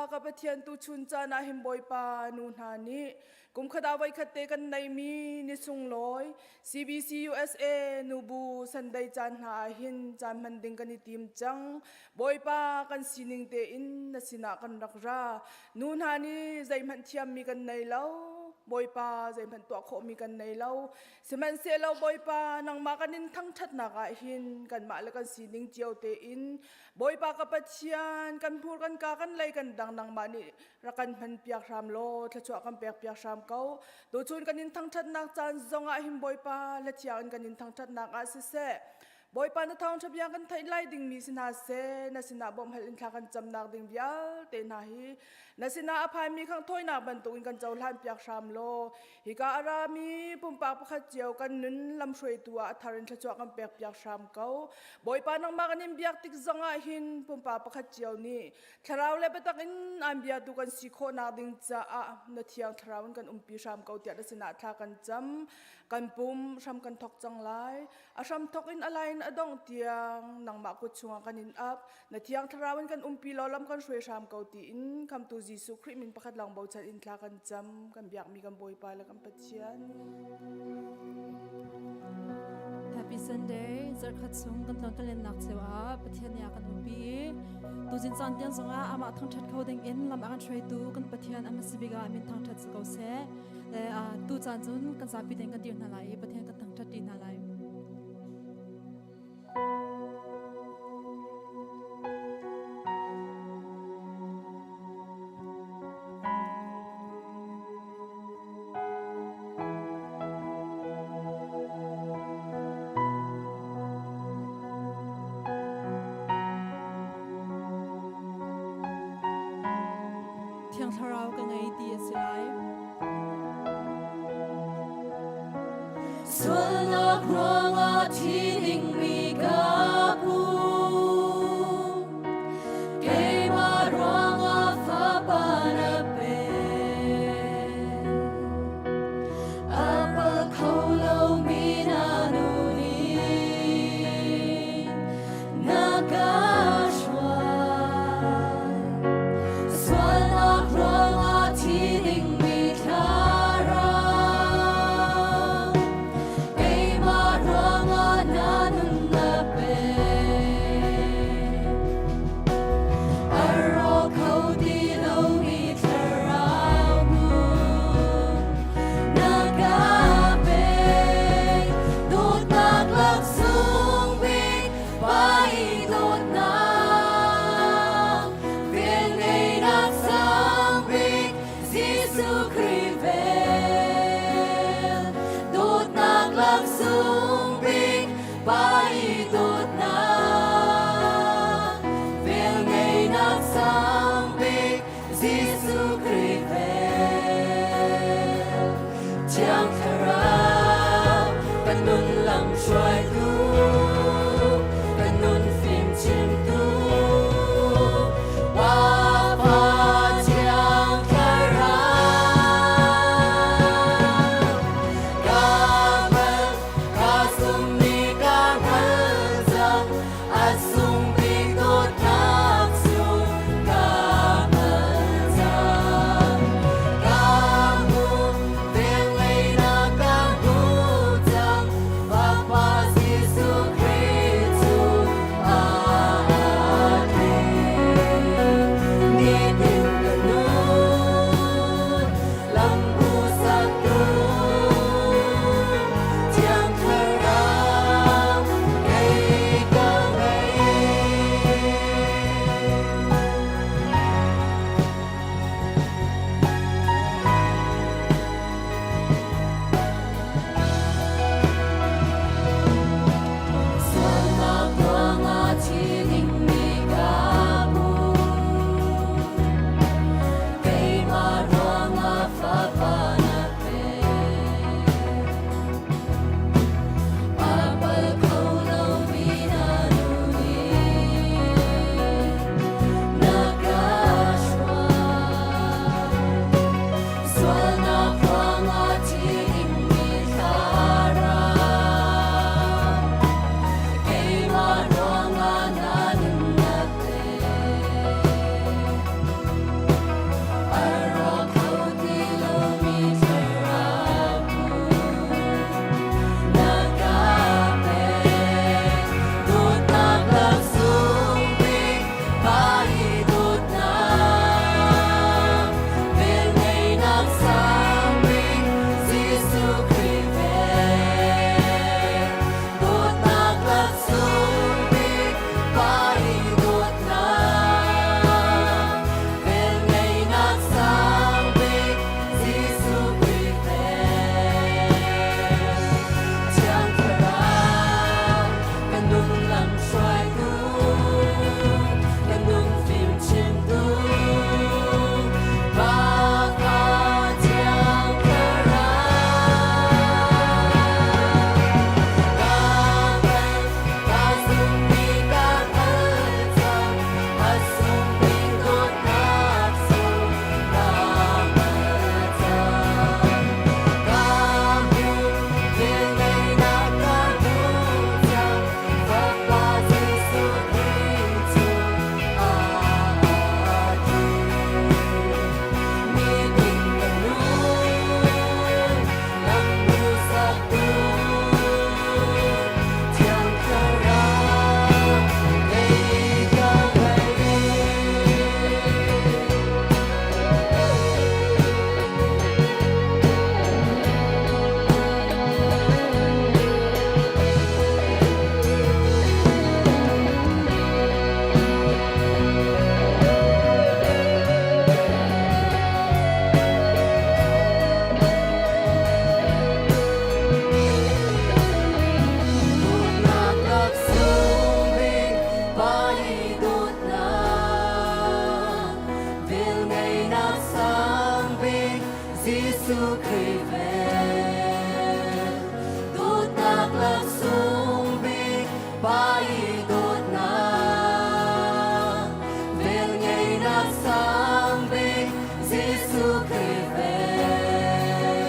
Bawipa ka Pathian tu chun caan ah hin Bawipa nu hna nih kum khat ah voikhat te kan neimi ni sunglawi CBC USA nubu Sunday caan hna ah hin caan hman ding kan i tim cang. Bawipa kan sining tein na sinah kan rak ra. Nu hna nih zeihmanh thiammi kan nei lo. Bawipa zeihmanh tuah khawhmi kan nei lo. Sihmanhsehlaw Bawipa nangmah kan in thangṭhatnak ah hin kanmah le kan sining cio tein Bawipa ka Pathian, kan hmur kan ka kan lei kan dang nangmah nih rak kan hman piak hram law thluachuah kan pek piak hram ko. Tuchun kan in thangṭhatnak caan zong ah hin Bawipa la thiang in kan in thangṭhatnak ah siseh, Bawipa na thawngṭha bia kan theih lai dingmi si hna seh, na sinah bawmhhal in thla kan camnak ding vialte hna hi na sinah a phanmi khanghthawinak bantukin kan cohlan piak hram law hika a rami pumpak pakhat cio kan nun lamhruaitu ah a thar in thluachuah kan pek piak hram ko. Bawipa nangmah kan in biak tik zongah hin pumpak pakhat cio nih thlarau le biatak in aan biatu kan si khawhnak ding caah na thiang thlarau in kan umpi hram ko tiah na sinah thla kan cam. Kan pum hram kan thok cang lai. A hram thok in a lai in a dongh tiang nangmah kut chungah kan in ap. Na thiang thlarau in kan umpi law lam kan hruai hram ko tiin khamtu Jesuh Khrih min pakhat lawng bochan in thla kan cam. Kan biakmi kan Bawipa le kan Pathian. Happy Sunday. Zarkhat chung kan tlon kan lennak cheu ah Pathian nih a kan umpi i tuzin caan tiang zongah amah thangṭhat kho ding in lam a kan hruaitu kan Pathian a hmasa bik ah min thangṭhat si ko seh. Le tu caan cun kan zapi tein kan dir hna lai i Pathian kan thangṭhat ṭi hna lai. Thiang Thlarau ka ngei ti a si lai. Sualnak ruangah thi dingmi ka pu. Keimah ruangah fapa na pe. A pal kho lomi na nu nih na ka hruai. Sualnak ruangah thi dingmi thlarau. Keimah ruangah na nun na pe. A rawk kho ti lomi thlarau nun na ka pek. Dawtnak laksawng bik Pa i dawtnak, velngeihnak sang bik Jesuh Khrih vel. Dawtnak laksawng bik Pa i dawtnak, velngeihnak sang bik Jesuh Khrih vel. Thiang Thlarau, kan nun lam hruaitu, kan nun fim chimtu, Pa Thiang Thlarau. Ka hngal, ka summi ka hngal cang, a sung bik dawtnak cu ka hngal cang. Ka hmu, velngeihnak ka hmu cang, Bapa. Jesuh Khrih vel. Dawtnak laksawng bik Pa i dawtnak, velngeihnak sang bik Jesuh Khrih vel.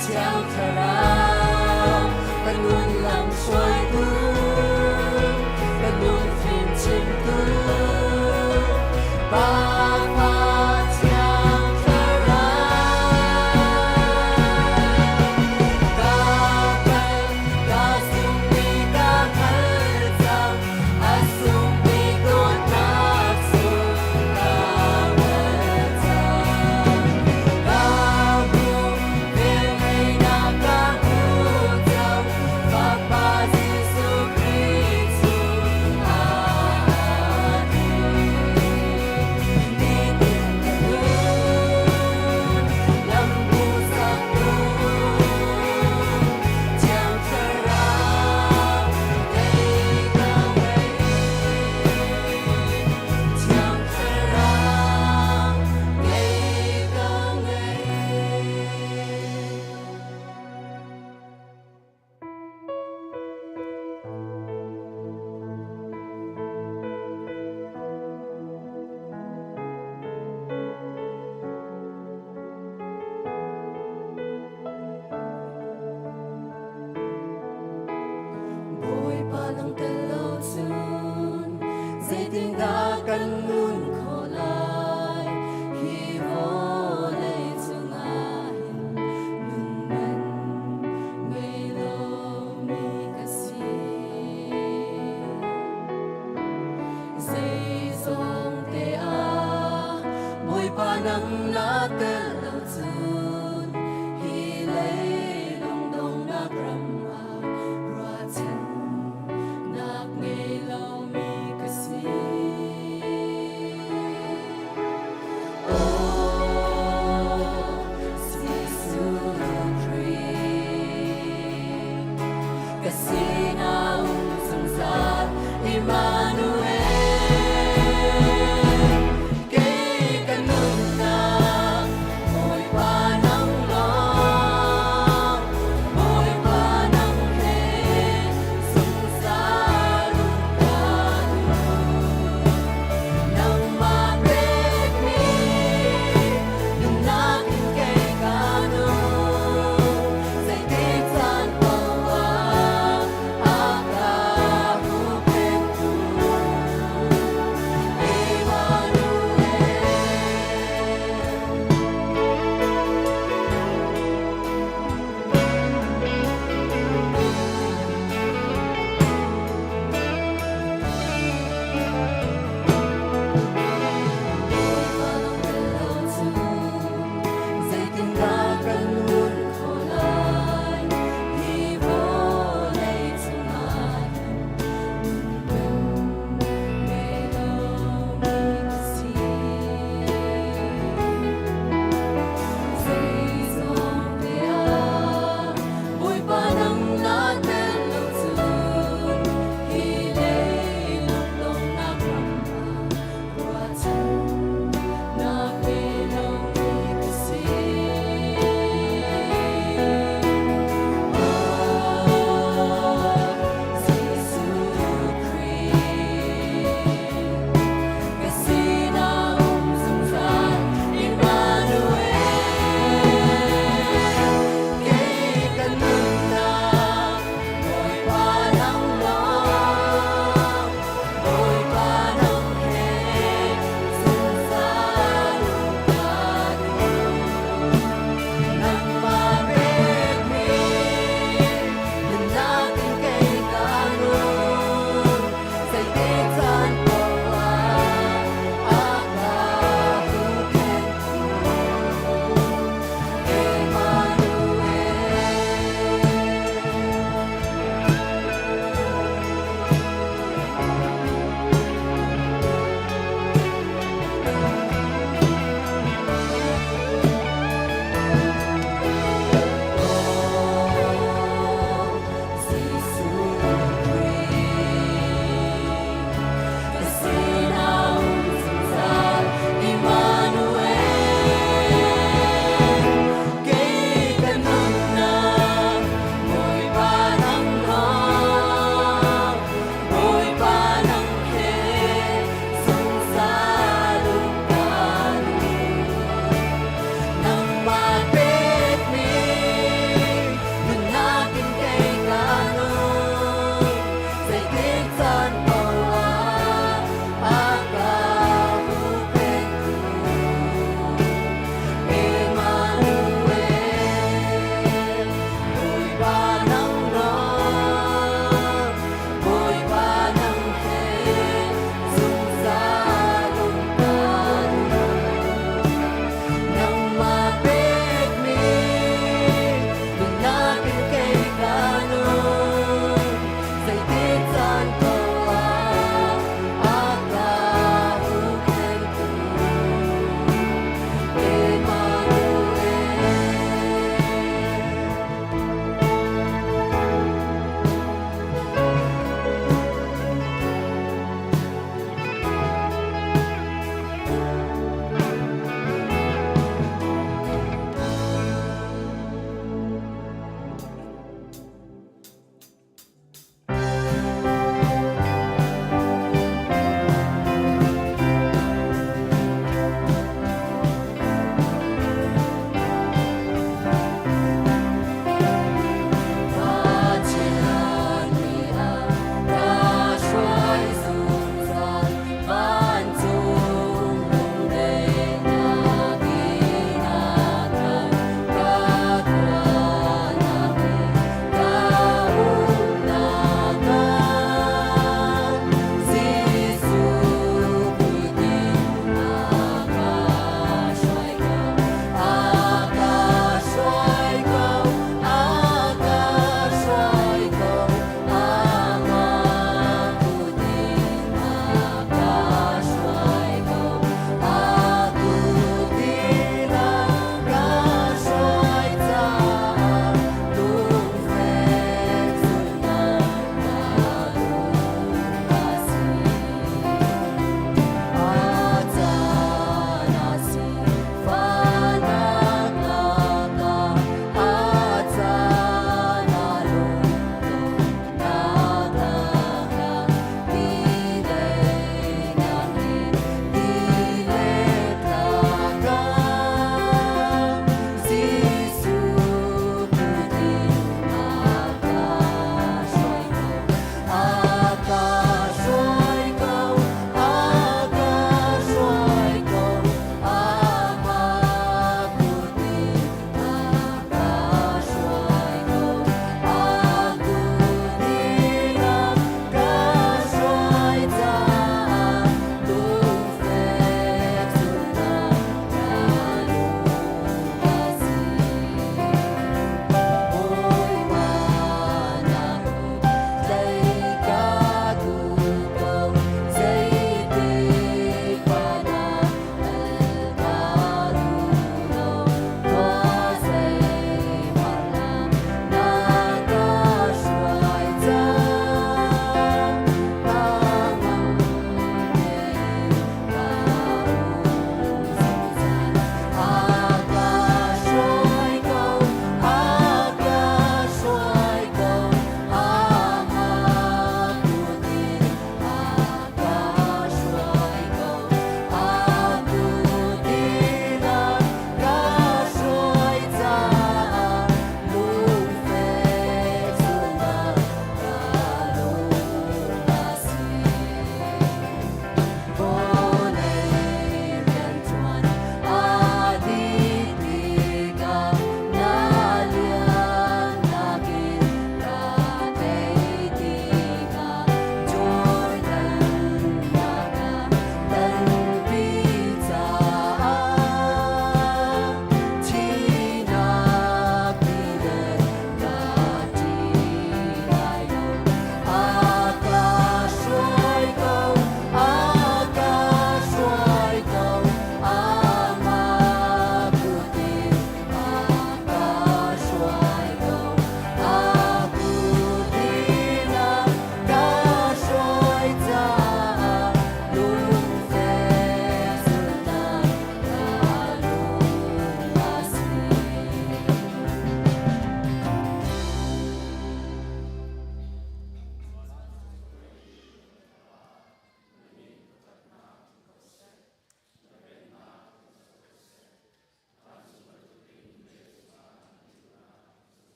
Thiang Thlarau kan nun lam hruaitu, kan nun fim chimtu, Pa Pa Thiang Thlarau. Ka kal, ka sungmi ka hngal cang, a sungmi dawtnak sung ka hngal cang. Ka hmuh, velngeihnak ka hmuh cang, Fapa Jesuh Khrih cu aa Nitin ka nun, lam hmuhsaktu, Thiang Thlarau kei ka ngei. Thiang Thlarau kei ka ngei. Bawipa nang tel lo cun zeitindah kan nun khawh lai? Hi vawlei cungah hin nun man ngei lomi ka si. Zeizong te ah Bawipa nang na tel lo cun hi leilung donghnak ram ah ruahchannak ngei lomi ka si. Oh, Jesuh Khrih, ka sinah um zungzal Emmanuel. Kei ka nunnak Bawipa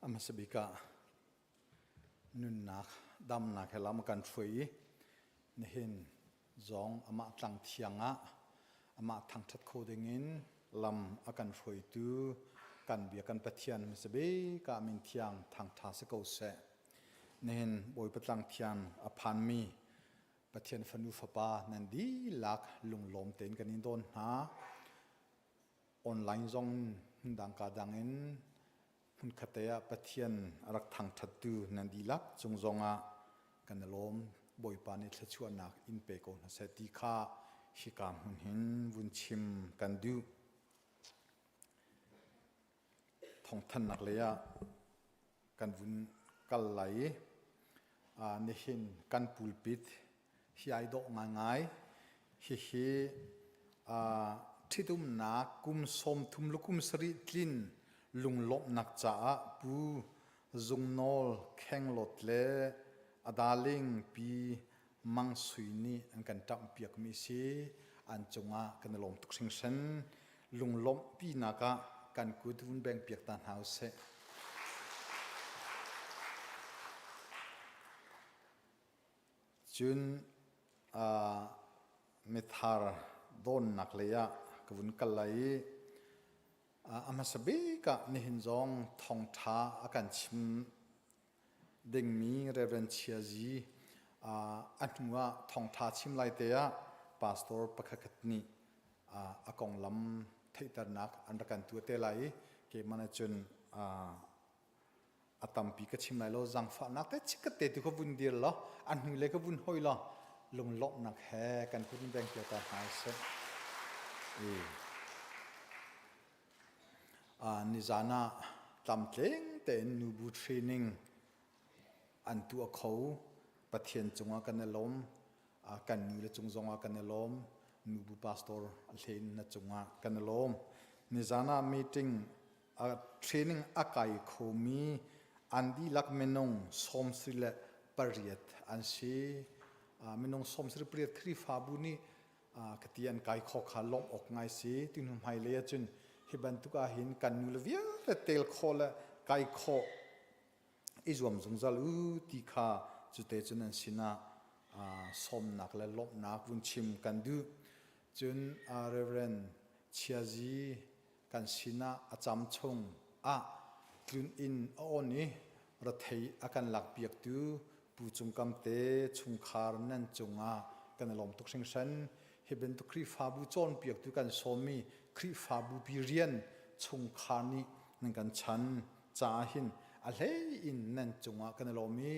A hmasa bik ah nunnak damnak he lam kan hruai i nihin zong amah tlang thiang ah amah thangṭhat kho dingin lam a kan hruaitu kan bia kan Pathian hmasa bik ah min thiang thangṭha si ko seh. Nihin Bawipa tlang thiang a phanmi Pathian fanu fapa nan dihlak lunglawm tein kan in dawn hna. Online zong hmundang ka dang in hmunkhat ah Pathian a rak thangṭhattu nan dihlak cung zongah kan i lawm. Bawipa nih thluachuahnak in pe ko hna seh ti kha hika hmun hin vun chim kan duh. Thawngthanhnak lei ah kan vun kal lai i nihin kan pulpit hi ai dawh ngaingai. Hihi ṭhitumnak kum 30 le kum sarih tlin lunglawmhnak caah Pu Zung Nawl Khenglawt le a darling Pi Mang Sui nih an kan ṭamhpiakmi si. An cungah kan i lawm tuk hringhran. Lunglawmhpinak ah kan kut vun bengpiak ta hna usih. Cun mithar dawnnak lei ah ka vun kal lai i a hmasa bik ah nihin zong thawngṭha a kan chim dingmi Reverend Chia Zi a hnu ah thawngṭha chim lai te ah pastor pakhatkhat nih a konglam theihternak an rak kan tuah te lai i keimah nih cun a tampi ka chim lai lo zangfahnak te chikkhat te tu ka vun dir law a hnu le ka vun hoi law lunglawmhnak he kan kut in beng ta hna seh. Nizan ah tlamtling tein nubu training an tuah kho. Pathian cungah kan i lawm. Kan nu le cung zongah kan i lawm. Nubu pastor a hlein na cungah kan i lawm. Nizan ah meeting training a kai khomi an dihlak minung 78 an si. Minung 78 Khrihfabu nih ka ti an kai kho kha lawmh awk ngai si. Tu hnu hmailei ahcun hi bantuk ahhin kan nu le vialte tel khawh le kai khawh i zuam zungzal u ti kha cute cun an sinah sawmnak le lawmhnak vun chim kan duh. Cun Reverend Chiazi kan sinah a cam chung ah tlun inn a on i rathei a kan lakpiaktu Pu Cung Kam te chungkhar nan cungah kan i lawm tuk hringhran. Hi bantuk Khrihfabu cawnpiaktu kan sawmmi Khrihfabu pi rian chungkhar nih nan kan chan caah hin a hlei in nan cungah kan i lawm i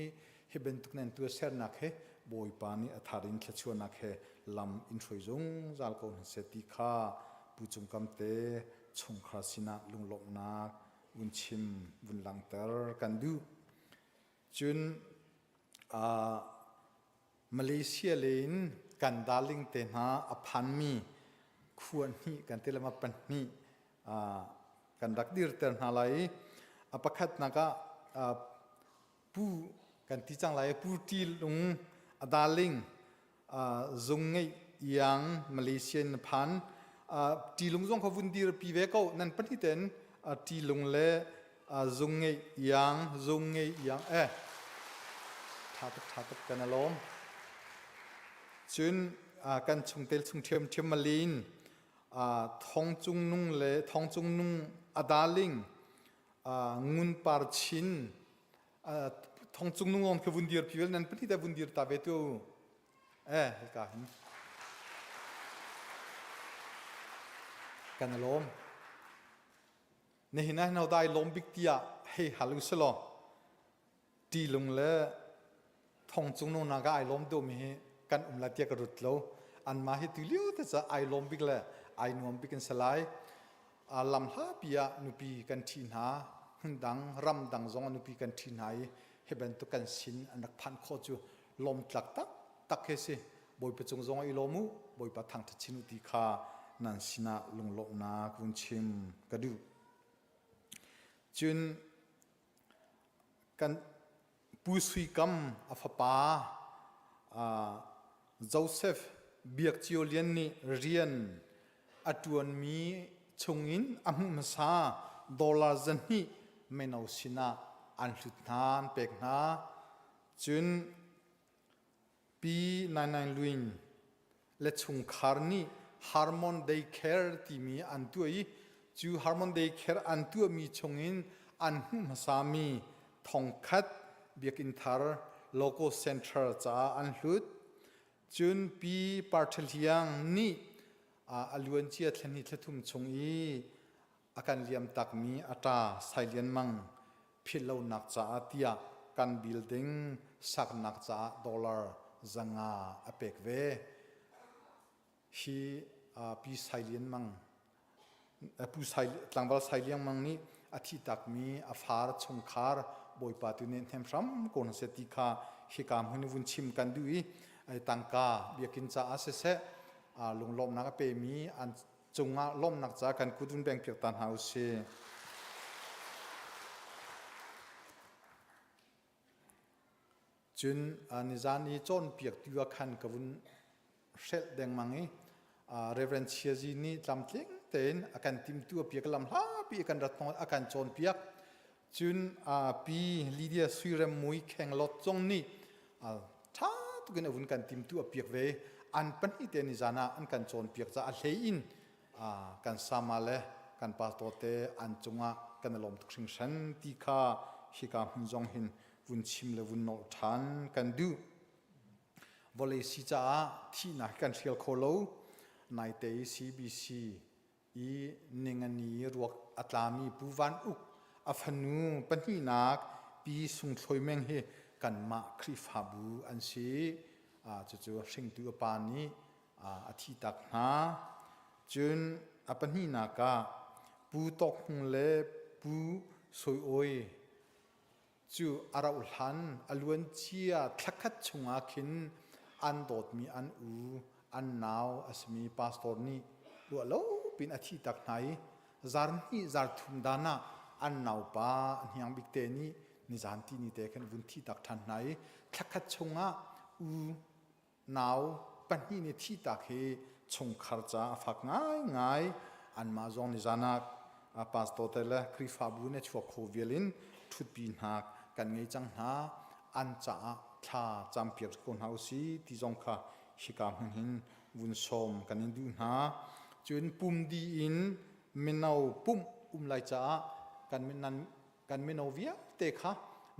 hi bantuk nan tuahsernak he Bawipa nih a thar in thluachuahnak he lam in hruai zungzal ko hna seh ti kha Pu Cung Kam te chungkhar sinah lunglawmhnak vun chim vun langhter kan duh. Cun Malaysia lei in kan darling te hna a phanmi khua hnih kan ti lama pahnih kan rak dirter hna lai i a pakhatnak ah Pu kan ti cang lai Pu Ṭi Lung a darling zung ngeih iang Malaysia in phan Ṭi Lung zong kha vun dir pi ve ko nan pahnih ten Ṭi Lung le zung ngeih iang zung ngeih iang eh ṭha tuk ṭha tuk kan alawm cun kan chungtel chung ṭhiam ṭhiam malin thong cung nung le thong cung nung a darling ngun par chin thong cung nung ong kha vun dir pi vel nan pahnih te vun dir ta ve tu eh hika hin kan lawm nihin ah no dai lawm bik tiah hei hal u selaw ti lung le thong cung nung na ka ai lawm deuh mi hi kan um la tia ka rut lo an ma hi tu lio te ca ai lawm bik le ai nuam bik in salai lam hla pi ah nupi kan ṭhi hna hmun dang ram dang zong ah nupi kan ṭhi hna i hi bantuk kan sin an rak phanh khawh cu lawm tlak tak tak he si Bawipa cung zong i lawm u Bawipa thangṭhat chin u ti kha nan sinah lunglawmhnak vun chim ka duh cun Kan Pu Sui Kam a fapa Joseph Biak Cio Lian nih rian a ṭuanmi chungin a hmuh hmasa dollar 200 mino sinah an hlut hna an pek hna. Cun Pi Nai Nai Lwin le chungkhar nih Harmon Day Care timi an tuah i cu Harmon Day Care an tuahmi chungin an hmuh hmasami thongkhat biakinn thar Logo Center caah an hlut. Cun Pi Parthaliang nih a luancia thlahnih thlathum chung i a kan liam takmi a ṭa Sai Lian Mang philhlonak caah tiah kan building saknak caah dollar 500 a pek ve. Hi Pi Sai Lian Mang Pu Sai tlangval Sai Lian Mang nih a thih takmi a far chungkhar Bawipa tu nih hnem hram ko hna seh ti kha hika hmun vun chim kan duh i tangka biakinn caah siseh lunglawmhnak a pemi an cungah lawmhnak ca kan kut vun beng piak ta hna usih. Cun nizan i cawnpiaktu ah khan ka vun hrelh dengmang i Reverend Chiazi nih tlamtling tein a kan timtu a piak lam hlapi a kan rat a kan cawnpiak. Cun Pi Lydia Suirem Mui Khenglot zong nih ṭha tukin a vun kan timtu a piak ve. An pahnih te nizan ah an kan cawnpiak caah a hlei in kan sama le kan pastor te an cungah kan i lawm tuk hringhran ti kha hika hmun zong hin vun chim le vun nolh ṭhan kan duh. Vawlei si caah thihnak kan hrial kho lo. Naite i CBC i ningani ruak a tlami Pu Van Uk a fanu pahnihnak Pi Sung Thloi Meng hi kanmah Khrihfabu an si. Cucu hringtu a pa nih a thihtak hna. Cun a pahnihnak ah Pu Tawk Hmung le Pu Soi Awi cu a rauh hlan a luancia thlakhat chungah khin an dawtmi an u an nau a simi pastor nih ruah lo pin a thihtak hna i zarhnih zarthum dan ah an naupa a hniang bik te nih nizan ti ni te khan vun thihtak ṭhan hna i thlakhat chungah u Nau pahnih nih thihtak hi chungkhar caah a fak ngaingai. Anmah zong nizan ah pastor te le Khrihfabu nih chuak kho vial in ṭhutpi hna kan ngei cang hna. An caah thla campiak ko hna usih ti zong kha hika hmun hin vun sawm kan in duh hna. Cun pum dih in mino pumh um lai caah kan nan kan mino vialte kha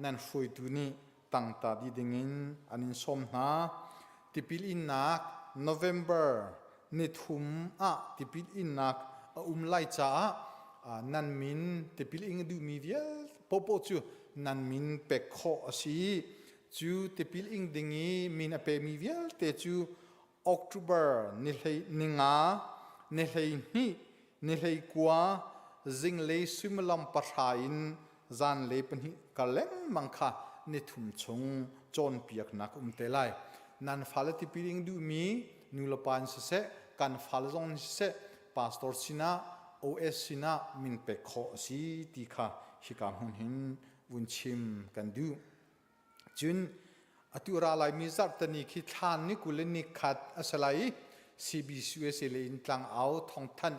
nan hruaitu nih tangta dih dingin an in sawm hna. Tipil innak November nithum ah tipil innak a um lai caah nan min tipil ing duhmi vialte popo cu nan min pek khawh a si. Cu tipil ing ding i min a pemi vialte cu October ni hlei ni nga ni hlei hnih ni hlei kua zinglei suimilam pahra in zanlei pahnih kar lengmang kha nithum chung cawnpiaknak um te lai. Nan fale tipil ing duhmi nulepa in siseh, kan fale zong in siseh, pastor sinah, OS sinah min pek khawh a si ti kha hika hmun hin vun chim kan duh. Cun atu ra laimi zarhteni khi thlan ni 20 le ni khat a si lai i CBCUSA le in tlangau thawngthanh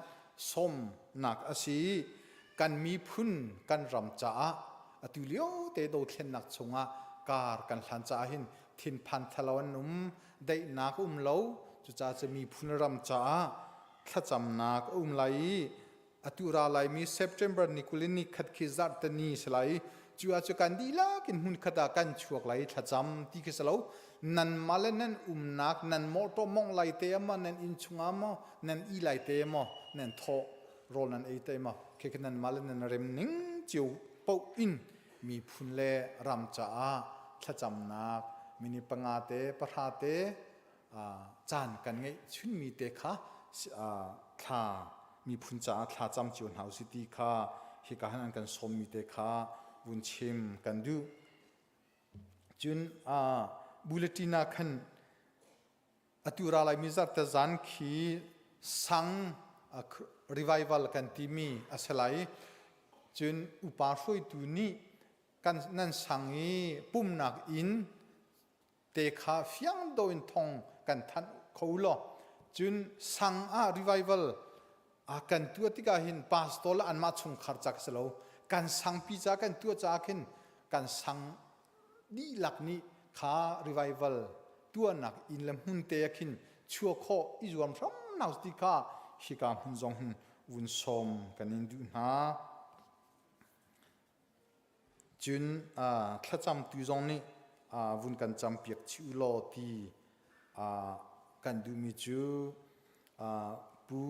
sawmnak a si i kan miphun kan ram caah atu lio te dothlennak chungah kar kan hlan caah hin thinphan thalo an um daihnak um lo cucaah cu miphun ram caah thlacamnak a um lai i atu ra laimi September ni 20 ni khat khi zarhteni si lai cu ah cu kan dihlak in hmun khat ah kan chuak lai thlacam ti khi si lo nan mah le nan umnak nan mawṭaw mong lai te maw nan inn chungah maw nan i lai te maw nan thawh rawl nan ei te maw khi khi nan mah le nan rem ning cio paoh in miphun le ram caah thlacamnak minute panga te pahra te caan kan ngeih chunmi te kha thla miphun caah thla cam cio hna usih ti kha hika han an kan sawmmi te kha vun chim kan duh. Cun bulletin ah khan atu ra laimi zarhte zan khi sang revival kan timi a si lai. Cun upa hruaitu nih kan nan sang i pumnak inn te kha fiang do in thong kan thanh kho law cun sang ah revival a kan tuah tikah hin pastor le anmah chungkhar ca si lo kan sangpi ca kan tuah caah khin. Kan sang dihlak nih kha revival tuahnak inn le hmun te ah khin chuah khawh i zuam hram hna ti kha hika hmun zong hin vun sawm kan in duh hna. Cun thlacamtu zong nih vun kan campiak chih u law ti kan duhmi cu Pu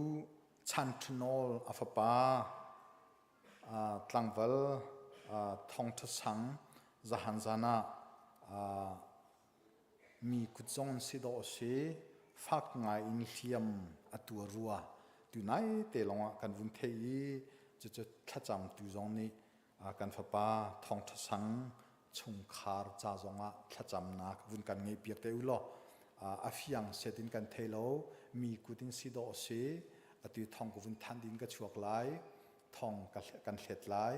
Chan Ṭhanawl a fapa tlangval Thawngṭha Sang zahan zan ah Mi kut zong an si dawh a si. Fak ngai in hliam a tuar rua. Tunai te lawngah kan vun theih i cucu thlacamtu zong nih kan fapa Thawngṭha Sang chungkhar ca zongah thlacamnak vun kan ngeihpiak te u law a fiang set in kan thei lo. Mi kut in si dawh a si. Atu thong ka vun than ding ka chuak lai. Thong kan hlet lai.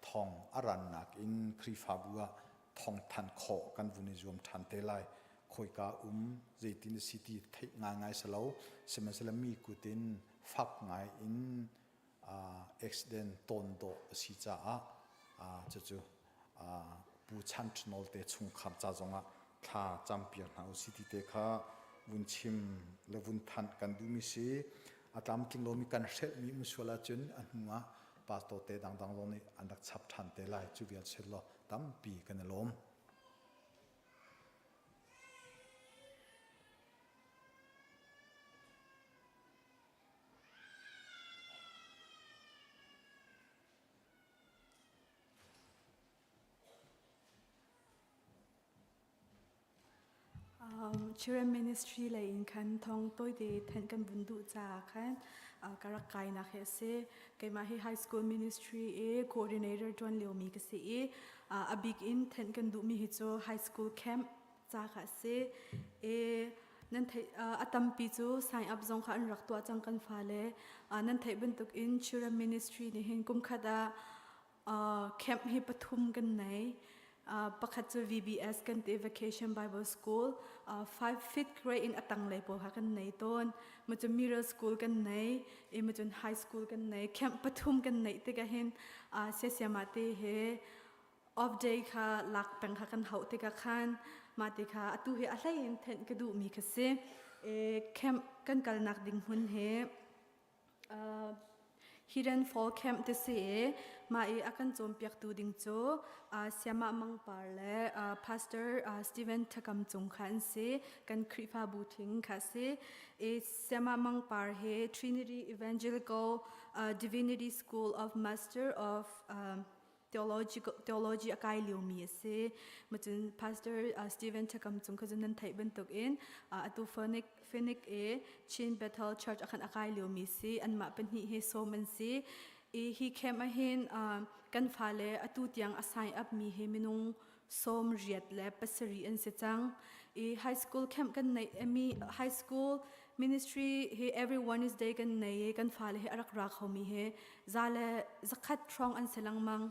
Thong a rannak in Khrihfabu ah thawngthanh khawh kan vun i zuam ṭhan te lai. Khawika um zeitin a si ti theih ngaingai si lo. Sihmanhsehlaw mi kut in fak ngai in accident tawn dawh a si caah cucu Pu Chan Ṭhinawl te chungkhar ca zongah thla campiak hna u si ti te kha vun chim le vun thanh kan duhmi si. A tlamtling lomi kan hrelhmi um sual ahcun a hnu ah pastor te dangdang zong nih an rak chap ṭhan te lai. Cu vial si law tampi kan i lawm. Um, Children Ministry lei in khan thong tawite thenh kan vun duh caah khan uh, ka rak kainak hi a si. Keimah hi high school ministry i coordinator ṭuan liomi ka si i uh, a bik in thenh kan duhmi hi cu high school camp ca kha a si. I nan theih uh, a tampi cu sign up zong kha an rak tuah cang kan fale. Uh, nan theih bantuk in Children Ministry nih hin kum khat ah camp hi pathum kan nei. Pakhat cu VBS kan ti Vacation Bible School. 5 fifth grade in a tanglei pawl kha kan nei tawn. Ma cu middle school kan nei, i ma cun high school kan nei. Camp pathum kan neih tikah hin siasiama te he off day kha lak peng kha kan hauh tikah khan mah ti kha atu hi a hlei in thenh ka duhmi kha si. Camp kan kalnak ding hmun he Hidden Fall Camp ti si i mah i a kan cawnpiaktu ding cu Siamah Mang Par le Pastor Steven Thakam Cung kha an si. Kan Khrihfabu thing kha a si. I Siamah Mang Par hi Trinity Evangelical Divinity School of Master of theology a kai liomi a si. Macun Pastor Stephen Thakam cung kha cun nan theih bantukin atu Phoenix Phoenix i Chin Bethel Church akhan a kai liomi si. Anmah pahnih hi sawm an si. I hi camp ahhin kan fale atu tiang a sign up mi hi minung 87 an si cang. I high school camp kan neih mi high school ministry hi every Wednesday kan nei i kan fale hi a rak ra khomi hi za le zakhat hrawng an si lengmang.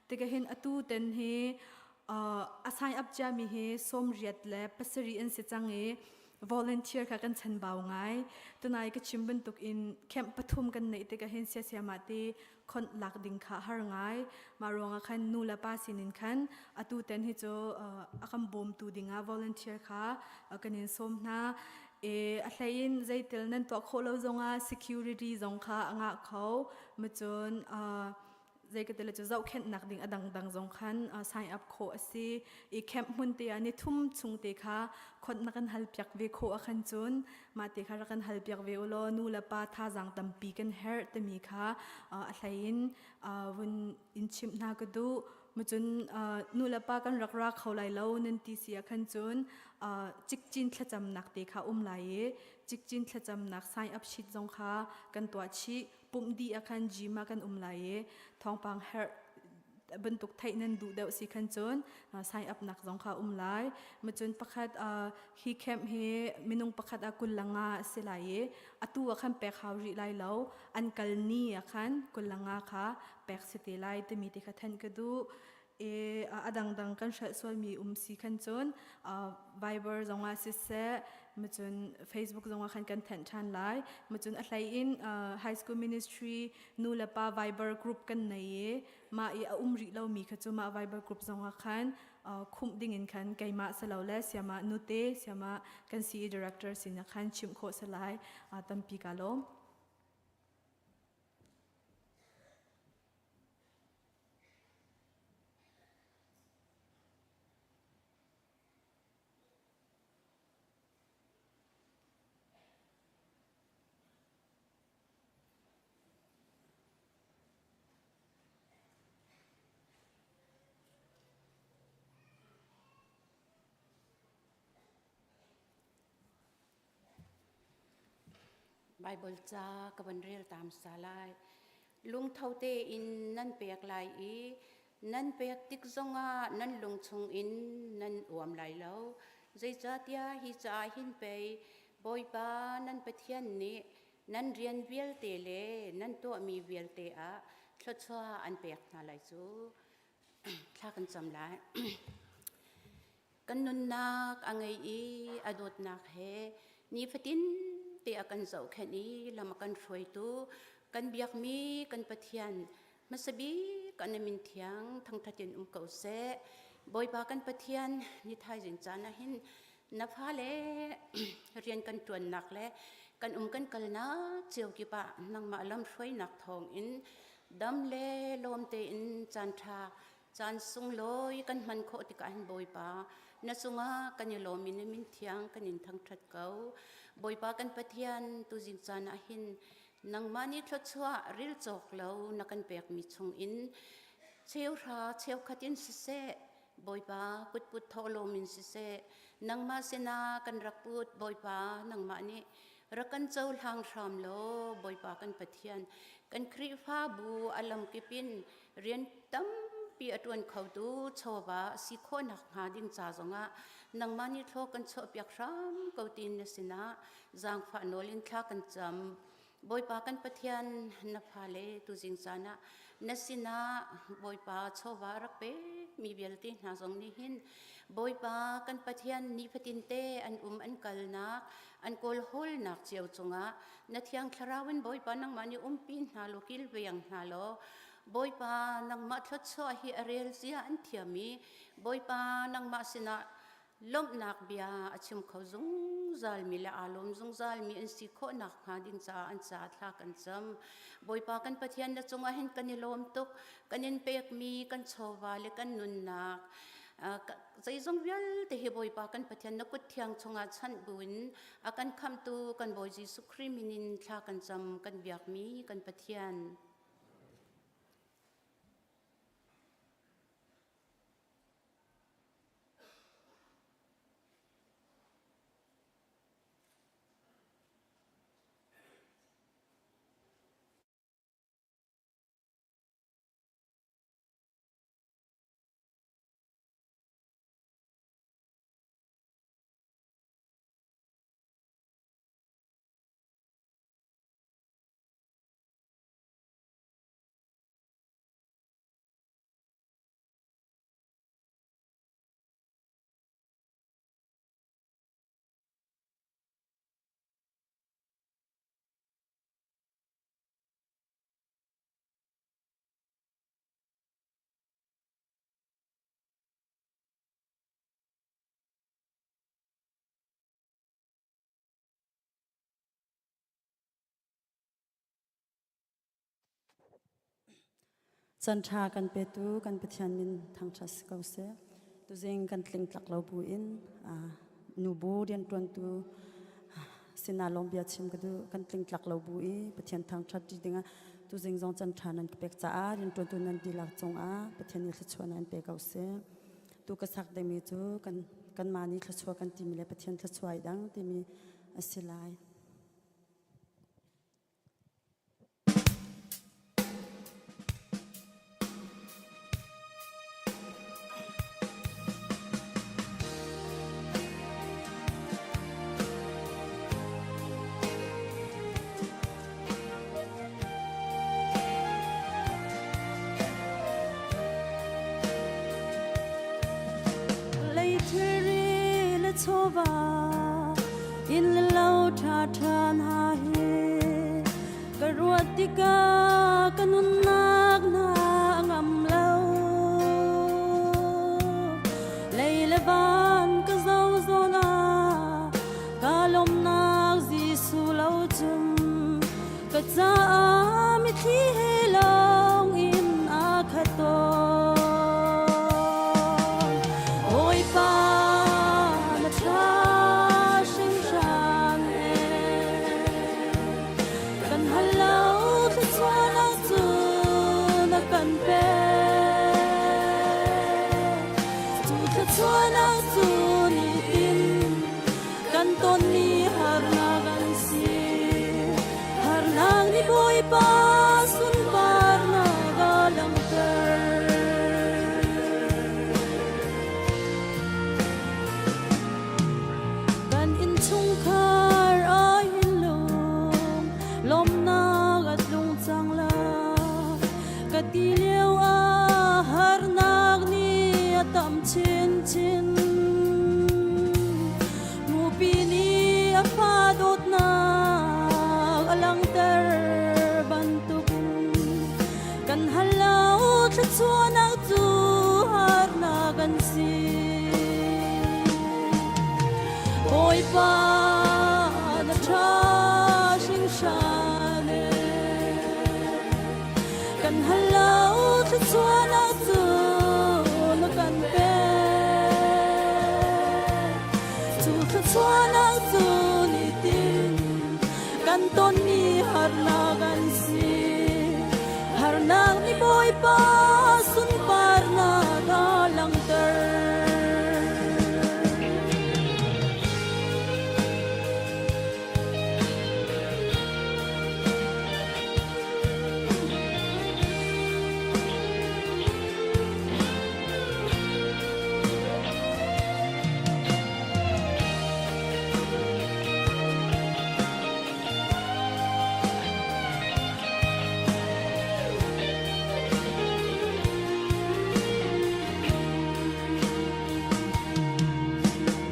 Tikah hin atu ten hi a sign up ciami hi 87 an si cang i volunteer kha kan chanbau ngai. Tunai ka chim bantuk in camp pathum kan neih tikah hin siasiama te khonh lak ding kha har ngai. Mah ruangah khan nu le pa sinin khan atu ten hi cu a kan bawmtu dingah volunteer kha kan in sawm hna. E a hleiin zeitil nan tuah khawh lo zongah security zong kha a ngah kho. Macun zei ka ti le cu zohkhenhnak ding a dangdang zong khan sign up khawh a si. I camp hmun te ah ni thum chung te kha khonh na kan hal piak ve khawh ah khan cun mah te kha rak kan hal piak ve u law nu le pa thazaang tampi kan herh timi kha a hlei in vun in chimh hna ka duh. Macun nu le pa kan rak ra kho lai lo nan ti si ah khan cun cikcin thlacamnak te kha um lai i cikcin thlacamnak sign up sheet zong kha kan tuah chih. Pumh dih ah khan gym ah kan um lai i thawngpang herh bantuk theih nan duh deuh si khan cun sign up nak zong kha um lai. Macun pakhat hi camp hi minung pakhat ah 25 a si lai i atu ah khan pek hau rih lai lo. An kal ni ah khan 25 kha pek si te lai timi te kha thanh ka duh. E a dangdang kan hrelh sualmi um si khan cun Viber zongah siseh macun Facebook zongah khan kan thanh ṭhan lai. Macun a hlei in high school ministry nu le pa Viber group kan nei i mah i a um rih lomi kha cu mah Viber group zongah khan khumh dingin khan keimah silole siamah nute siamah kan CE director sinah khan chimh khawh si lai. Tampi ka lawm. Baibal ca ka van rel tam sa lai. Lungtho tein nan pek lai i nan pek tik zongah nan lung chungin nan uam lai lo. Zeicahtiah hi caah hin pei Bawipa nan Pathian nih nan rian vialte le nan tuahmi vialte ah thluachuah an pek hna lai cu. Thla kan cam lai. Kan nunnak a ngei i a dawtnak he nifatin te a kan zohkhenh i lam a kan hruaitu kan biakmi kan Pathian hmasa bik an min thiang thangthat in um ko seh. Bawipa kan Pathian ni thaizing caan ah hin na fale rian kan ṭuannak le kan um kan kalnak cio kip ah nangmah lamhruainak thawng in dam le lawm tein caan ṭha caan sunglawi kan hman khawh tikah hin Bawipa na cungah kan i lawm i na min thiang kan in thangṭhat ko. Bawipa kan Pathian tuzing caan ah hin nangmah nih thluachuah ril cawk lo na kan pekmi chungin cheuhra cheukhat in siseh Bawipa kutput thawhlawm in siseh nangmah sinah kan rak put Bawipa nangmah nih rak kan cohlang hram law Bawipa kan Pathian kan Khrihfabu a lamkip in rian tampi a ṭuan khotu chawva a si khawhnak hnga ding ca zongah nangmah nih thlaw kan chuahpiak hram ko tiin na sinah zaangfah nawl in thla kan cam. Bawipa kan Pathian na fale tuzing caan ah na sinah Bawipa chawva rak pe mi vialte hna zong nih hin Bawipa kan Pathian nifatin te an um an kalnak an kawlhawlnak cio cungah na thiang thlarau in Bawipa nangmah nih umpi hna law kilveng hna law Bawipa nangmah thluachuah hi a rel zia an thiam i Bawipa nangmah sinah lawmhnak bia a chim kho zungzalmi le aa lawm zungzalmi an si khawh nakhnga ding caah an caah thla kan cam. Bawipa kan Pathian na cungah hin kan i lawm tuk. Kan in pekmi kan chawva le kan nunnak zeizong vialte hi Bawipa kan Pathian na kut thiang chungah chanh buin a kan khamhtu kan Bawi Jesuh Khrih min in thla kan cam kan biakmi kan Pathian. Canṭha kan petu kan Pathian min thangṭhat si ko seh. Tuzing kan tlingtlak lo buin nubu rianṭuantu sinah lawng bia chim ka duh. Kan tlingtlak lo bu i Pathian thangṭhat ṭi dingah tuzing zong canṭha nan ka pek caah rianṭuantu nan dihlak cungah Pathian nih thluachuah nan pe ko seh. Tu ka sak dingmi cu kan kanmah nih thluachuah kan timi le Pathian thluachuah ai dang timi a si lai. chawva inn le lo ṭha ṭhan ha hi ka ruat tikah ka nunnak hna a ngam lo. Lei le van ka zoh zawn ah ka lawmnak Jesuh lo cun ka caah mitthli he lawng in a khat tawn. Bawipa na ṭha hringhran ee. Kan hal lo thluachuahnak cu na kan pek. Cu thluachuahnak cu nitin kan tonmi harnak an si. Harnak nih Bawipa sunparnak a langhter. Kan innchungkhar ai lung lawmnak a tlung cang la. Ka ti lio ah harnak nih a tam chinchin. Mupi nih a fa dawtnak a langhter bantukin kan hal lo thluachuahnak cu harnak an si. Bawipa na ṭha hringhran ee. Kan hal lo thluachuahnak cu na kan pek. Cu thluachuahnak cu nitin kan tonmi harnak an si. Harnak nih Bawipa sunparnak a langhter.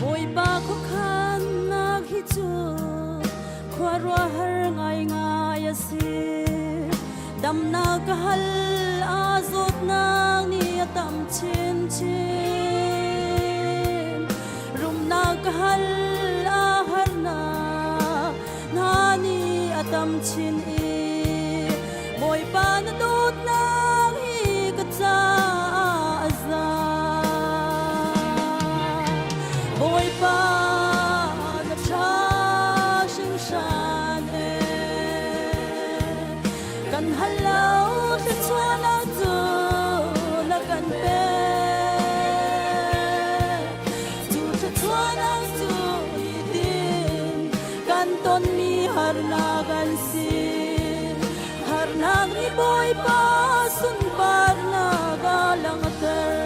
Bawipa khuakhannak hi cu khuaruahhar ngaingai a si. Damnak ka hal aa zawtnak nih a tam chinchin. Rumnak ka hal a harnak hna nih a tam chin i Bawipa na dawtnak hi ka caah a za. Bawipa na ṭha hringhran ee. Kan hal lo thluachuahnak cu na kan pek. Cu thluachuahnak cu nitin kan tonmi harnak an si. Harnak nih Bawipa sunparnak a langhter.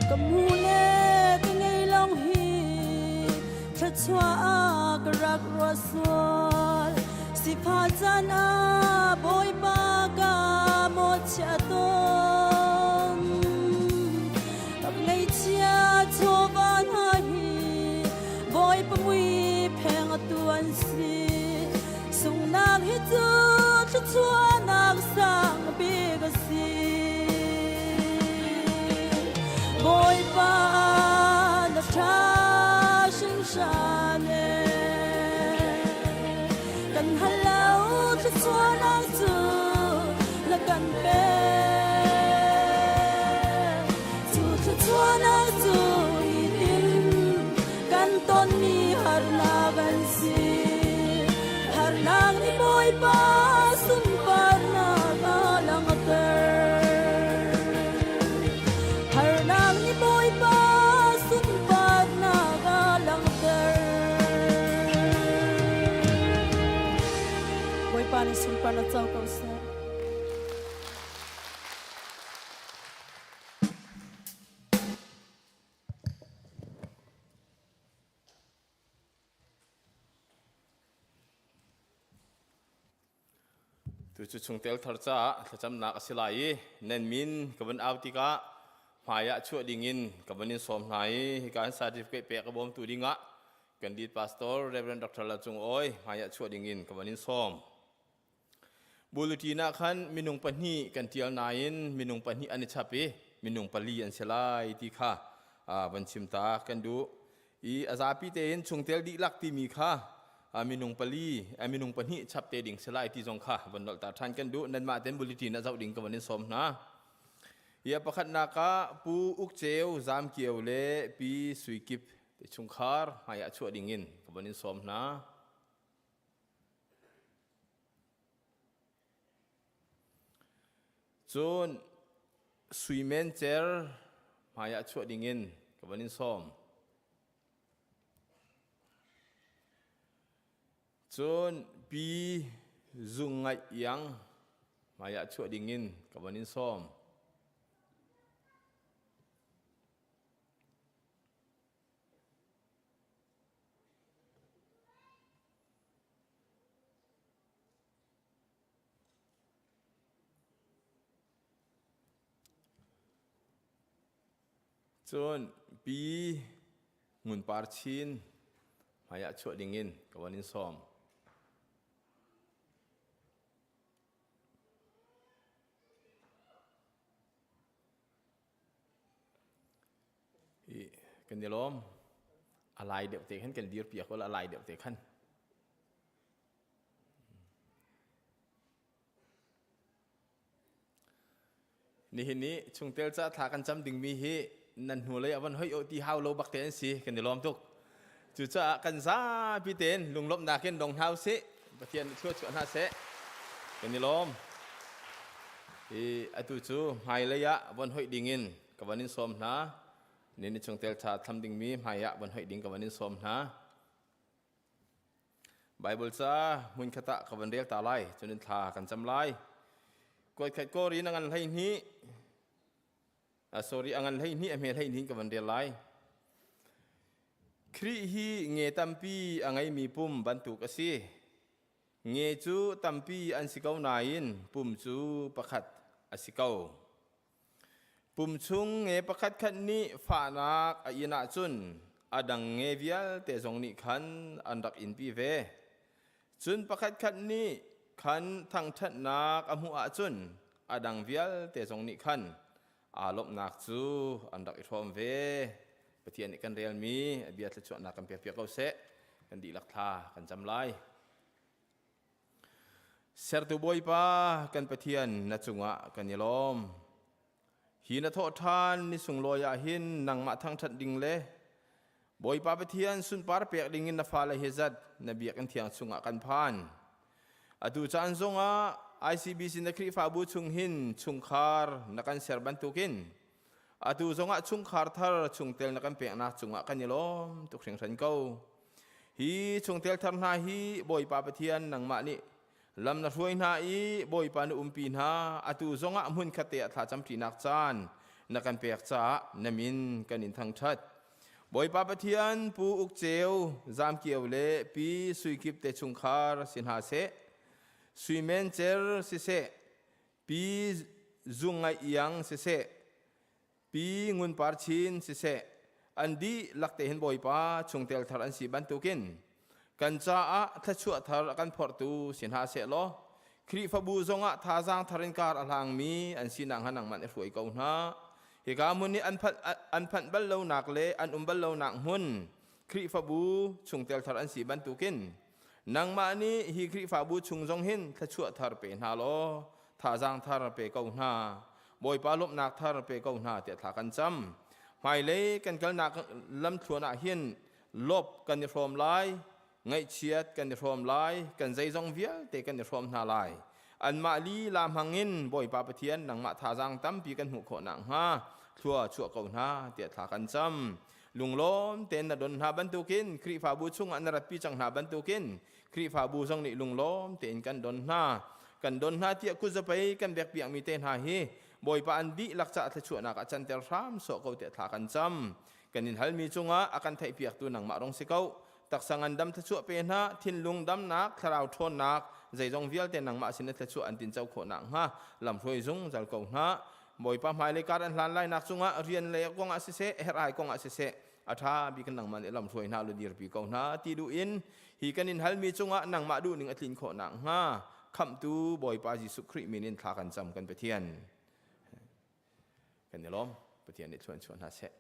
Ka mu le ka ngei lawng hi thluachuah ah ka rak ruah sual. Sifah caan ah Bawipa ka mawhchiah tawn. Ka ngaihchia chawva hna hi Bawipa mui pheng atu an si. Sunghnak hi cu thluachuahnak sang bik a si. Bawipa na ṭha hringhran ee. Kan hal lo thluachuahnak cu na kan pek. Cu thluachuahnak cu nitin kan tonmi harnak an si. Harnak nih Bawipa sunparnak a Tu cu chungtel thar caah thlacamnak a si lai i nan min ka van au tikah hmai ah chuah dingin ka van in sawm hna i hika in certificate pek a bawmtu dingah kan lead pastor Reverend Dr. Lal Cung Awi hmai ah chuah dingin ka van in sawm. Bulletin ah khan minung pahnih kan tial nain minung pahnih an i chap i minung pali an si lai ti kha van chim ta kan duh. I a zapi tein chungtel dihlak timi kha minung pali minung pahnih chap te ding si lai ti zong kha van nolh ta ṭhan kan duh. Nanmah ten bulletin ah zoh ding ka van in sawm hna. Hi a pakhatnak ah Pu Uk Ceu Zam Kio le Pi Sui Kip te chungkhar hmai ah chuah ding in ka van in sawm hna. Cun Suimen Cer hmaiah chuah dingin ka van in sawm. Cun Pi Zung Ngaih Iang hmaiah chuah dingin ka van in sawm. Cun Pi Ngun Par Chin hmaiah chuah dingin ka van in sawm. I kan i lawm. A lai deuh te khan kan dir piak wala a lai deuh te khan. Nihin ni chungtel ca thla kan cam dingmi hi nan hnulei a van hoi o ti hau lo bak te an si kan i lawm tuk. Cucaah kan zapi tein lunglawmhnak in dong hna usih. Pathian nih thlua chuah hna seh. Kan i lawm. I atu cu hmailei ah von hoih dingin ka van in sawm hna. Ni ni chungtel tha thlam dingmi hmai ah von hoih ding ka van in sawm hna. Bible ca hmunkhat ah ka van rel ta lai. Cun in thla kan cam lai. Kuatkhat kor in a ngan 12 sorry a ngan 12 a hme 12 ka van rel lai. Khrih hi nge tampi a ngeimi pum bantuk a si. Nge cu tampi an si ko nain pum cu pakhat a si ko. Pum chung nge pakhatkhat nih fahnak a in ahcun a dang nge vialte zong nih khan an rak inpi ve. Cun pakhatkhat nih khan thangṭhatnak a hmuh ahcun a dang vialte zong nih khan aa lawmhnak cu an rak i hrawm ve. Pathian nih kan relmi a bia thluachuahnak kan pekpiak ko seh. Kan dihlak thla kan cam lai. Sertu Bawipa kan Pathian na cungah kan i lawm. Hi na thawh ṭhan ni sunglawi ah hin nangmah thangṭhat ding le Bawipa Pathian sunpar pek ding in na fale hi zat na biakinn thiang chungah kan phan. Atu caan zongah ICBC na Khrihfabu chung hin chungkhar na kan ser bantukin atu zongah chungkhar thar chungtel na kan peknak cungah kan i lawm tuk hringhran ko. Hi chungtel thar hna hi Bawipa Pathian nangmah nih lam na hruai hna i Bawipa na umpi hna atu zongah hmun khat te ah thla camṭinak caan na kan pek caah na min kan in thangṭhat. Bawipa Pathian Pu Uk Ceu, Zam Kio le Pi Sui Kip te chungkhar si hna seh, Sui Men Cer siseh, Pi Zung Ngaih Iang siseh, Pi Ngun Par Chin siseh, an dihlak te hin Bawipa chungtel thar an si bantukin kan caah thluachuah thar a kan phorhtu si hna seh law Khrihfabu zongah thazaang thar in kar a hlangmi an sinak hnga nangmah nih hruai ko hna. Hika hmun i an phanh bal lonak le an um bal lonak hmun Khrihfabu chungtel thar an si bantukin nangmah nih hi Khrihfabu chung zong hin thluachuah thar pe hna law thazaang thar pe ko hna. Bawipa lawmhnak thar pe ko hna tiah thla kan cam. Hmailei kan kalnak lamthluan ah hin lawp kan i hrawm lai ngaihchiat kan i hrawm lai kan zeizong vialte kan i hrawm hna lai anmah lila hmangin Bawipa Pathian nangmah thazaang tampi kan hmuh khawh nakhnga thlua chuah ko hna tiah thla kan cam lunglawm tein na don hna bantukin Khrihfabu chungah na ratpi cang hna bantukin Khrihfabu zong nih lunglawm tein kan don hna kan don hna tiah kuzapei kan bekpiakmi te hna hi Bawipa an dihlak caah thluachuahnak ah canter hram sawh ko tiah thla kan cam kan in halmi cungah a kan theihpiaktu nangmah rong si ko. Taksa ngandam thluachuah pe hna, thinlung damnak, thlarau ṭhawnnak, zeizong vialte nangmah sin thluachuah an tinco khawh nakhnga lamhruai zungzal ko hna. Bawipa hmailei kar an hlan lainak cungah rian lei kong ah siseh, herhai kong ah siseh, a ṭha bik nangmah nih lamhruai hna lu dirpi ko hna ti duh in hi kan in halmi cungah nangmah duhning a tlin khawh nakhnga khamhtu Bawipa Jesuh Khrih min in thla kan cam kan Pathian. Kan i lawm. Pathian nih thluan chuah hna seh.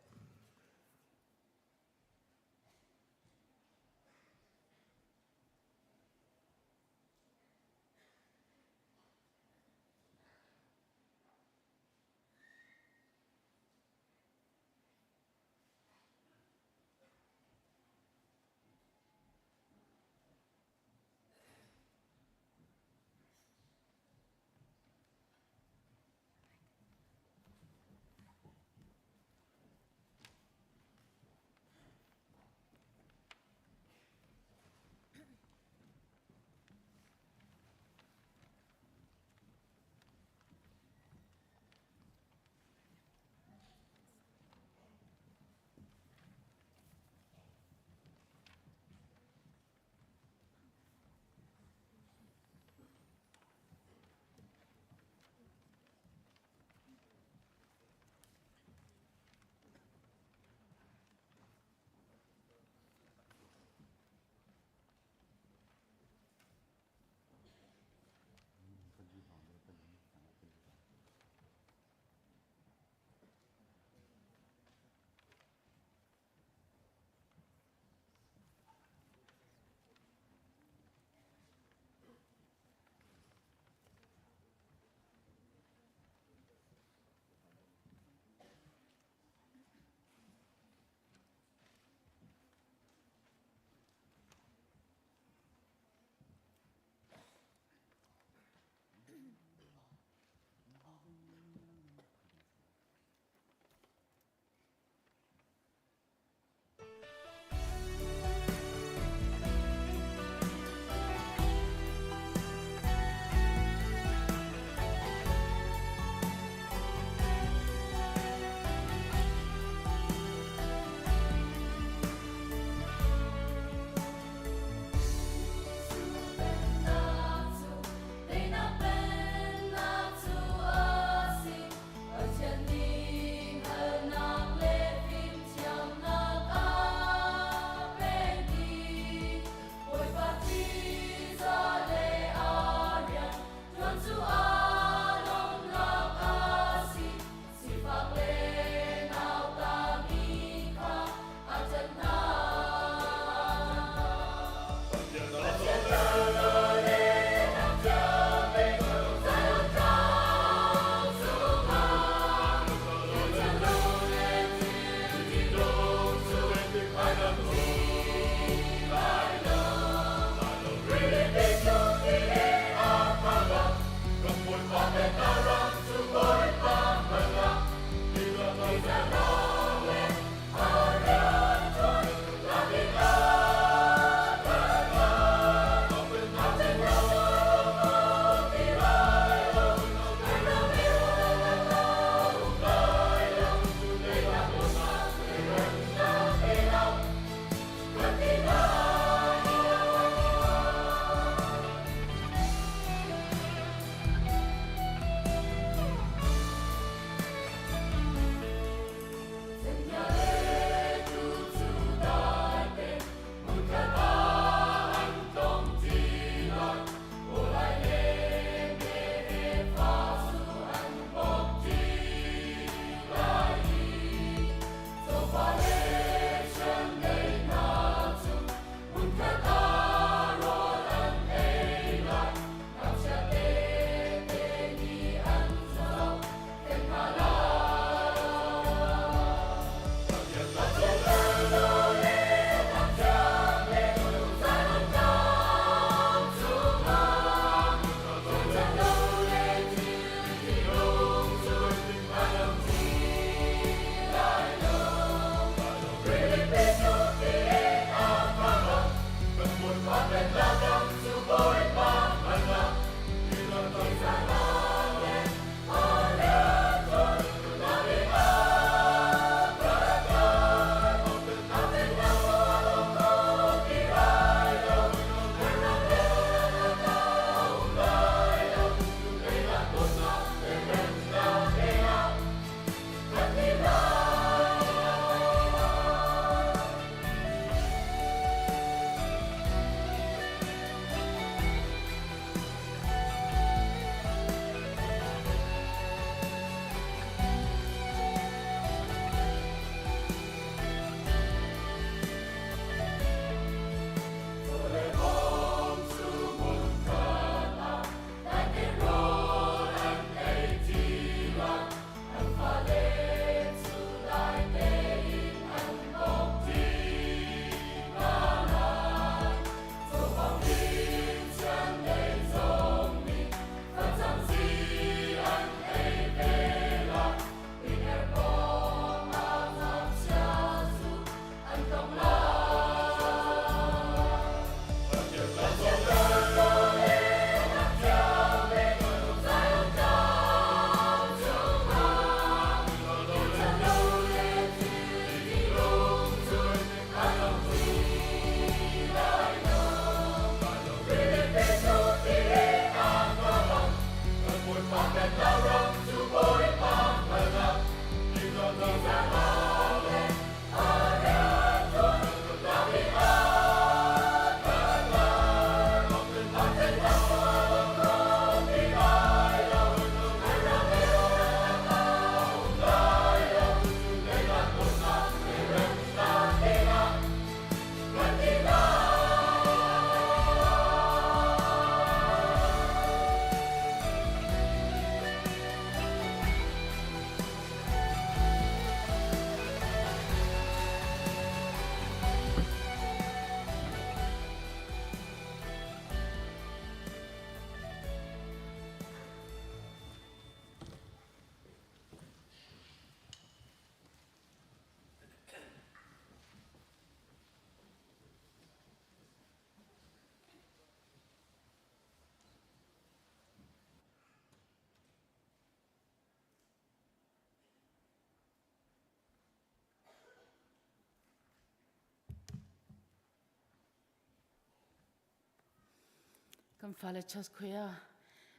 Kan fale church khoia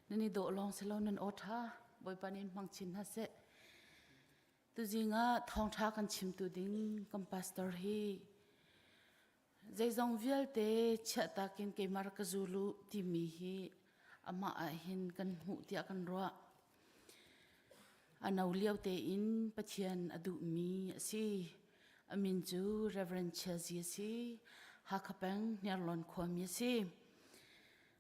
nan i dawh lawng si lo nan aw ṭha Bawipa nih in hmang chin hna seh. Tuzing ah thawngṭha kan chimtu ding kan pastor hi zeizong vialte chiahtak in keimah rak ka zul u timi hi amah ah hin kan hmuh tiah kan ruah. A no lio tein Pathian a duhmi a si. A min cu Reverend Chelsea a si. Hakha peng Hniarlawn khuami a si.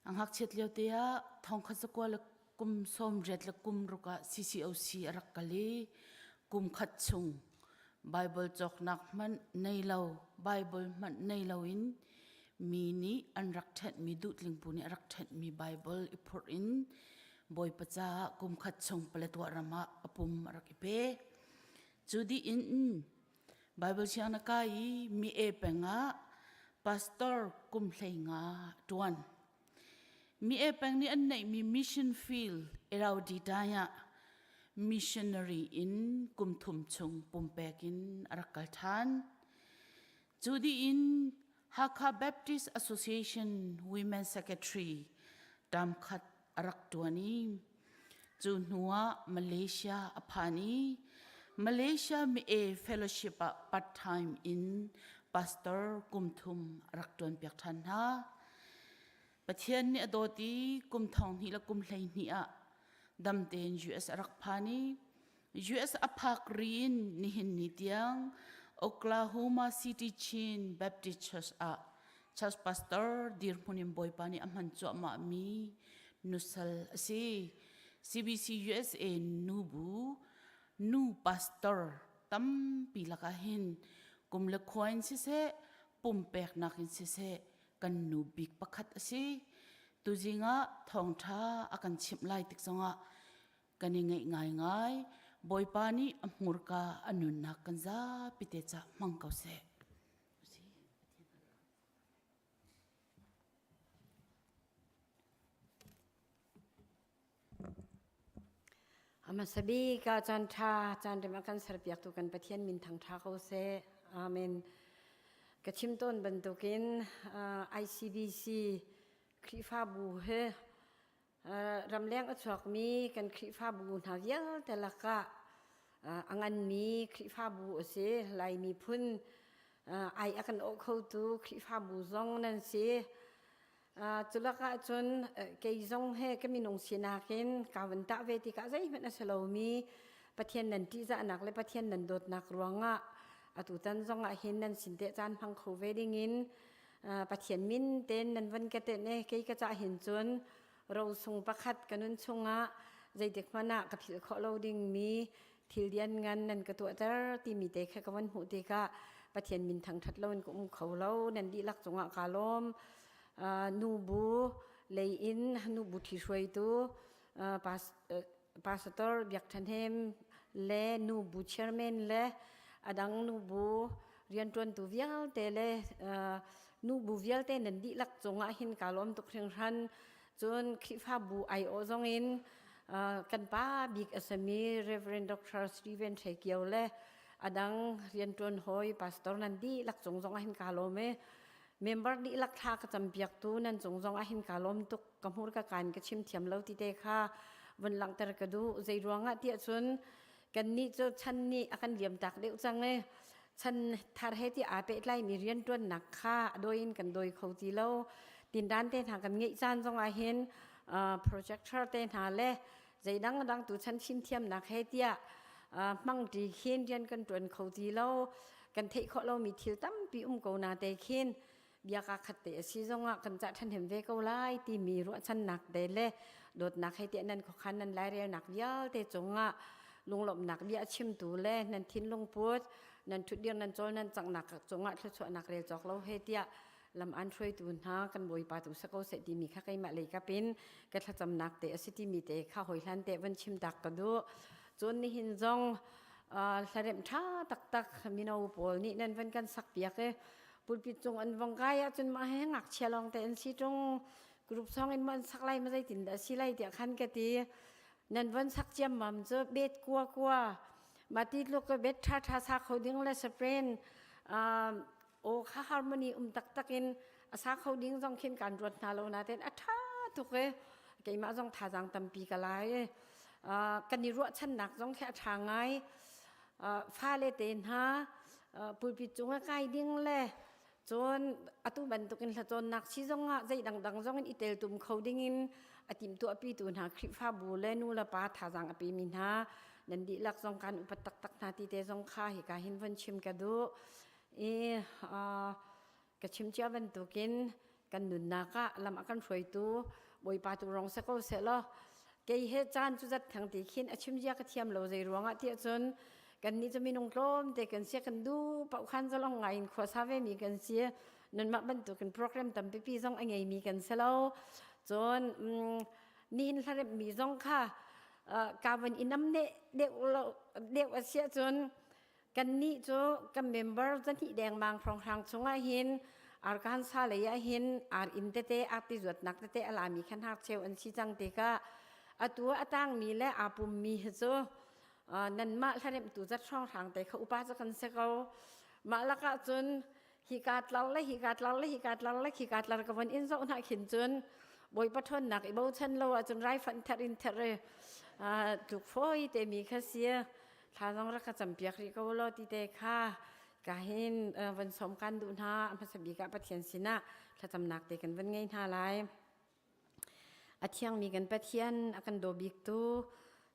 A ngakchiat lio te ah thongkhat zakua le kum 80 le kum ruk ah CCOC a rak kal i kum khat chung Bible cawknak hmanh nei lo, Bible hmanh nei loin mi nih an rak ṭhenhmi duhtlingpu nih a rak ṭhenhmi Bible i phurh in Bawipa caah kum khat chung Paletwa ram ah a pum a rak i pe. Cu dih in Bible siang na kai i mi e peng ah pastor kum 15 a ṭuan. Mi e peng nih an neihmi mission field Iraudi dai ah missionary in kum thum chung pumpek in a rak kal ṭhan. Cu dih in Hakha Baptist Association Women Secretary tam khat a rak ṭuan i cu hnuah Malaysia a phan i Malaysia Mi-e Fellowship ah part-time in pastor kum thum a rak ṭuanpiak ṭhan hna. Pathian nih a dawt i kum thong hnih le kum 12 ah dam tein US a rak phan i US a phak ri in nihin ni tiang Oklahoma City Chin Baptist Church ah church pastor dirhmun in Bawipa nih a hman cuahmah mi nusal a si. CBC USA nubu nu pastor tampi lakah hin kum le khua in siseh pumpeknak in siseh kan nu bik pakhat a si. Tuzing ah thawngṭha a kan chimh lai tik zongah kan i ngaih ngaingai. Bawipa nih a hmurka a nunnak kan zapi te cah hmang ko seh. Hmasa bik ah caan ṭha caan rem a kan serpiaktu kan Pathian min thangṭha ko seh. Amen. Ka chim tawn bantukin ICBC Khrihfabu he ramleng a chuakmi kan Khrihfabu hna vialte lakah a nganmi Khrihfabu a si. Lai miphun ai a kan awh khotu Khrihfabu zong nan si. Culak ahcun kei zong he ka minung sinak in kaa vun tah ve tikah zeihmanh a si lomi Pathian nan ṭihzahnak le Pathian nan dawtnak ruangah atutan zongah hin nan sin teh caan hmang kho ve dingin Pathian min tein nan von ka tenh i kei ka cah hin cun rosung pakhat ka nun chungah zeitik hmanh ah ka philh khawh lo dingmi thil lianngan nan ka tuahter timi te kha ka von hmuh tikah Pathian min thangṭhat lo in ka um kho lo nan dihlak cungah kaa lawm nubu lei in nubu ṭhihruaitu pastor Biak Ṭha Hnem le nubu chairman le a dang nubu rianṭuantu vialte le nubu vialte nan dihlak cungah hin kaa lawm tuk hringhran Cun Khrihfabu aiawh zongin kan pa bik a simi Reverend Dr. Stephen Hre Kio le a dang rianṭuan hawi pastor nan dihlak cung zong ah hin kaa lawm i member dihlak thla ka campiaktu nan cung zong ah hin kaa lawm tuk ka hmur ka kaan ka chim thiam lo ti te kha vun langhter ka duh zei ruangah tiah cun kannih cu chan nih a kan liam tak deuh cang i chan thar he ti aa pehtlaimi rianṭuannak kha a dawi in kan dawi kho ti lo tindan te hna kan ngeih caan zong ah hin projector te hna le zeidang dang tu chan fimthiamnak he tiah hmangṭi khin rian kan ṭuan kho ti lo kan theih khawh lomi thil tampi um ko na te khin bia kaa khat te a si zongah kan cah ṭhahnem ve ko lai timi ruahchannak te le dawtnak he tiah nan khuakhan nan lairelnak vialte cungah lunglawmhnak bia a chimtu le nan thinlung put nan ṭhutdir nan cawl nan canghnak cungah thluachuahnak rel cawk lo he tiah lam an hruaitu hna kan bawipa tu sa ko seh timi kha keimah lei kap in ka thlacamnak te a si timi te kha hoi hlan te van chim tak ka duh cun nihin zong hlaremh ṭha taktak mino pawl nih nan van kan sak piak i pulpit cung an vong kai ahcun mah he ngakchia lawng te an si ṭung group song in an sak lai ma zeitin dah si lai tiah khan ka ti nan von sak ciammam cu bet kua kua ma ti tluk ka bet ṭha ṭha sa kho ding le spren aw kha harmony um taktak in a sa kho ding zong khin kan ruat hna lo nain a ṭha tuk e keimah zong thazaang tampi ka lai e kan i ruahchannak zong khi a ṭha ngai fale te hna pulpit cung a kai ding le cun atu bantukin hlacawnnak si zongah zei dangdang zong in i teltum kho dingin a timhtuahpitu hna Khrihfabu le nu le pa thazaang a pemi hna nan dihlak zong kan upat taktak hna ti te zong kha hika hin von chim ka duh i ka chim cia bantukin kan nunnak ah lam a kan hruaitu Bawipa tu rong se ko seh law kei he caan cu zat thang ti khin a chim zia ka thiam lo zei ruangah tiah cun kan nih cu minung tlawm te kan si kan du paoh khan zalong ngai in khua sa ve mi kan si nanmah bantukin program tampipi zong a ngei mi kan si lo cun nihin hlaremh mi zong kha ka van i nam ne deuh lo deuh a si ahcun Kannih cu kan member zahnih dengmang hrawnghrang chungah hin Arkansas lei ah hin ar inn tete arti zuatnak tete a lami khan hngakcheu an si cang tikah atu a tangmi le aa pummi hi cu nanmah hlaremhtu zat hrawnghrang te kha upa cu kan si ko. Mah lakah cun hika tlar le hika tlar le hika tlar le khika tlar ka von in zoh hna khin cun Bawipa ṭhawnnak i bochan lo ahcun raifanh ther in ther i tluk fawi te mi kha si. Thla zong rak ka campiak rih ko law ti te kha ka hin van sawm kan duh hna. A hmasa bik ah Pathian sinah thlacamnak te kan van ngei hna lai. A thiangmi kan Pathian a kan daw biktu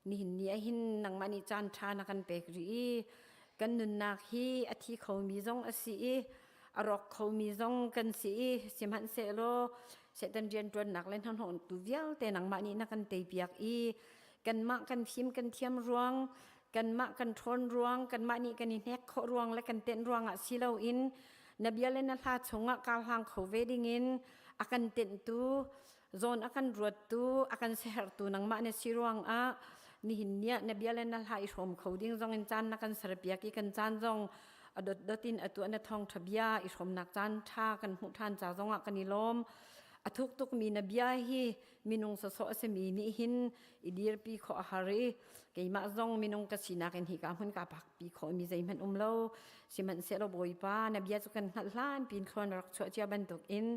nihin ni ahhin nangmah nih caan ṭha na kan pek rih i kan nunnak hi a thi khomi zong a si i a rawk khomi zong kan si i sihmanhsehlaw Satan rianṭuannak le hnahnawhtu vialte nangmah nih na kan teipiak i kanmah kan fim kan thiam ruang kanmah kan ṭhawn ruang kanmah nih kan i hnek khawh ruang le kan tenh ruangah si loin na bia le na hla chungah karhlang kho ve dingin a kan tenhtu zawn a kan ruattu a kan siaherhtu nangmah na si ruangah nihin ni ah na bia le na hla i hrawm kho ding zong in caan na kan serpiak i kan caan zong a dotdot in atu na thawngṭha bia i hrawmnak caan ṭha kan hmuh ṭhan ca zongah kan i lawm a thuk tukmi na bia hi minung sawsawh a simi nih hin i dirpi khawh a har i keimah zong minung ka sinak in hika hmun ka pakpi khawh mi zeihmanh um lo sihmanhsehlaw Bawipa na bia cu kan hngalh hlan pin thluan rak chuah cia bantuk in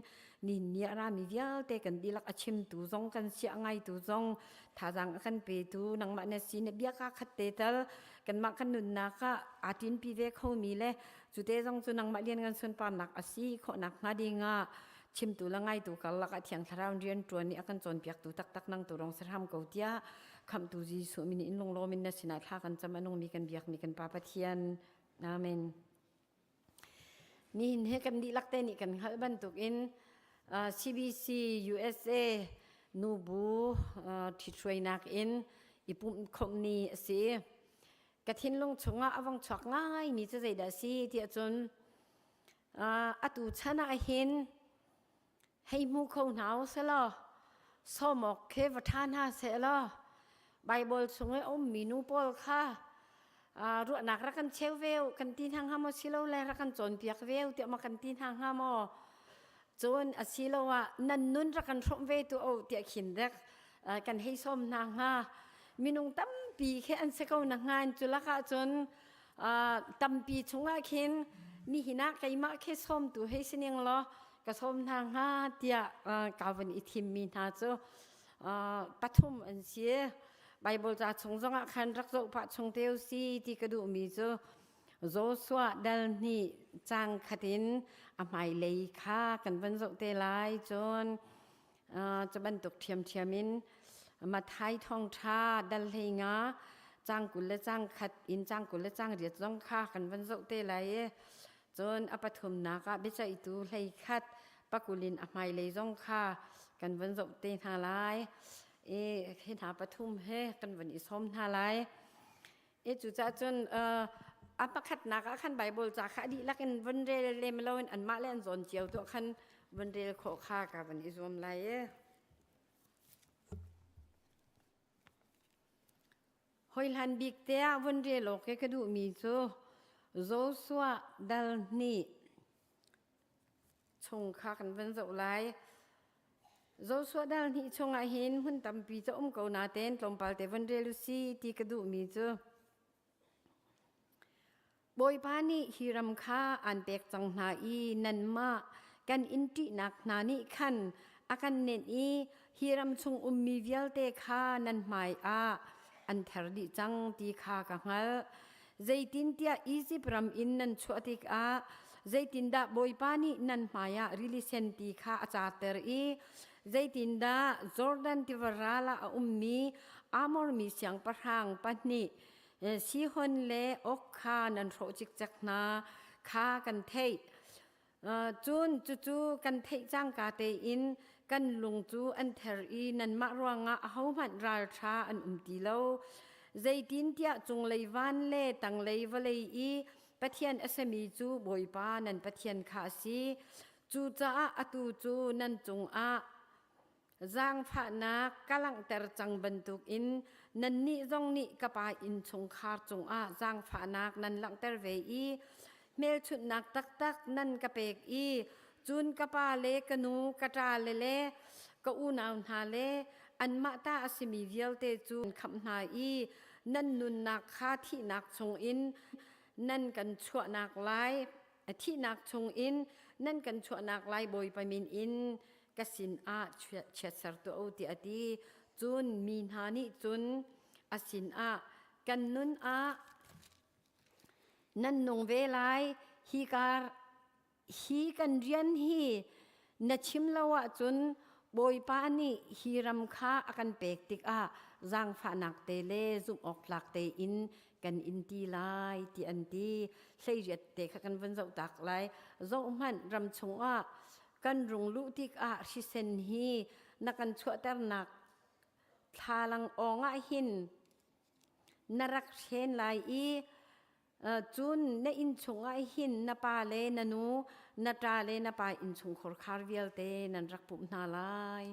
nin ni a rami vialte kan dihlak a chimtu zong kan siah ngaitu zong thazaang a kan petu nangmah na si na bia ka khat te tal kanmah kan nunnak ah aa tinpi ve khomi le cute zong cu nangmah lian ngan sunparnak a si khawhnak hnga ding ah chimtu le ngaitu karlak ah Thiang Thlarau in rian ṭuan i a kan cawnpiaktu taktak nang tu rong serham ko tiah khamhtu Jesuh min in lunglawm in na sinah thla kan cam a nungmi kan biakmi kan Pa Pathian. Amen. Nihin he kan dihlak te nih kan hngalh bantukin CBC USA nubu ṭhithruainak in i pumh khawmh ni a si. Ka thinlung chungah a vong chuak ngaimi cu zeidah a si tiah cun Atu chan ah hin hei hmu kho hna u selaw sawm awk khi va ṭha hna sehlaw Baibal chung i a ummi nu pawl kha ruahnak rak kan cheu ve u kan ti hna hnga maw silole rak kan cawnpiak ve u tiah maw kan ti hna hnga maw? Cun asiloah nan nun rak kan hrawmh ve tuah u tiah khin dek kan hei sawm hna hnga. Minung tampi khi an si ko na hnga cu lakah cun tampi chungah khin nihin ah keimah khi sawmtu hei si ning law ka sawm hna hnga tiah ka vun i thimmi hna cu pathum an si. Bible ca chung zongah khan rak zoh pah chung te si ti ka duhmi cu Joshua dal hnih cang khat in a hmailei kha kan van zoh te lai cun Cu bantuk ṭhiamṭhiam in Matthai thawngṭha dal hlei nga cang 20 le cang khat in cang 20 le cang riat zong kha kan van zoh te lai i cun a pathumnak ah biaceihtu hlei khat pakul in a hmailei zong kha kan van zoh te hna lai i hi hna pathum he kan van i sawm hna lai. I cucaah cun a pakhatnak ah khan Baibal ca kha a dihlak in von rel lem loin anmah le an zawn cio tuah khan von rel khawh kha ka van i zuam lai i. Hoi hlan bik te ah von rel awk i ka duhmi cu Joshua dal hnih chung kha kan van zoh lai. Joshua dal hnih chungah hin hmun tampi cu um ko natein tlawmpal te von rel u si ti ka duhmi cu Bawipa nih hi ram kha aan pek cang hna i nanmah kan in ṭihnak hna nih khan a kan nenh i Hi ram chung ummi vialte kha nan hmaiah an ther dih cang ti kha ka hngalh. Zeitintiah Izipt ram in nan chuah tikah zeitindah Bawipa nih nan hmaiah rili sen ti kha a carter i zeitindah Jordan tiva ral ah a ummi Amor mi siangpahrang pahnih Sihon le Og kha nan hrawh cikcek hna kha kan theih. Cun cucu kan theih cangka tein kan lung cu an ther i nanmah ruangah ahohmanh ralṭha an um ti lo. Zeitintiah cunglei van le tanglei vawlei i Pathian a simi cu Bawipa nan Pathian kha a si. Cucaah atu cu nan cungah Zaangfahnak ka langhter cang bantukin nannih zong nih ka pa innchungkhar cungah zaangfahnak nan langhter ve i hmelchunhnak taktak nan ka pek i cun ka pa le ka nu ka ṭale le ka unau hna le anmah ta a simi vialte cu nan khamh hna i nan nunnak kha thihnak chungin nan kan chuahnak lai thihnak chungin nan kan chuahnak lai Bawipa min in ka sinah chiatser tuah u tiah a ti. Cun mi hna nih cun a sinah kan nun ah nan nung ve lai hi kar hi kan rian hi na chim lo ahcun Bawipa nih hi ram kha a kan pek tikah zaangfahnak te le zumh awk tlak tein kan in ti lai ti an ti. Hleiriat te kha kan van zoh tak lai. Zohhmanh ram chungah Kan rung luh tikah hrisen hi na kan chuahternak thlalang awng ah hin na rak hren lai i cun na inn chungah hin na pa le na nu, na ṭa le na pa innchungkhar khar vialte nan rak pumh hna lai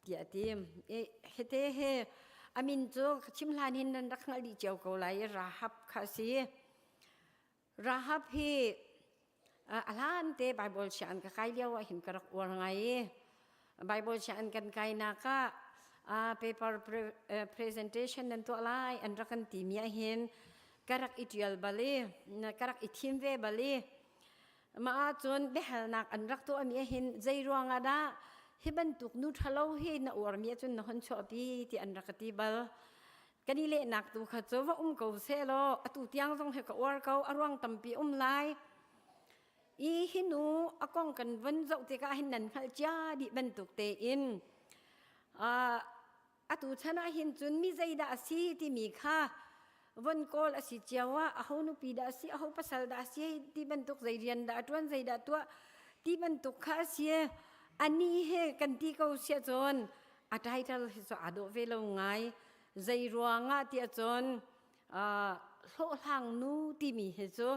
tiah a ti. Hite he a min cu chim hlan hin nan rak hngalh dih cio ko lai i Rahab kha a si. Rahab hi a hlan te Bible sianginn ka kai lio ah hin ka rak uar ngai i Bible sianginn kan kainak ah paper presentation nan tuah lai an rak kan timi ah hin ka rak i ṭial bal i ka rak i thim ve bal i mah ahcun biahalnak an rak tuahmi ah hin zei ruangah dah hi bantuk nu ṭhalo hi na uarmi ahcun na hon chuahpi ti an rak ka ti bal. Kan i lehnak tu kha cu va um ko sehlaw atu tiang zong hi ka uar ko a ruang tampi um lai. I hi nu a kong kan vun zoh tikah hin nan hngalh cia dih bantuk tein atu chan ah hin cun mi zeidah a si timi kha von kawl a si cio ah aho nupi dah a si aho pasal dah a si ti bantuk zei rian dah a ṭuan zei dah tuah ti bantuk kha a si ani he kan ti ko siah cun a title hi cu aa dawh ve lo ngai zei ruangah tiah cun hlawhhlang nu timi hi cu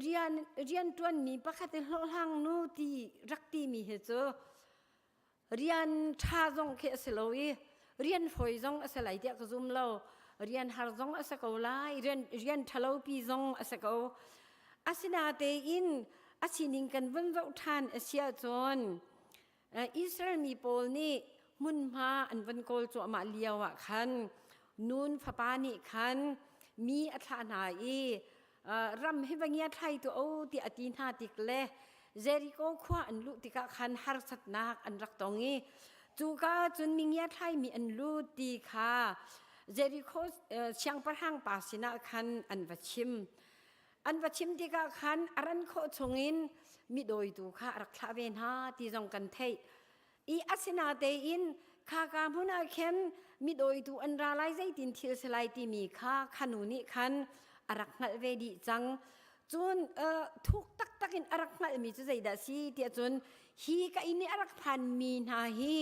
rian rian ṭuanmi pakhat i hlawhhlang nu ti rak timi hi cu rian ṭha zong khi a si lo i rian fawi zong a si lai tiah ka zum lo rian har zong a si ko lai rian rian ṭhalo pi zong a si ko asinatein a sining kan vun zoh ṭhan a si ahcun Israel mi pawl nih hmunhma an van kawl cuahmah lio ah khan nun fapa nih khan mi a thlah hna i ram hi va ngia thlai tu o tiah a ti hna tik le Jericho khua an luh tikah khan harsatnak an rak tong i cuka cun mi ngia thlaimi an lut ti kha Jericho siangpahrang pa sinah khan an va chim. An va chim tikah khan a ran khawh chungin mi dawitu kha a rak thlah ve hna ti zong kan theih. I asinatein khaka hmun ah khin mi dawitu an ra lai zeitin thil si lai timi kha khanu nih khan a rak hngalh ve dih cang. Cun thuk taktak in a rak hngalhmi cu zeidah si tiah cun hi ka inn i a rak phanmi hna hi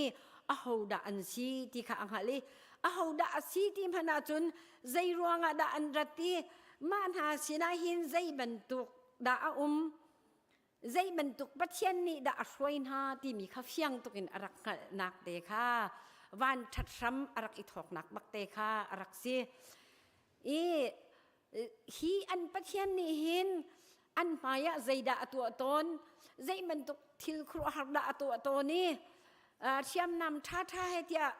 ahodah an si ti kha a hngalh i ahodah a si ti hmanh ahcun zei ruangah dah an rat i mah hna sinah hin zei bantuk dah a um zei bantuk Pathian nih dah a hruai hna timi kha fiang tukin a rak hngalhnak te kha van ṭhat hram a rak i thawknak bak te kha a rak si i hi an Pathian nih hin an hmaiah zeidah a tuah tawn zei bantuk thil khuaruahhar dah a tuah tawn i hriamnam ṭhaṭha he tiah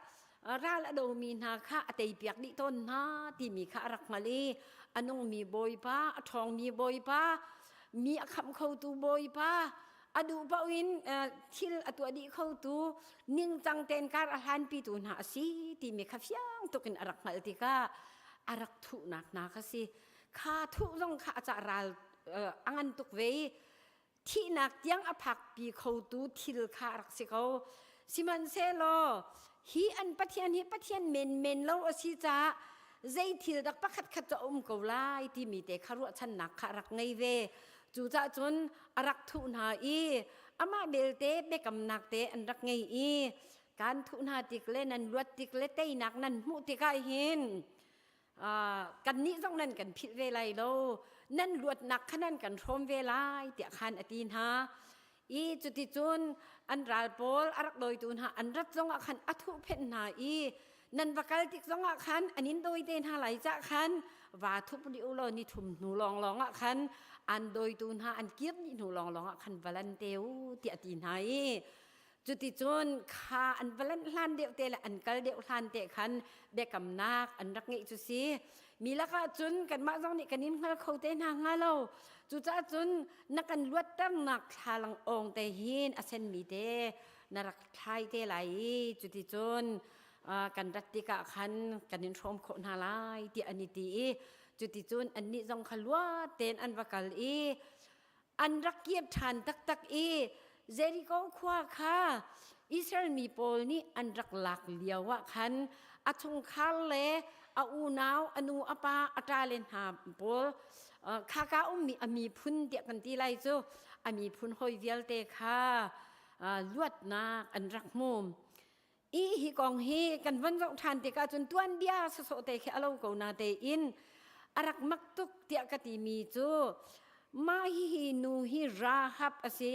ral a domi hna kha a teipiak dih tawn hna timi kha a rak hngalh i a nungmi Bawipa a ṭhawngmi Bawipa mi a khamh khotu Bawipa. A duh paoh in thil a tuah dih khotu ningcang tein kar a hlanpitu hna a si timi kha fiang tuk in a rak hngalh tikah a rak thuhnak hna kha si. Kha thuh zong kha a cah ral a ngan tuk ve i thihnak tiang a phakpi khotu thil kha a rak si ko. Sihmanhsehlaw hi an Pathian hi Pathian menmen lo a si caah zei thil dak pakhat khat cu a um ko lai timi te kha ruahchannak kha a rak ngei ve. Cucaah cun a rak thuh hna i amah belte biakamnak te an rak ngei i kan thuh hna tik le nan luat tik le teinak nan hmuh tikah hin kannih zong nan kan philh ve lai lo nan luatnak kha nan kan hrawm ve lai tiah khan a ti hna i cuticun an ral pawl a rak dawitu hna an rat zongah khan a thuhphenh hna i nan va kal tik zongah khan an in dawi te hna lai cah khan va thup dih u law ni thum hnu lawnglawng ah khan an dawitu hna an kir dih hnu lawnglawng ah khan va lan te u tiah a ti hna i Cuticun kha an va lanh hlan deuh te le an kal deuh hlan te khan biakamnak an rak ngeih cu si. Mi lakah cun kanmah zong nih kan in hngal kho te hna hnga lo. Cucaah cun na kan luatternak thlalang awng te hin a senmi te na rak thlai te lai i cuticun kan rat tikah khan kan in hrawm khawh hna lai tiah an i ti i cuticun annih zong kha luat tein an va kal i an rak kir ṭhan taktak i Jericho khua kha Israel mi pawl nih an rak lak lio ah khan a chungkhar le a unau a nu a pa a ṭale hna pawl khaka ummi a miphun tiah kan ti lai cu a miphun hawi vialte kha luatnak an rak hmu. I hi kong hi kan von zoh ṭhan tikah cun tuanbia sawsawh te khi a lo ko na tein a rak mak tuk tiah ka timi cu mah hihi nu hi Rahab a si.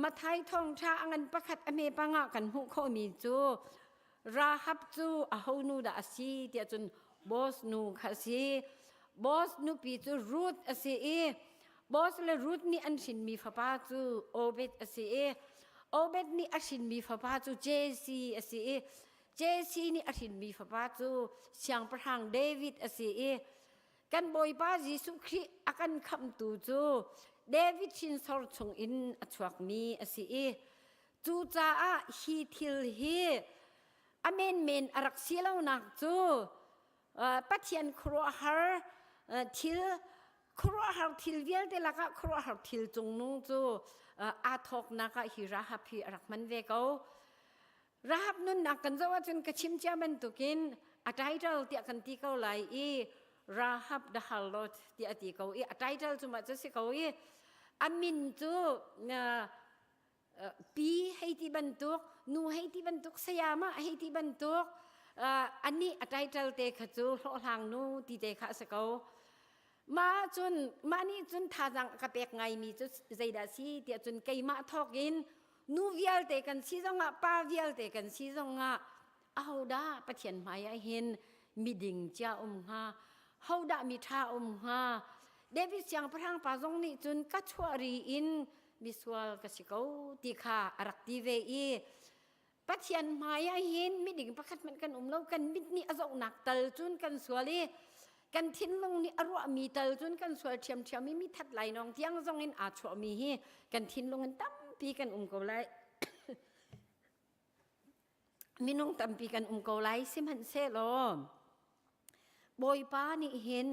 Mathai thawngṭha a ngan pakhat a hme pangah kan hmuh khawhmi cu Rahab cu aho nu dah a si tiah cun Boaz nu kha a si. Boaz nupi cu Ruth a si i Boaz le Ruth nih an hrinmi fapa cu Obed a si i Obed nih a hrinmi fapa cu Jesse a si i Jesse nih a hrinmi fapa cu Siangpahrang David a si i kan Bawipa Jesuh Khrih a kan khamhtu cu David hrinsor chungin a chuakmi a si i cucaah hi thil hi a menmen a rak si lonak cu Pathian khuaruahhar thil khuaruahhar thil vialte lakah khuaruahhar thil cungnung cu aa thawknak ah hi Rahab hi a rak hman ve ko. Rahab nunnak kan zoh ahcun ka chim cia bantukin a title tiah kan ti ko lai i Rahab the harlot tiah a ti ko i a title cu mah cu si ko i a min cu pi hei ti bantuk nu hei ti bantuk sayama hei ti bantuk anih a title te kha cu hlawhhlang nu ti te kha a si ko mah cun mah nih cun thazaang ka pek ngaimi cu zeidah si tiah cun keimah thawk in nu vialte kan si zongah pa vialte kan si zongah ahodah Pathian hmai ah hin miding cia um hnga hodah mi ṭha um hnga David siangpahrang pa zong nih cun ka chuah ri in misual ka si ko ti kha a rak ti ve i Pathian hmai ah hin miding pakhat hmanh kan um lo kan mit nih a zohnak tal cun kan sual i kan thinlung nih a ruahmi tal cun kan sual ṭhiamṭhiam i mi that lai nawng tiang zong in aa chuahmi hi kan thinlung in tampi kan um ko lai minung tampi kan um ko lai sihmanhsehlaw Bawipa nih hin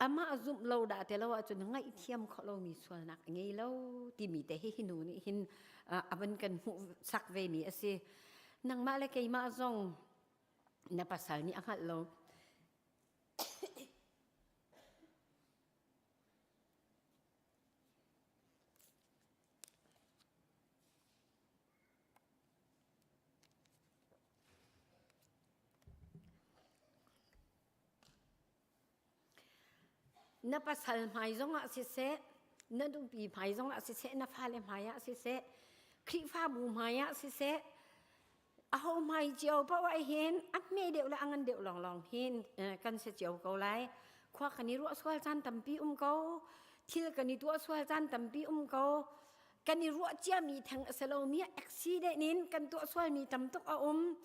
amah zumh lo dah te lo ahcun ngaihthiam khawh lomi sualnak a ngei lo timi te hi hi nu nih hin a van kan hmuh sak ve mi a si nangmah le keimah zong na pasal nih a hngalh lo Na pasal hmai zongah siseh, na nupi hmai zongah siseh, na fale hmai ah siseh, Khrihfabu hmai ah siseh, aho hmai cio paoh ah hin a hme deuh le a ngan deuh lawnglawng hin kan si cio ko lai. Khua kan i ruah sual caan tampi um ko. Thil kan i tuah sual caan tampi um ko. Kan i ruah ciami theng a si lomi accident in kan tuah sualmi tam tuk a um.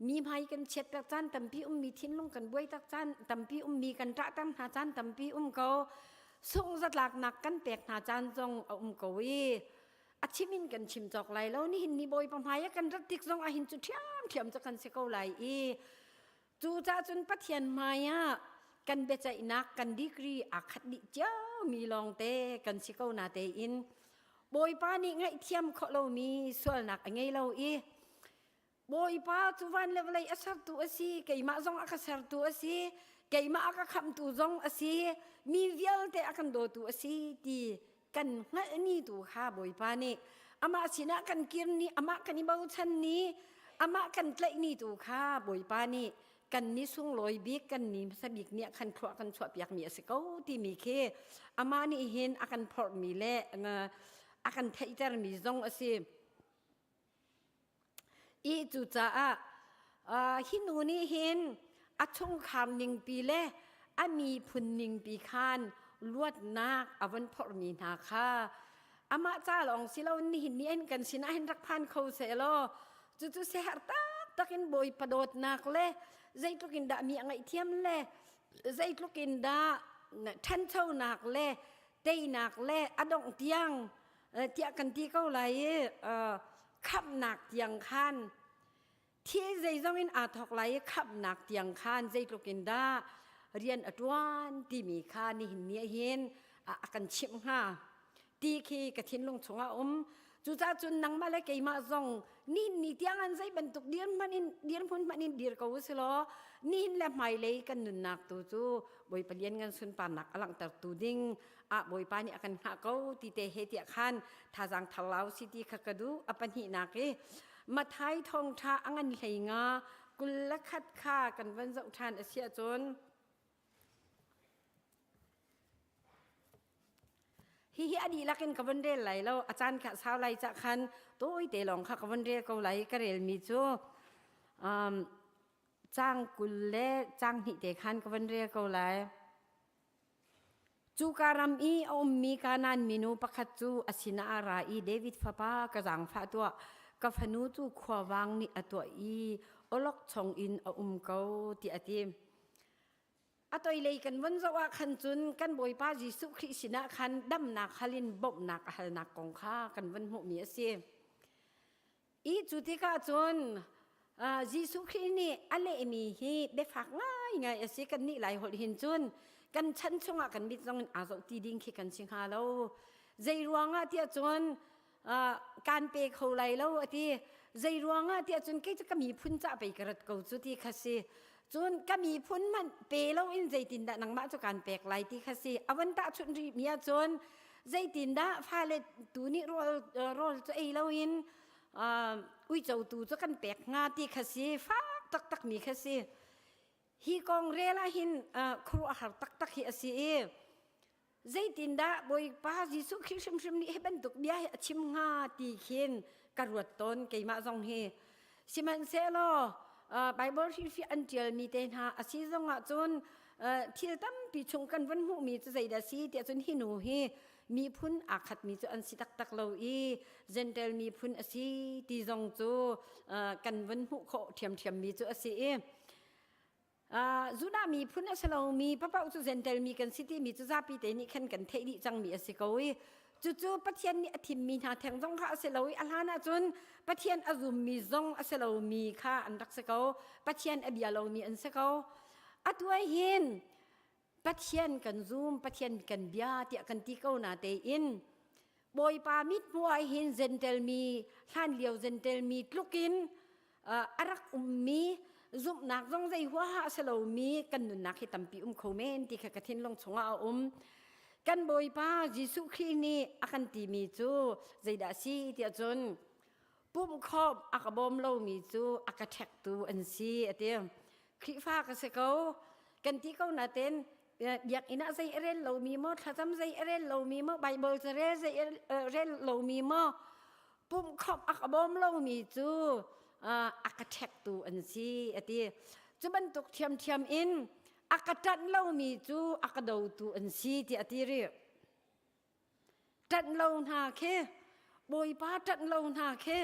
Mi hmai kan chiat tak caan tampi ummi thinlung kan buai tak caan tampi ummi kan ṭahter hna caan tampi um ko. Sungh zatlaknak kan pek hna caan zong a um ko i. A chim in kan chim cawk lai lo. Nihin ni Bawipa hmai ah kan rat tik zong ah hin cu ṭhiamṭhiam cu kan si ko lai i cucaah cun Pathian hmai ah kan biaceihnak kan degree aa khat dih ciomi lawngte kan si ko na tein Bawipa nih ngaihthiam khawh lomi sualnak a ngei lo i Bawipa cu van le vawlei a sertu a si, keimah zong a ka sertu a si, keimah a ka khamhtu zong a si, mi vialte a kan dawtu a si ti kan hngalhmi tu kha Bawipa nih amah sinah kan kir ni, amah kan i bochan ni, amah kan tlaih ni tu kha Bawipa nih kan ni sunglawi bik kan ni hmasa bik nih khan thluah kan chuahpiak mi a si ko timi khi amah nih hin a kan phorhmi le a kan theihtermi zong a si. I cucaah hi nu nih hin a chungkhar ningpi le a miphun ningpi khan luatnak a von phorhmi hna kha amah ca lawng si lo nihin ni in kan sinah hin rak phan kho seh law cucu siaherh taktak in Bawipa dawtnak le zeitluk in dah mi a ngaihthiam le zeitluk in dah ṭhanchonak le teinak le a dongh tiang tiah kan ti ko lai i khamhnak tiang khan thil zeizong in aa thawk lai i khamhnak tiang khan zeitluk in dah rian a ṭuan timi kha nihin ni hin a kan chimh hnga ti khi ka thinlung chungah um. Cucaah cun nangmah le keimah zong nihin ni tiang an zei bantuk dirhmun in dirhmun hmanh in dir ko u law nihin le hmailei kan nunnak tu cu Bawipa lianngan sunparnak a langhtertu ding ah Bawipa nih a kan hngah ko ti te he tiah khan thazaang thar lau si ti kha ka duh. A pahnihnak i Mathai thawngṭha a ngan hlei nga 21 kha kan van zoh ṭhan a si ahcun hihi a dihlak in ka von rel lai lo, a caan kha sau lai cah khan tawite lawng kha ka von rel ko lai. Ka relmi cu um, caang 20 le caang hnih te khan ka von rel ko lai. Cuka ram i a ummi Kanaan minu pakhat cu a sinah a ra i David fapa ka zaangfah tuah, ka fanu cu khuavang nih a tuah i awlokchong in a um ko, tiah a ti. A toilei kan von zoh ah khan cun kan Bawipa Jesuh Khrih sinah khan damnak hal in bawmhnak a halnak kong kha kan von hmuhmi a si. I cu tikah cun Jesuh Khrih nih a lehmi hi biafak ngaingai a si. Kannih Lai holh hin cun kan chan chungah kan mit zong in aa zoh ti ding khi kan si hnga lo. Zei ruangah tiah cun kaan pe kho lai lo a ti. Zei ruangah tiah cun kei cu ka miphun cah pei ka rat ko cu ti kha si. Cun ka miphun hmanh pe lo in zeitindah nangmah cu kaan pek lai ti kha si. A von tahchunh rih mi ahcun zeitindah fale tu nih rawl rawl cu ei loin uico tu cu kan pek hnga ti kha si. Fak taktak mi kha si. Hi kong rel ah hin khuaruahhar taktak hi a si i zeitindah Bawipa Jesuh Khrih hrimhrim nih hi bantuk bia hi a chim hnga ti khin ka ruat tawn keimah zong hi. Sihmanhsehlaw Bible hrilhfiah an ṭialmi te hna a si zongah cun thil tampi chung kan vun hmuhmi cu zeidah si tiah cun hi nu hi miphun aa khatmi cu an si taktak lo i Gentile miphun a si ti zong cu kan vun hmuh khawh ṭhiamṭhiammi cu a si i Judah miphun a si lomi papaoh cu Gentile mi kan si timi cu zapi te nih khan kan theih dih cangmi a si ko i cucu Pathian nih a thimmi hna theng zong kha a si lo i a hlan ahcun Pathian a zummi zong a si lomi kha an rak si ko. Pathian a bia lomi an si ko. Atu ah hin Pathian kan zum, Pathian kan bia tiah kan ti ko na tein Bawipa mithmuh ah hin Gentile mi hlan lio Gentile mi tlukin a rak ummi zumhnak zong zei huaha a si lomi kan nunnak hi tampi um kho men ti kha ka thinlung chungah a um. Kan Bawipa Jesuh Khrih nih a kan timi cu zeidah a si tiah cun pumhkhawm a ka bawm lomi cu a ka ṭhektu an si a ti. Khrihfa ka si ko kan ti ko nain biakinn ah zei a rel lomi maw, thlacam zei a rel lomi maw, Bible ca rel zei a rel lomi maw, pumhkhawmh a ka bawm lomi cu a ka ṭhektu an si a ti. Cu bantuk ṭhiamṭhiam in a ka ṭanh lomi cu a ka dotu an si tiah a ti rih. Ṭanh lo hna khi Bawipa ṭanh lo hna khi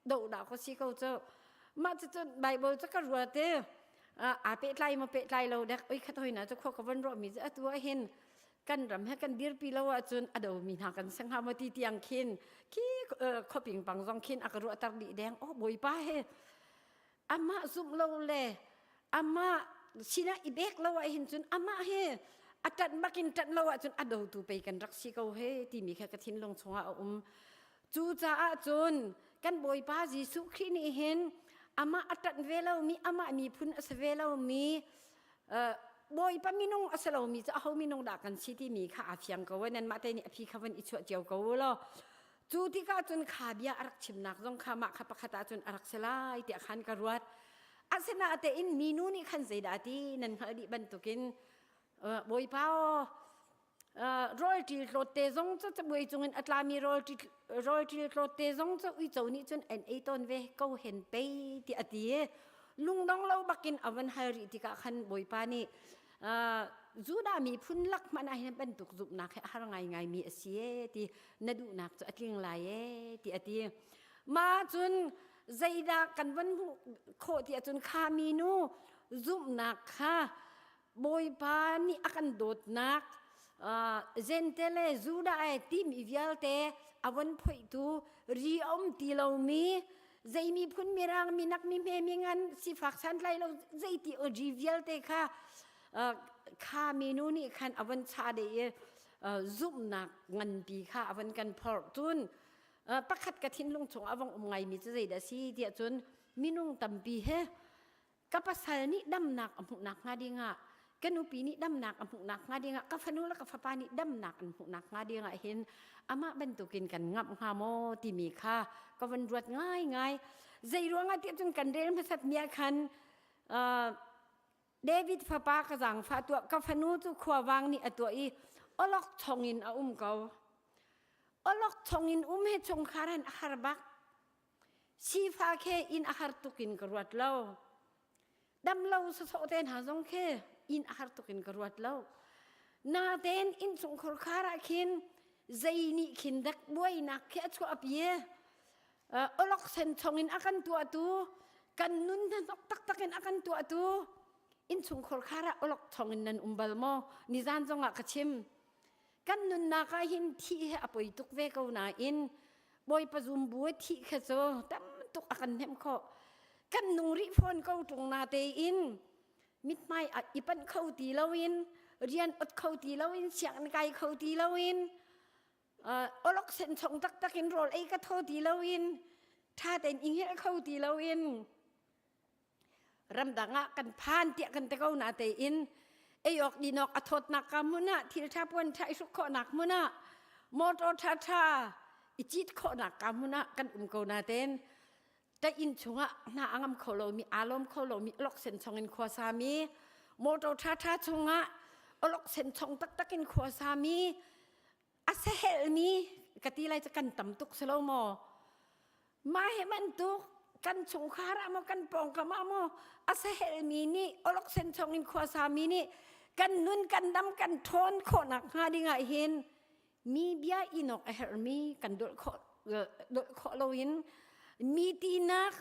dohdah ka si ko cu. Mah cucun Bible cu ka ruat i aa pehtlai maw pehtlai lo dek oi khat hoi na cu khua ka von ruahmi cu atu ah hin. Kan ram he kan dirpi lo ahcun a domi hna kan si hnga maw ti tiang khin khi khuaping pang zong khin a ka ruahter dih deng. Oh Bawipa he amah zumh lo le amah sinah i bek lo ah hin cun amah he a ṭanh bakin ṭanh lo ahcun a dotu pei kan rak si ko he timi kha ka thinlung chungah a um. Cucaah cun kan Bawipa Jesuh Khrih nih hin amah a ṭanh ve lomi amah miphun a si ve lomi Bawipa minung a si lomi cu aho minung dah kan si timi kha aa fiang ko nan mah te nih a phi kha van i chuah cio ko u law cu tikah cun kha bia a rak chimnak zong kha mah kha pakhat ah cun a rak si lai tiah khan ka ruat. Asinain minu nih khan zeidah ti nan hngalh dih bantukin Bawipa aw rawl ṭil tlawt te zong cu cabuai cungin a tlami rawl ṭil tlawt te zong cu uico nih cun an ei tawn ve ko hen pei ti a ti i lungdong lo bakin a van hal rih tikah khan Bawipa nih Judah miphun lak hmanh ah hin bantuk zumhnak hi a har ngaingai mi a si e ti na duhnak cu a tling lai e ti a ti. Ma cun zeidah kan van hmuh khawh ti ahcun kha minu zumhnak kha Bawipa nih a kan dawtnak Jentile Judah ai timi vialte a von phoihtu ri a um ti lomi zei miphun mirang minak mi hme mi ngan sifak santlai lo zeiti ri vialte kha kha minu nih khan a von cha de i zumhnak nganpi kha a von kan phorh cun pakhat ka thinlung chung a vong um ngaimi cu zeidah si tiah cun minung tampi he ka pasal nih damnak a hmuhnak hnga dingah ka nupi nih damnak a hmuhnak hnga dingah ka fanu le ka fapa nih damnak an hmuhnak hnga dingah hin amah bantukin kan ngamh hnga maw timi kha ka van ruat ngaingai. Zei ruangah tiah cun kan rel hmasat mi ah khan David fapa ka zaangfah tuah ka fanu cu khuavang nih a tuah i olok chongin a um ko. Olok chongin um he chungkhar han a har bak. Sifa khe inn a har tuk in ka ruat lo. Dam lo sawsawh te hna zong khe inn a har tuk in ka ruat lo. Natein innchungkhar khar ah khin zei nih khin dak buainak khi a chuah pi olok sen chong in a kan tuahtu kan nun hnahnok taktak in a kan tuahtu innchungkhar khar ah olok chong in nan um bal maw nizan zong ah ka chim kan nunnak ah hin thih hi a poi tuk ve ko nain Bawipa zum bu thih kha cu tam tuk a kan hnemh khawh. Kan nung rih fawn ko ṭung na tein mithmai i panh kho ti loin rian ot kho ti loin sianginn kai kho ti loin olok sen chong taktak in rawl ei ka thaw ti loin ṭha tein i hngilh kho ti loin ramdang ah kan phan tiah kan ti ko na tein ei awk din awk a thawtnak ka hmun ah thil ṭha puan ṭha i hruk khawhnak hmun ah motor ṭha ṭha i cit khawhnak ka hmun ah kan um ko na tein ta inn chungah hna a ngam kho lomi aa lawm kho lomi olok sen chong in khua sami motor ṭha ṭha chungah olok sen chong taktak in khua sami a sahelmi ka ti lai cu kan tam tuk si lo maw? Mah hi bantuk kan chungkhar ah maw kan pawngkam ah maw a sahelmi nih olok sen chong in khuasami nih kan nun kan dam kan ṭhawn khawhnak hnga ding ah hin mi bia inok a herhmi kan dolh khawh dolh khawh loin mi tinak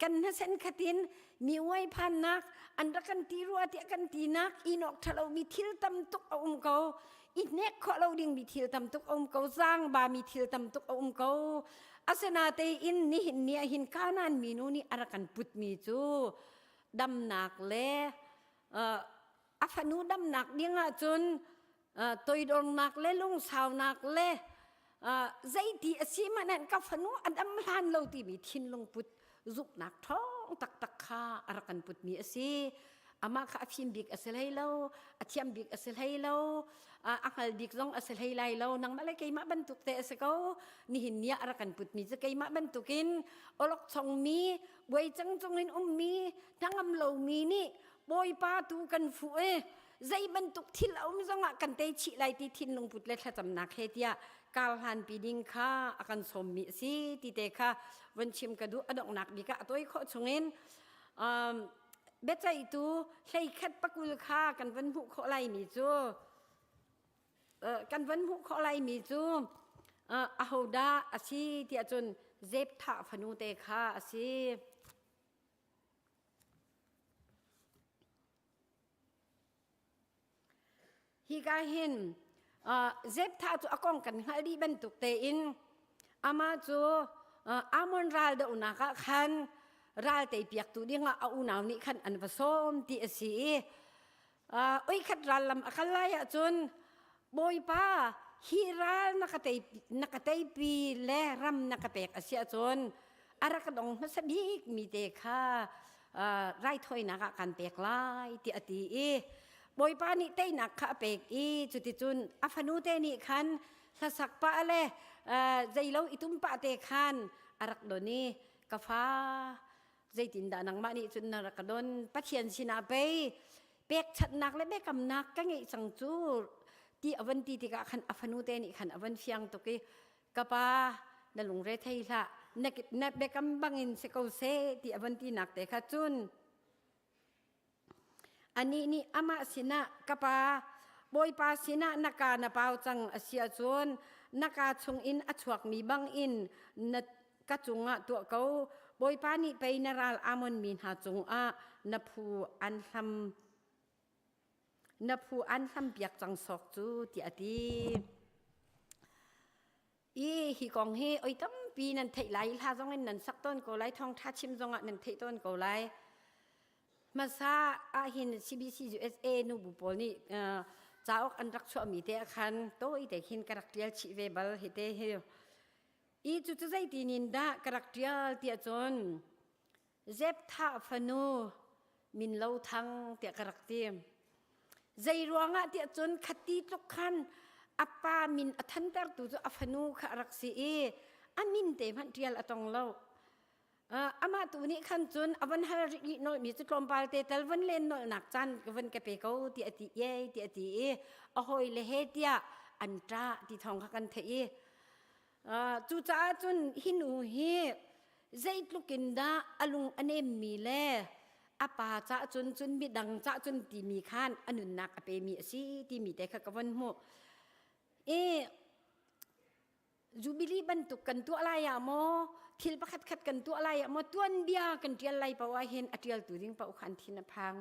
kan hnasen khatin mi uai phannak an rak kan ti rua tiah kan tinak inok ṭhalo mi thil tam tuk a um ko i hnek khawh lo ding mi thil tam tuk a um ko zaangba mi thil tam tuk a um ko. Asinatein nihin ni ah hin Kanaan minu nih a rak kan putmi cu damnak le a fanu damnak ding ahcun toidornak le lungsaunak le zeiti a si hmanh ka fanu a dam hlan lo timi thinlung put zumhnak ṭhawng taktak kha a rak kan putmi a si. Amah kha a fim bik a si hlei lo, a thiam bik a si hlei lo, a hngal bik zong a si hlei lai lo. Nangmah le keimah bantuk te a si ko. Nihin ni ah a rak kan putmi cu keimah bantukin awlokchongmi, buai cang cungin ummi, hnangam lomi nih Bawipa tu kan fuh i zei bantuk thil a um zongah kan tei chih lai ti thinlung put le thlacamnak he tiah kar hlanpi ding kha a kan sawmmi a si ti te kha von chim ka duh. A donghnak bik ah a tawi khawh chungin um, biaceihtu 31 pakul kha kan van hmuh khawh laimi cu kan van hmuh khawh laimi cu ahodah a si tiah cun Zepthah fanu te kha a si. Hika hin. Zeptha cu a kong kan hngalh dih bantuk tein amah cu Ammon ral dohnak ah khan ral teipiaktu dingah a unau nih khan an va sawm ti a si i oikhat ral lam a kal lai ahcun Bawipa hi ral na ka tei na ka teipi le ram na ka pek a si ahcun a rak dong hmasa bik mi te kha raithawinak ah kan pek lai tiah a ti i Bawipa nih teinak kha a pek i cuticun a fanu te nih khan hlasak pah le zeilo i tum pah te khan a rak don i ka fa zeitindah nangmah nih cun na rak ka don Pathian sinah pei pekchanhnak le biakamnak ka ngeih cang cu ti a van ti tikah khan a fanu te nih khan a van fiang tuk i ka pa na lungre thei hlah na, na biakam bangin si ko seh ti a van tinak te kha cun Anih nih amah sinah, Ka pa, Bawipa sinah na ka na pau cang a si ahcun na kaa chungin a chuakmi bangin na ka cungah tuah ko. Bawipa nih pei na ral Ammon mi hna cungah na phu an hlam na phu an hlampiak cang sawk cu tiah a ti. I hi kong hi oi tampi nan theih lai hla zong in nan sak tawn ko lai thawngtha chim zong ah nan theih tawn ko lai. Hmasa ahhin CBC USA nubu pawl nih cauk an rak chuahmi te ah khan tawi te khin ka rak ṭial chih ve bal hi te hi. I cucu zeitin in dah ka rak ṭial tiah cun Zepthah fanu min lo thang tiah ka rak ti. Zei ruangah tiah cun khati tluk khan a pa min a thantertu cu a fanu kha a rak si i a min te hmanh ṭial a tong lo. Amah tu nih khan cun a von hal rih nolhmi cu tlawmpal te tal von len nolhnak caan ka von ka pe ko ti a ti iai ti a ti i a hawi le he tiah an ṭah ti thawng kha kan theih i cucaah cun hi nu hi zeitluk in dah a lung a nemmi le a pa cah cun cun midang cah cun timi khan a nunnak a pemi a si timi te kha ka von hmuh i Jubilee bantuk kan tuah lai ah maw thil pakhat khat kan tuah lai ah maw tuanbia kan ṭial lai paoh ah hin a ṭialtu ding paoh kha an thin a phang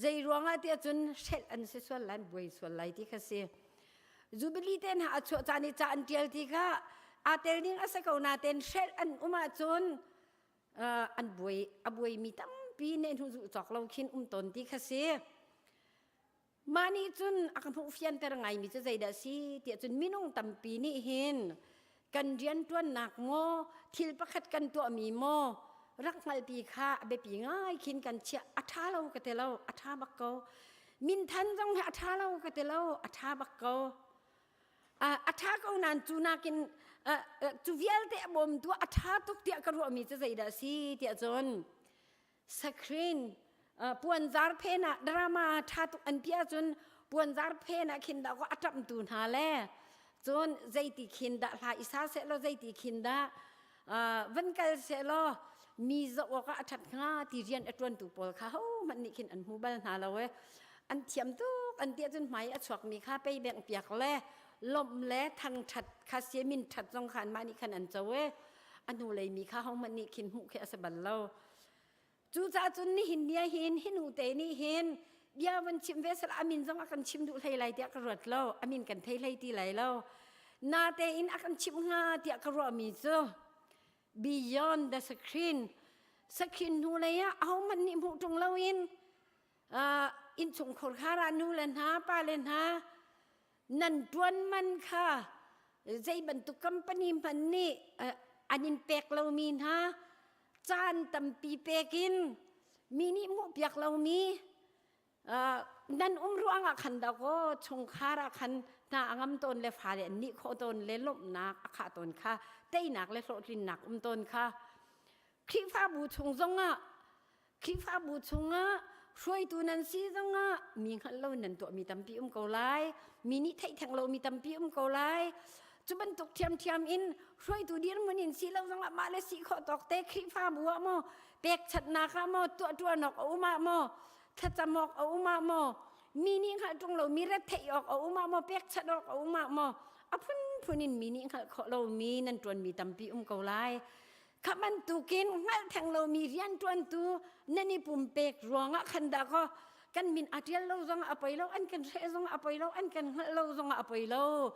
zei ruangah tiah cun hrelh an si sual lai an buai sual lai ti kha si Jubilee te hna a chuah caan i ca an ṭial ti kha aa tel ding a si ko nain hrelh an um ahcun an buai a buaimi tampi ne hnu zuh cawk lo khin um tawn ti kha si Mah nih cun a ka hmuh fianter ngaimi cu zeidah a si tiah cun minung tampi nih hin kan rianṭuannak maw thil pakhat kan tuahmi maw rak hngalhpi kha a biapi ngai khin kan chiah a ṭha lo ka ti lo a ṭha bak ko minthan zong hi a ṭha lo ka ti lo a ṭha bak ko a ṭha ko nain cu nakin cu vialte a bawmtu a ṭha tuk tiah ka ruahmi cu zeidah a si tiah cun Sakrin puanzar phen ah drama ṭha tuk an piah cun puanzar phen ah khin dah a ṭamhtu hna le cun zeiti khin dah hla i sa seh law zeiti khin dah van kal seh law mi zoh awk ah a ṭhat hnga ti rian a ṭuantu pawl kha hohmanh nih khin an hmu bal hna lo e an thiam tuk an tiah cun hmai a chuakmi kha pei bengh piak le lawmh le thangṭhat kha siamin ṭhat zong kha anmah nih khan an co e a hnu lei mi kha hohmanh nih khin hmuh khi a si bal lo Cucaah cun nihin ni ah hin hi nu te nih hin bia van chim ve sal amin zong a kan chim duh hlei lai tiah ka ruat lo amin kan thei hlei ti lai lo natein a kan chimh hnga tiah ka ruahmi cu beyond the screen screen hnu lei ah ahohmanh nih hmuh ṭung loin innchungkhar khar ah nu le hna pa le hna nan ṭuan man kha zei bantuk company hmanh nih an in pek lomi hna caan tampi pek in mi nih hmuhpiak lomi nan um ruangah khan dakaw chungkhar ah khan hna a ngam tawn le fale an nih khawh tawn le lawmhnak a khah tawn kha teinak le hlawhtlinnak um tawn kha Khrihfabu chung zongah Khrihfabu chungah hruaitu nan si zongah mi hngalh lo nan tuahmi tampi um ko lai. Mi nih theih theng lomi tampi um ko lai. Cu bantuk ṭhiamṭhiam in hruaitu dirhmun in si lo zongah mah le si khawh tawk te Khrihfabu ah maw pekchanhnak ah maw tuahṭuan awk a um ah maw thlacam awk a um ah maw mi nih hngalh ṭung lomi retheih awk a um ah maw pekchanh awk a um ah maw a phunphun in mi nih hngalh khawh lomi nan ṭuanmi tampi um ko lai. Kha bantukin hngalh theng lomi rianṭuantu nan i pumpek ruangah khan dah kaw. Kan min a ṭial lo zong a poi lo, an kan hreh zong a poi lo, an kan hngalh lo zong a poi lo.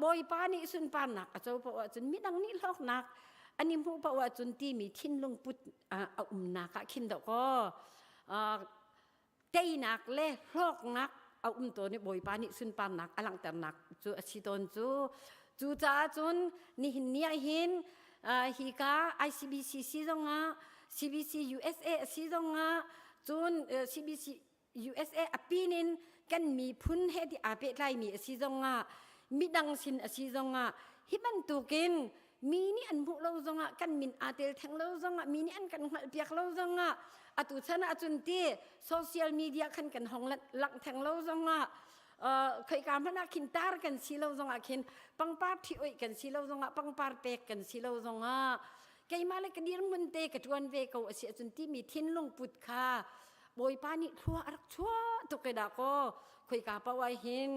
Bawipa nih sunparnak a co paoh ahcun midang nih hlawknak an i hmuh paoh ahcun timi thinlung put a umnak ah khin dawh kaw teinak le hlawknak a um tawn i Bawipa nih sunparnak a langhternak cu a si tawn cu. Cucaah cun nihin ni ah hin hika ICBCC zongah CBC USA a si zongah cun CBC USA a pin in kan miphun he ti aa pehtlaimi a si zongah midang sin a si zongah hi bantukin mi nih an hmuh lo zongah kan min aa tel theng lo zongah mi nih an kan hngalhpiak lo zongah atu chan ahcun ti social media khan kan hong langh theng lo zongah khoika hmanh ah khin tar kan si lo zongah khin pangpar ṭhi oih kan si lo zongah pangpar pek kan si lo zongah keimah le ka dirhmun te ka ṭuan ve ko a si ahcun timi thinlung put kha Bawipa nih thlua a rak chuah tuk i dah kaw khoika paoh ah hin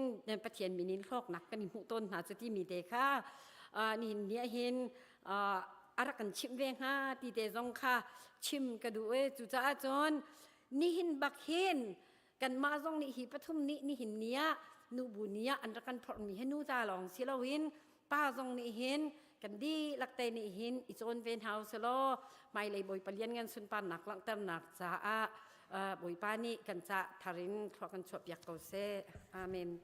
Pathian min in hlawknak kan i hmuh tawn hna cu timi te kha nihin ni ah hin a rak kan chimh ve hnga ti te zong kha chim ka duh i cucaah cun nihin bak hin kanmah zong nih hi pathum nih nihin ni ah nubu ni ah an rak kan phorhmi hi nu ca lawng si loin pa zong nih hin kan dihlak te nih hin i cawn ve hna usih hmailei Bawipa lianngan sunparnak langhternak caah Bawipa nih kan ca thar in thlua kan chuahpiak ko seh. Amen.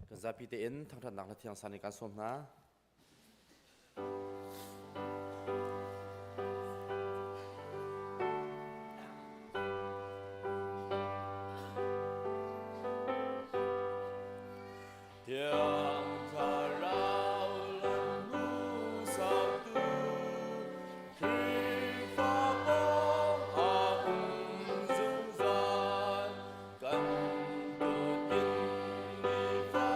Kan zapi tein thangṭhatnak hla thiang san in kan sawm hna. Thiang Thlarau lam hmuhsaktu Khrihfa pawng a um zungzal kan tutin nifa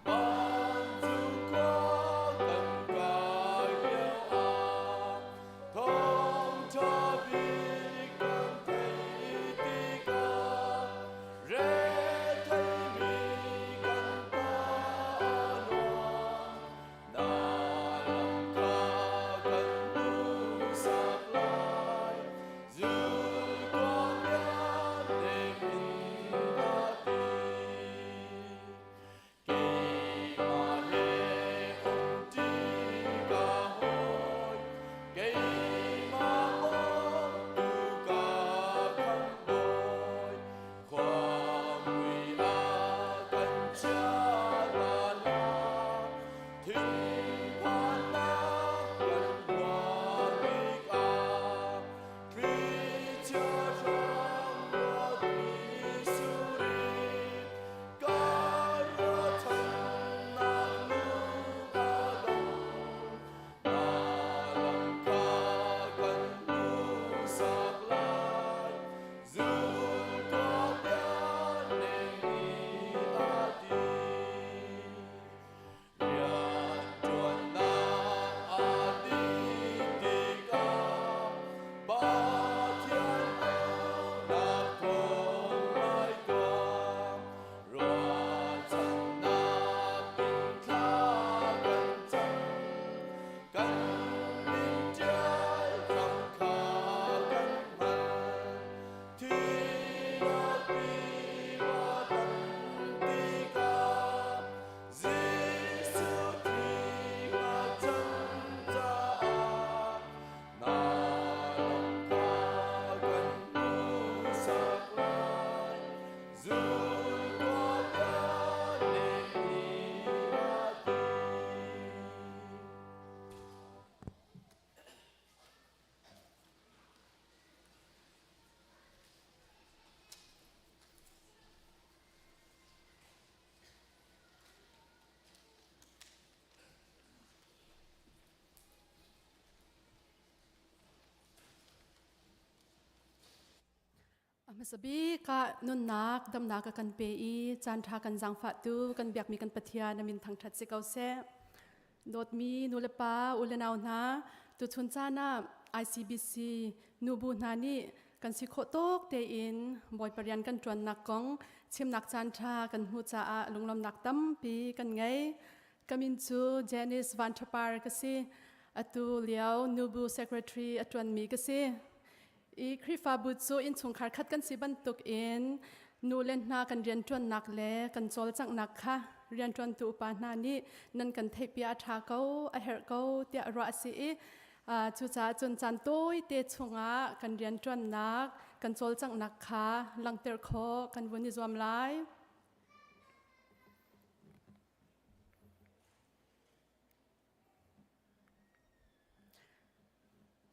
Vancung khua kan kai lio ah thawngṭha bik kan theih tikah Retheimi kan Pa nuam, na lam kha kan hmuhsak lai. Zul tuah bia nem in a ti. Keimah he umṭi ka hawi, keimah bawmtu ka khamhbawi. Khuamui ah kan chia hna hlah, thinphannak kan hmual bik ah, thlichia hrang ruatmi suri, ka ruahchannak lung a dong. Na lam kha kan hmuhsak lai, zul tuah bia nem a ti. Rianṭuannak aa dih tikah Pathian auhnak thawng ngai tuah. Ruahchannak in thla kan cam, kan min ṭial hram kha kan hngalh. Thihnak tiva tan tikah Jesuh thihnak can caah na lam kha kan hmuhsak lai. Zul tuah bia nih a ti. A hmasa bik ah nunnak damnak a kan pe i caan ṭha kan zaangfahtu kan biakmi kan Pathian a min thangṭhat si ko seh. Dawtmi nulepa ulenau hna, tuchun caan ah ICBC nubu hna nih kan si khawh tawk tein Bawipa rian kan ṭuannak kong chimnak caan ṭha kan hmuh caah lunglawmnak tampi kan ngei. Ka min cu Janice Van Ṭhapar ka si. Atu lio nubu secretary a ṭuanmi ka si. I Khrihfabu cu innchungkhar khat kan si bantuk in nu le hna kan rianṭuannak le kan cawlcanghnak kha rianṭuantu upa hna nih nan kan theihpi a ṭha ko, a herh ko tiah ruah a si i cucaah cun caan tawite chungah kan rianṭuannak, kan cawlcanghnak kha langhter khawh kan vun i zuam lai.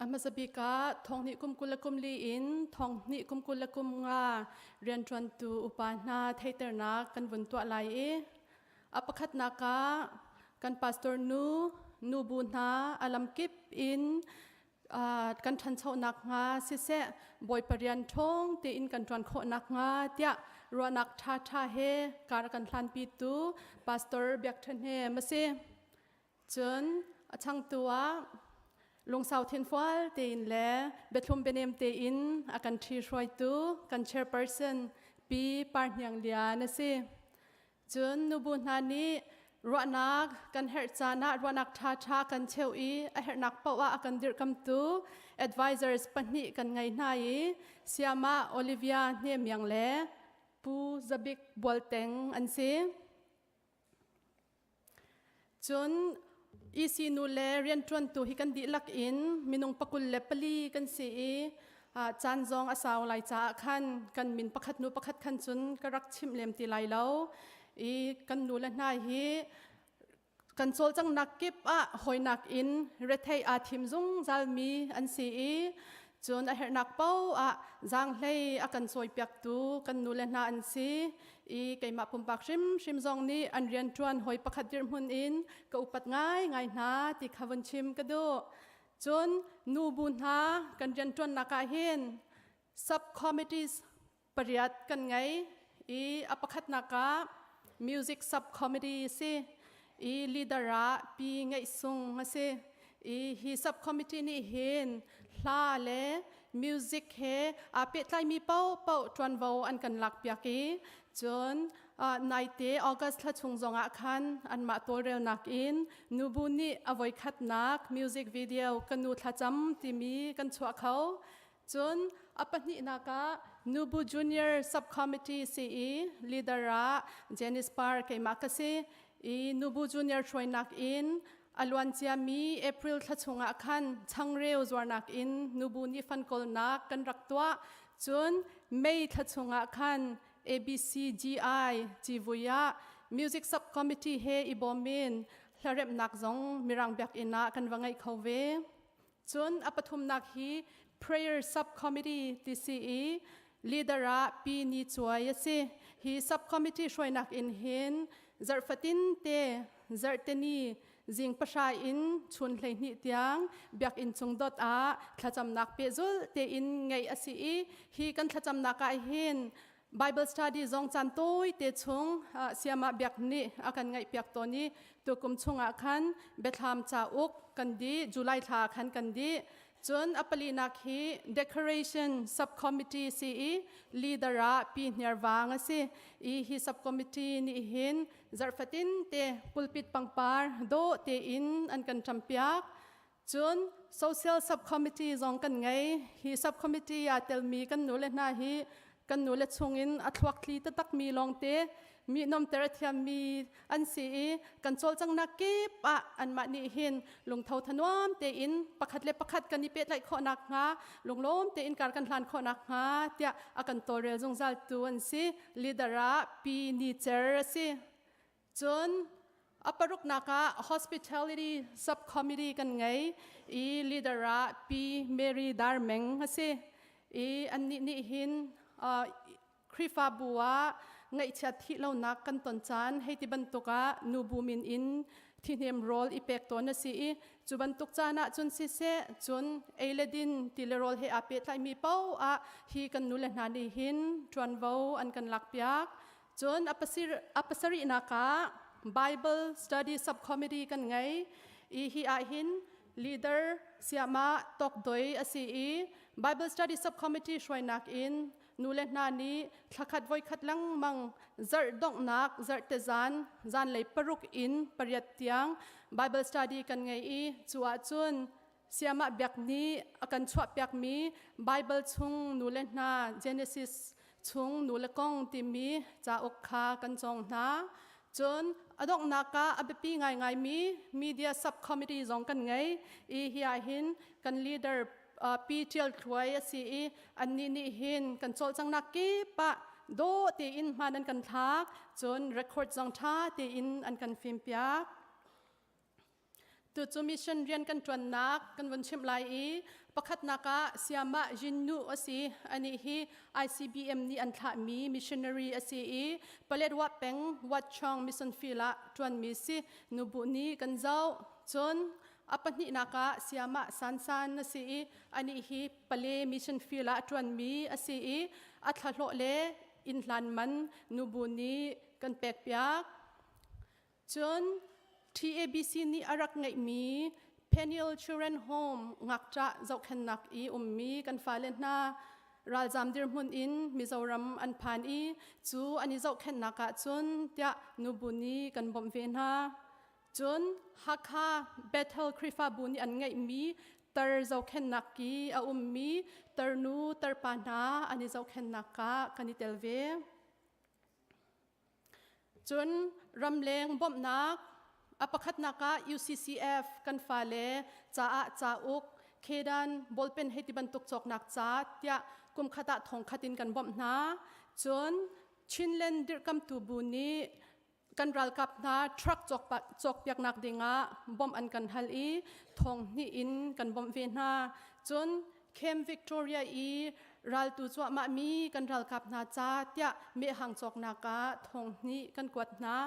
A hmasa bik ah thonghnih kum 20 le kum li in thonghnih kum 20 le kum nga rianṭuantu upa hna theihternak kan vun tuah lai i a pakhatnak ah kan pastor nu nubu hna a lamkip in kan ṭhanchonak hnga siseh Bawipa rian ṭhawng tein kan ṭuan khawh nakhnga tiah ruahnak ṭhaṭha he kar a kan hlanpitu Pastor Biak Ṭha Hnem a si. Cun a changtu ah lungsau thinfual tein le biathlum bianem tein a kan ṭhi hruaitu kan chairperson Pi Par Hniang Lian a si. Cun nubu hna nih ruahnak kan herh caan ah ruahnak ṭhaṭha kan cheuh i a herhnak paoh ah a kan dirhkamtu advisors pahnih kan ngei hna i Siama Olivia Hnemiang le Pu Zabik Bualteng an si. Cun EC nu le rianṭuantu hi kan dihlak in minung 24 kan si i caan zong a sau lai caah khan kan min pakhat nu pakhat khan cun ka rak chimh lem ti lai lo i kan nu le hna hi kan cawlcanghnak kip ah hawinak in rethei aa thim zungzal mi an si i cun a herhnak paoh ah zaanghlei a kan cawipiaktu kan nu le hna an si i keimah pumpak hrimhrim zong nih an rianṭuan hawi pakhat dirhmun in ka upat ngaingai hna ti kha vun chim ka duh. Cun nubu hna kan rianṭuannak ah hin subcommittees pariat kan ngei i a pakhatnak ah music subcommittee si i leader ah Pi Ngeih Sung a si i hi subcommittee nih hin hla le music he aa pehtlaimi paohpaoh ṭuanvo an kan lakpiak i cun naite August thla chung zongah khan anmah tawlrelnak in nubu nih a voikhatnak music video ka nu thlacam timi kan chuah kho. Cun a pahnihnak ah Nubu Junior Subcommittee si i leader ah Janice Parr keimah ka si i Nubu Junior hruainak in a luanciami April thla chungah khan changreu zuarnak in nubu nih fan kawlnak kan rak tuah. Cun May thla chungah khan ABCGI civui ah Music Subcommittee he i bawm in hlaremhnak zong Mirang biakinn ah kan va ngeih kho ve. Cun a pathumnak hi Prayer Subcommittee ti si i leader ah Pi Ni Cuai a si. Hi subcommittee hruainak in hin zarhfatin te zarhteni zing pahra in chun 12 tiang biakinn chung dot ah thlacamnak pehzulh tein ngeih a si i hi kan thlacamnak ah hin Bible study zong caan tawi te chung siama biak nih a kan ngaih piak tawn i tukum chungah khan Biathlam cauk kan di July thla khan kan di cun a palinak hi decoration subcommittee si i leader ah pi hniarvang a si i hi subcommittee nih hin zarhfatin te pulpit pangpar dawh tein an kan ṭampiak Cun social subcommittee zong kan ngei. Hi subcommittee aa telmi kan nule hna hi kan nule chungin a thluak thli taktakmi lawngte mi nomter a thiammi an si i kan cawlcanghnak kip ah anmah nih hin lungtho thanuam tein pakhat le pakhat kan i pehtlaih khawh nakhnga lunglawm tein kar kan hlan khawh nakhnga tiah a kan tawlrel zungzaltu an si. Leader ah Pi Ni Cer a si. Cun a paruknak ah hospitality subcommittee kan ngei i leader ah Pi Mary Darmeng a si i annih nih hin uh, Khrihfabu ah ngaihchiat thih lonak kan ton caan hei ti bantuk ah nubu min in thihnem rawl i pek tawn a si i cu bantuk caan ah cun siseh cun ei le din ti le rawl he aa pehtlaimi paoh ah hi kan nu le hna nih hin ṭuanvo an kan lakpiak Cun a pasarihnak ah. Bible Study Subcommittee kan ngei. I hi ah hin leader siama tokdoi a si i Bible Study Subcommittee hruainak in nule hna nih thlakhat voikhat lengmang zarh donghnak zarhte zan zanlei paruk in pariat tiang Bible study kan ngei i cu ahcun siamah biak nih a kan chuahpiakmi Bible chung nule hna Genesis chung nule kong timi cauk kha kan cawng hna. Cun a donghnak ah a biapi ngaingaimi media subcommittee zong kan ngei i hi ah hin kan leader Pi Ṭial Thluai a si i annih nih hin kan cawlcanghnak kip ah dawh tein hmaan an kan thlak cun record zong ṭha tein an kan fimpiak. Tucu mission rian kan ṭuannak kan vun chimh lai i pakhatnak ah Siamah Jinnu a si. Anih hi ICBM nih an thlahmi missionary a si i Paletwa peng Wat Chong mission field ah ṭuanmi si. Nubu nih kan zoh. Cun a pahnihnak ah Siamah Sansan a si i anih hi Pale mission field ah ṭuanmi a si i a thlahlawh le inn hlan man nubu nih kan pekpiak. Cun TABC nih a rak ngeihmi Peniel Children Home ngakṭah zohkhennak i ummi kan fale hna ralzam dirhmun in Mizoram an phan i cu an i zohkhenhnak ahcun tiah nubu nih kan bawmh ve hna. Cun Hakha Bethel Khrihfabu nih an ngeihmi tar zohkhenhnak i a ummi tarnu tarpa hna an i zohkhenhnak ah kan i tel ve. Cun ramleng bawmhnak a pakhatnak ah UCCF kan fale caah cauk khedan ballpen hei ti bantuk cawknak ca tiah kum khat ah thong khat in kan bawmh hna. Cun Chinland dirhkamtu bu nih kan ralkap hna truck cawkpiaknak dingah bawmh an kan hal i thong hnih in kan bawmh ve hna. Cun Camp Victoria i raltu cuahmahmi kan ralkap hna ca tiah mehhang cawknak ah thong hnih kan kuat hna.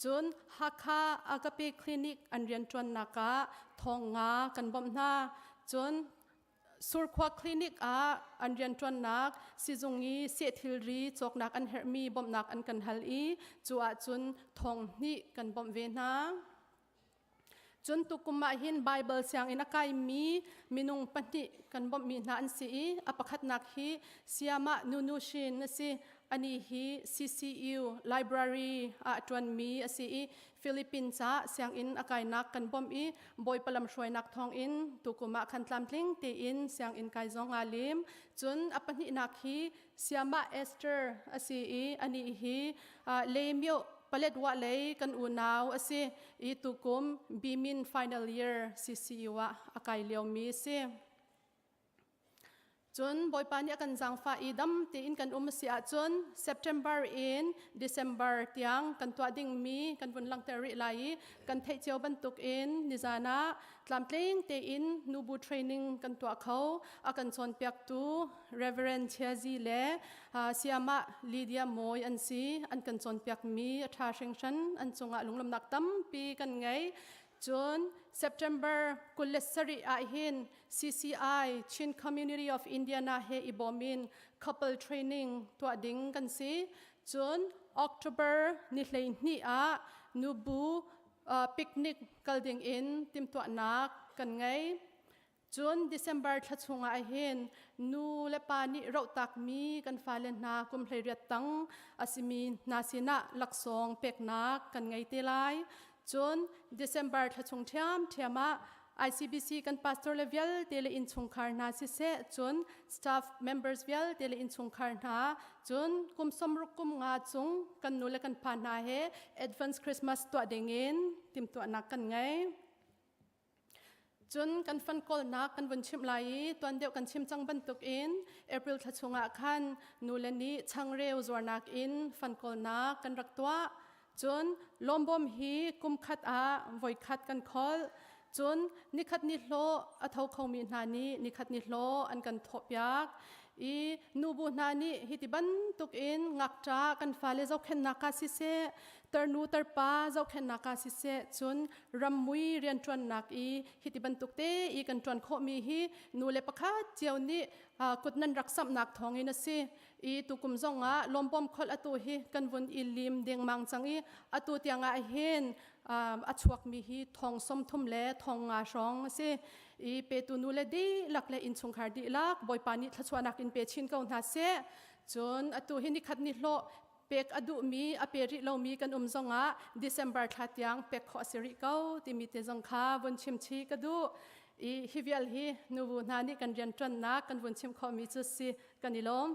Cun Hakha Agape Clinic an rianṭuannak ah thong nga kan bawmh hna. Cun Surkhua Clinic ah an rianṭuannak sizung i seh thilri cawknak an herhmi bawmhnak an kan hal i cu ahcun thong hnih kan bawmh ve hna. Cun tukum ah hin Baibal sianginn a kaimi minung pahnih kan bawmhmi hna an si i a pakhatnak hi Siamah Nunu Shin a si. Anih hi CCU library ah a ṭuanmi a si i Philippines ah sianginn a kainak kan bawmh i Bawipa lamhruainak thawngin tukum ah khan tlamtling tein sianginn kai zong aa lim. Cun a pahnihnak hi Siamah Esther a si i anih hi Lemyo Paletwa lei kan unau a si i tukum Bimin final year CCU ah a kai liomi a si. Cun Bawipa nih a kan zaangfah i dam tein kan um a si ahcun September in December tiang kan tuah dingmi kan vun langhter rih lai i kan theih cio bantukin nizan ah tlamtling tein nubu training kan tuah kho a kan cawnpiaktu Reverend Chiazi le Siamah Lydia Mawi an si. An kan cawnpiakmi a ṭha hringhran. An cungah lunglawmhnak tampi kan ngei. Cun September 27 ah hin CCI Chin Community of Indiana he i bawm in couple training tuah ding kan si. Cun October ni 12 ah nubu picnic kal ding in timhtuahnak kan ngei. Cun December thla chungah hin nu le pa nih rohtakmi kan fale hna kum 18 tang a simi hna sinah laksawng peknak kan ngei te lai. Cun December thla chung ṭhiamṭhiam ah ICBC kan pastor le vialte le innchungkhar hna siseh cun staff members vialte le innchungkhar hna cun kum 60 kum nga cung kan nu le kan pa hna he advance Christmas tuah dingin timhtuahnak kan ngei. Cun kan fund kawlnak kan vun chimh lai i tuan deuh kan chim cang bantukin April thla chungah khan nule nih changreu zuarnak in fund kawlnak kan rak tuah. Cun lawmbawm hi kum khat ah voikhat kan kholh. Cun nikhat ni hlawh a tho khomi hna nih nikhat ni hlawh an kan thawhpiak. I nubu hna nih hiti bantuk in ngakṭa kan fale zohkhenhnak ah siseh, tarnu tarpa zohkhenhnak ah siseh, cun rammui rianṭuannak i hiti bantuk te i kan ṭuan khawhmi hi nu le pakhat cio nih kut nan rak samhnak thawngin a si. I tukum zongah lawmbawm kholh atu hi kan vun i lim dengmang cang i atu tiangah hin a chuakmi hi thong 30 le thong nga hrawng a si. I petu nu le dihlak le innchungkhar dihlak Bawipa nih thluachuahnak in pe chin ko hna seh. Cun atu hi nikhat ni hlawh pek a duhmi a pe rih lomi kan um zongah December thla tiang pek khawh a si rih ko timi te zong kha vun chim chih ka duh. I hi vial hi nubu hna nih kan rianṭuannak kan vun chim khawhmi cu si kan i lawm.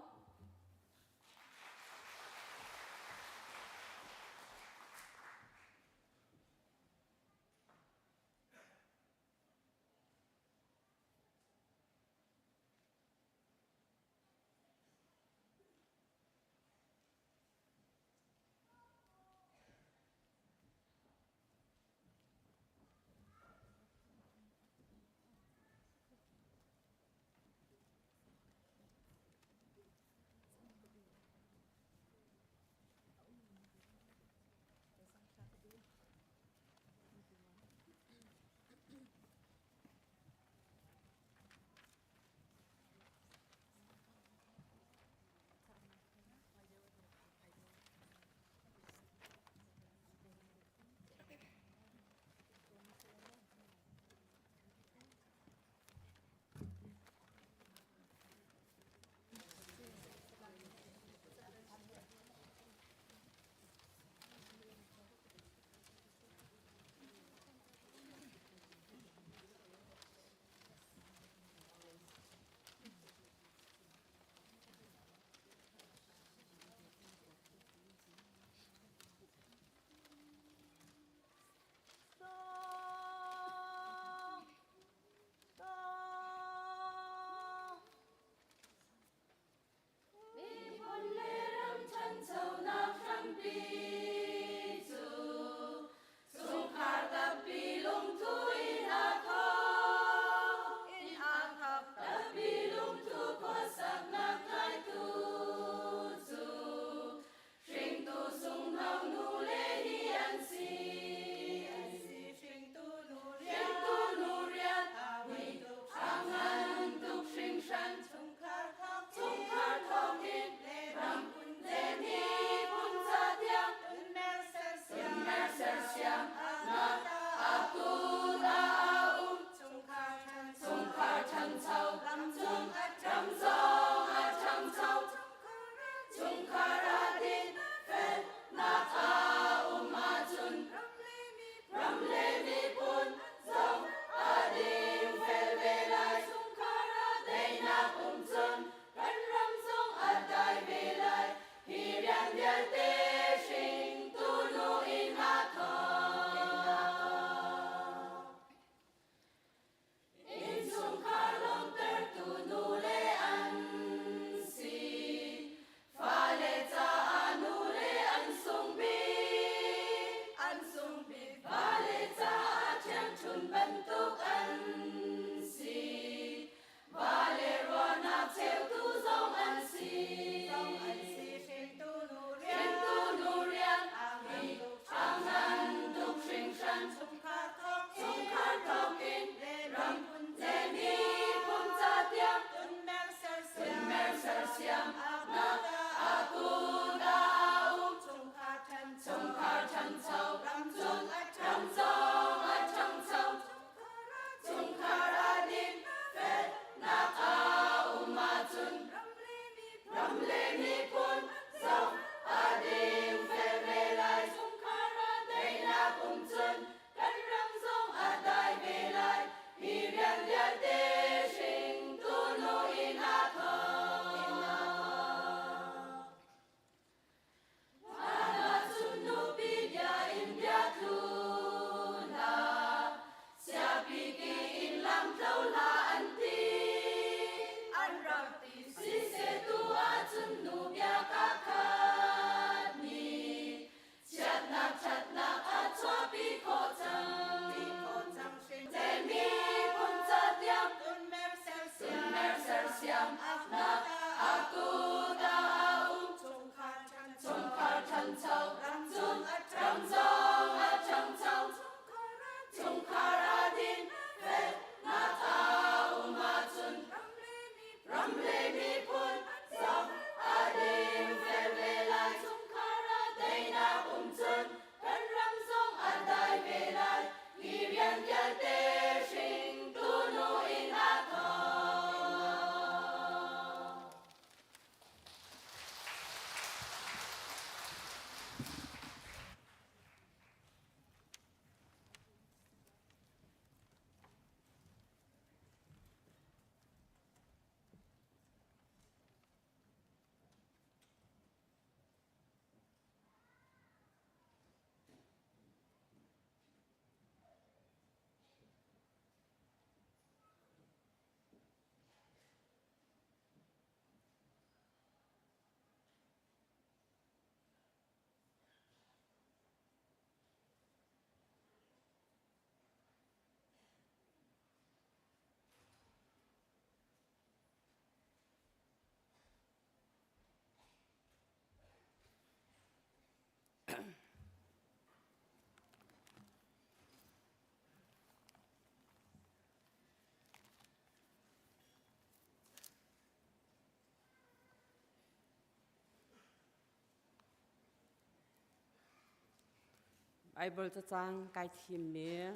Bible cacang kai thimmi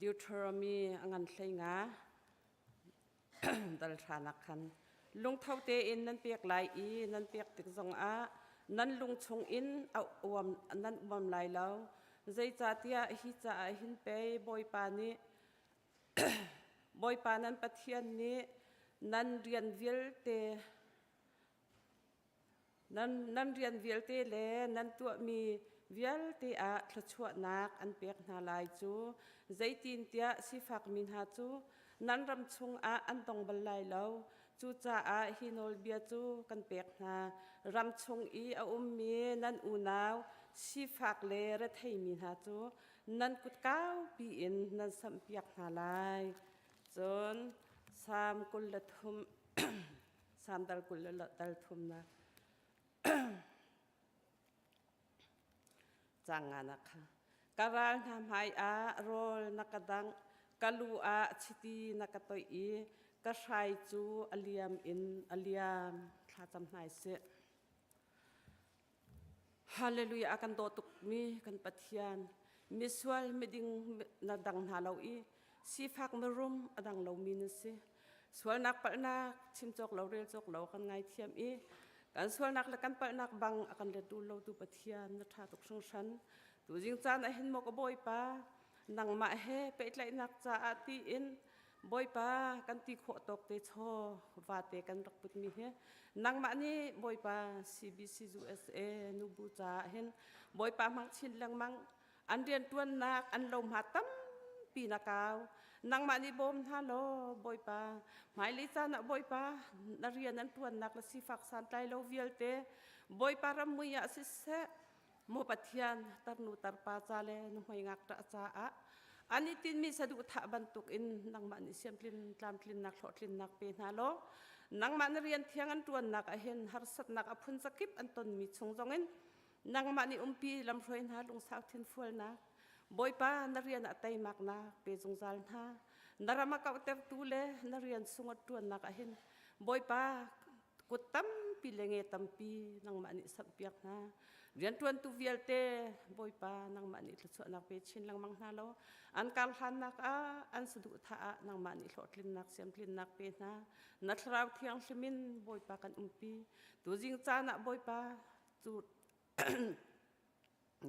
Deuteronomy a ngan hlei nga dal hranak khan lungtho tein nan pek lai i nan pek tik zongah nan lung chungin a uam nan uam lai lo zeicahtiah hi caah hin pei Bawipa nih Bawipa nan Pathian nih nan rian vialte Nan rian vialte le nan tuahmi vialte ah thluachuahnak an pek hna lai cu. Zeitintiah sifakmi hna cu nan ram chungah an dong bal lai lo. Cucaah hi nawlbia cu kan pek hna. Ram chung i a ummi nan unau sifak le retheimi hna cu nan kut kaupi in nan samhpiak hna lai. Cun Salm 23 Salm dal 20 le dal thumnak cang nga kha ka ral hna hmai ah rawl na ka dangh ka lu ah chiti na ka toih i ka hrai cu a liam in a liam thlacam hnai sih Hallelujah a kan daw tukmi kan Pathian misual miding na dang hna lo i sifak mirum a dang lomi na si sualnak palhnak chim cawk lo rel cawk lo kan ngaithiam i kan sualnak le kan palhnak bang a kan let lo tu Pathian na ṭha tuk hringhran tuzing caan ah hin maw ka Bawipa nangmah he pehtlaihnak caah tiin Bawipa kan ti khawh tawk te chaw vate kan rak putmi hi nangmah nih Bawipa CBC USA nubu caah hin Bawipa hmang chin lengmang an riantuannak an lohma tampi na kau nangmah nih bawm hna law Bawipa hmailei caan ah Bawipa na rian an tuannak le sifak santlai lo vialte Bawipa ram mui ah siseh Maw Pathian, tarnu tarpa ca le nuhmei ngakṭah caah an i tinhmi saduhthah bantukin nangmah nih siamtlin tlamtlinnak hlawhtlinnak pe hna law nangmah na rian thiang an ṭuannak ah hin harsatnak a phun zakip an tonmi chung zongin nangmah nih umpi lamhruai hna lungsau thinfualnak Bawipa na rian ah teimaknak pe zungzal hna na ram a kauhtertu le na rian sung a ṭuannak ah hin Bawipa kut tampi le nge tampi nangmah nih samhpiak hna rianṭuantu vialte Bawipa nangmah nih thluachuahnak pe chin lengmang hna law an karhlannak ah an saduhthah ah nangmah nih hlawhtlinnak siamtlinnak pe hna na thlarau thianghlim in Bawipa kan umpi tuzing caan ah Bawipa cu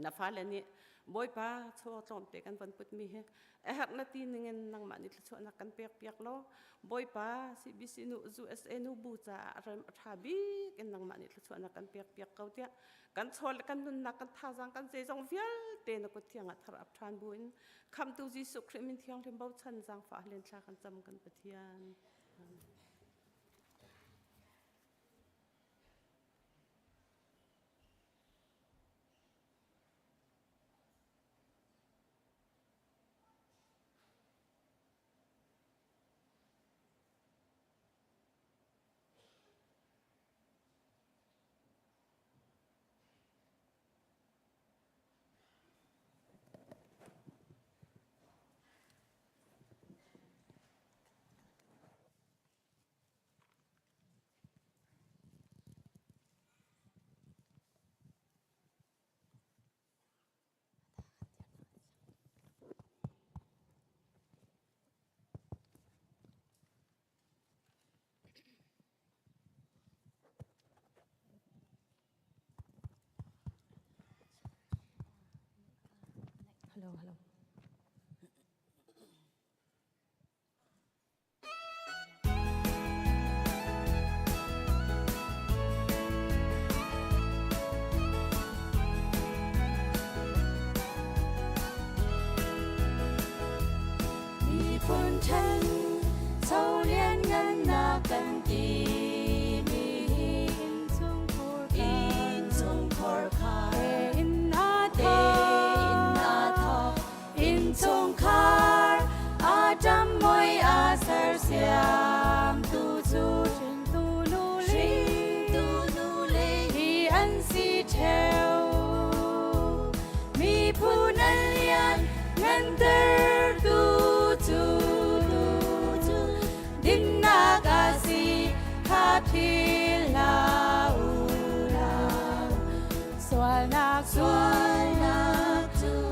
Na fale nih Bawipa chaw tlawmte kan von putmi hi a herh na ti ningin nangmah nih thluachuahnak kan pek piak law Bawipa CBC nu USA nu bu caah a rem a ṭha bik in nangmah nih thluachuahnak kan pek piak ko tiah kan chaw le kan nunnak kan thazaang kan zeizong vialte na kut thiang ah thar ap ṭhan bu in khamtu Jesuh Khrih min thianghlim bochan zaangfah len thla kan cam kan Pathian. Amen. Hello, hello. Miphun ṭhen cholian ngannak kan timi innchungkhur khar tein aa thawk Innchungkhar a ṭam moi a sersiamtu cu hringtu nule hi an si ṭheo. Miphun an lian ngantertu cu cu dinnak a si kha philh hlah u law. Sualnak sualnak cu.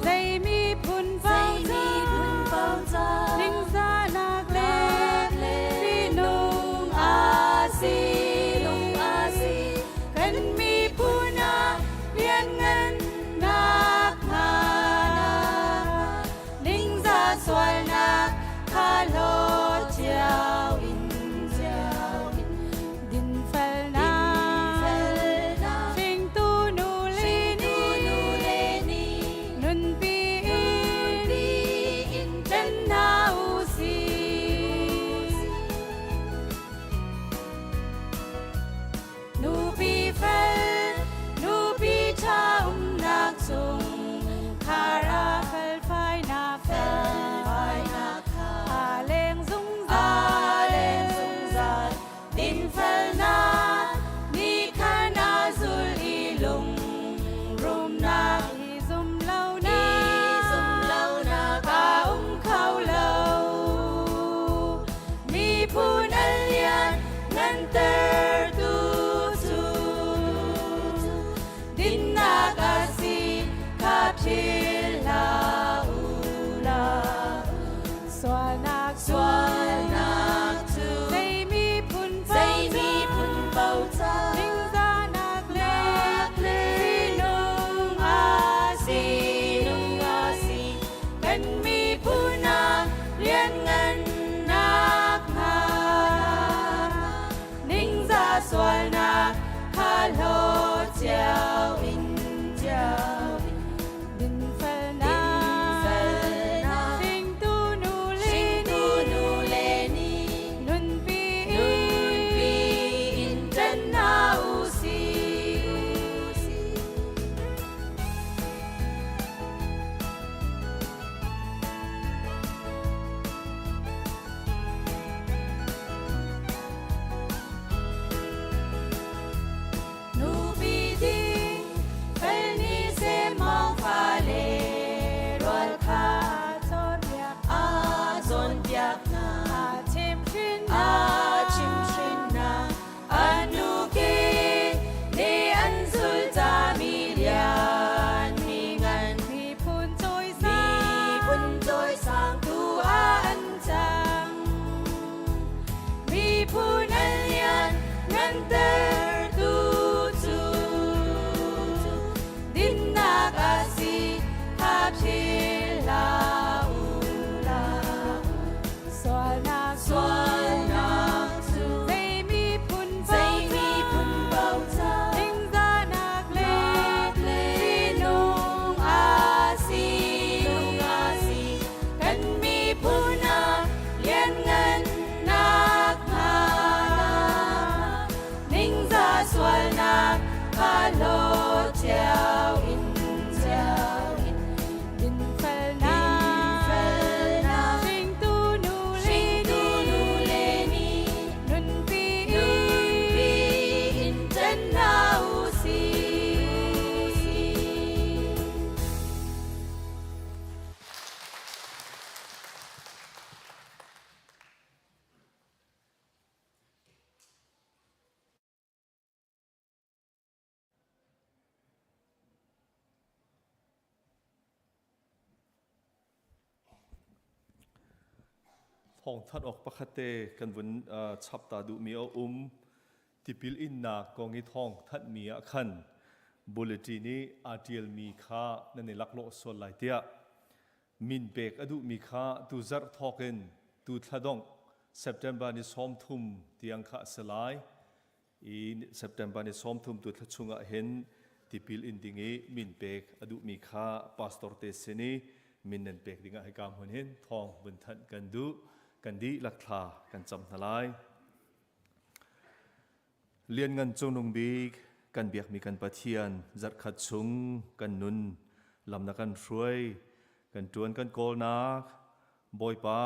hlaw cio in cio in Dinfelnak hringtu nu le ni nunpi in ṭan hna u sih. Nupi ding fel ni semmawng fale rual kha cawnpiak a cawnpiak hna a chimhhrin a chimhhrin hna a nu ke ne an zul cami lian mi ngan miphun cawisang miphun cawisangtu ah an cang. Miphun an lian ngantertu cu dinnak a si kha philh hlah u la. Sualnak Sualnak cu zei miphun zei miphun paoh ca ningzahnak le Sinung a si nung a si kan miphun ah lianngannak hnga ningzah sualnak kha hlaw cio in cio in Dinfelnak hringtu nu le ni nunpi nunpi in ṭan hna u sih. Thawngthanh awk pakhat te kan vun chap ta duhmi a um. Tipil innak kong i thawng thanhmi ah khan bulletin i aa ṭialmi kha nan i laklawh sual lai tiah min pek a duhmi kha tu zarh thawk in tu thla dongh September ni 30 tiang kha a si lai. I September ni 30 tu thla chungah hin tipil in ding i min pek a duhmi kha pastor te sin i min nan pek dingah hika hmun hin thawng vun thanh kan duh. Kan dihlak thla kan cam hna lai. Lianngan Cungnung Bik kan biakmi kan Pathian zarhkhat chung kan nun lam na kan hruai kan ṭuan kan kawlnak Bawipa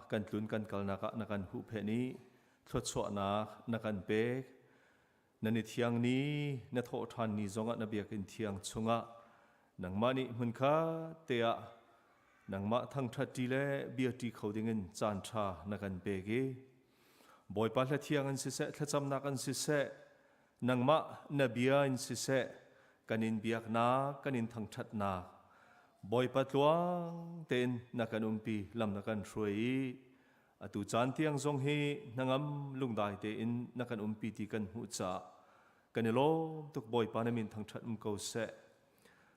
kan tlun kan kalnak ah na kan huhphenh i thluachuahnak na kan pek na ni thiang ni na thawh ṭhan ni zongah na biakinn thiang chungah nangmah nih hmunkhat te ah nangmah thangṭhat ṭi le bia ṭi kho dingin caan ṭha na kan pek i Bawipa hla thiang in siseh thlacamnak in siseh nangmah na bia in siseh kan in biaknak kan in thangṭhatnak Bawipa tluang tein na kan umpi lam na kan hruai i atu caan tiang zong hi hnangam lungdai tein na kan umpi ti kan hmuh caah kan i lawm tuk Bawipa na min thangṭhat um ko seh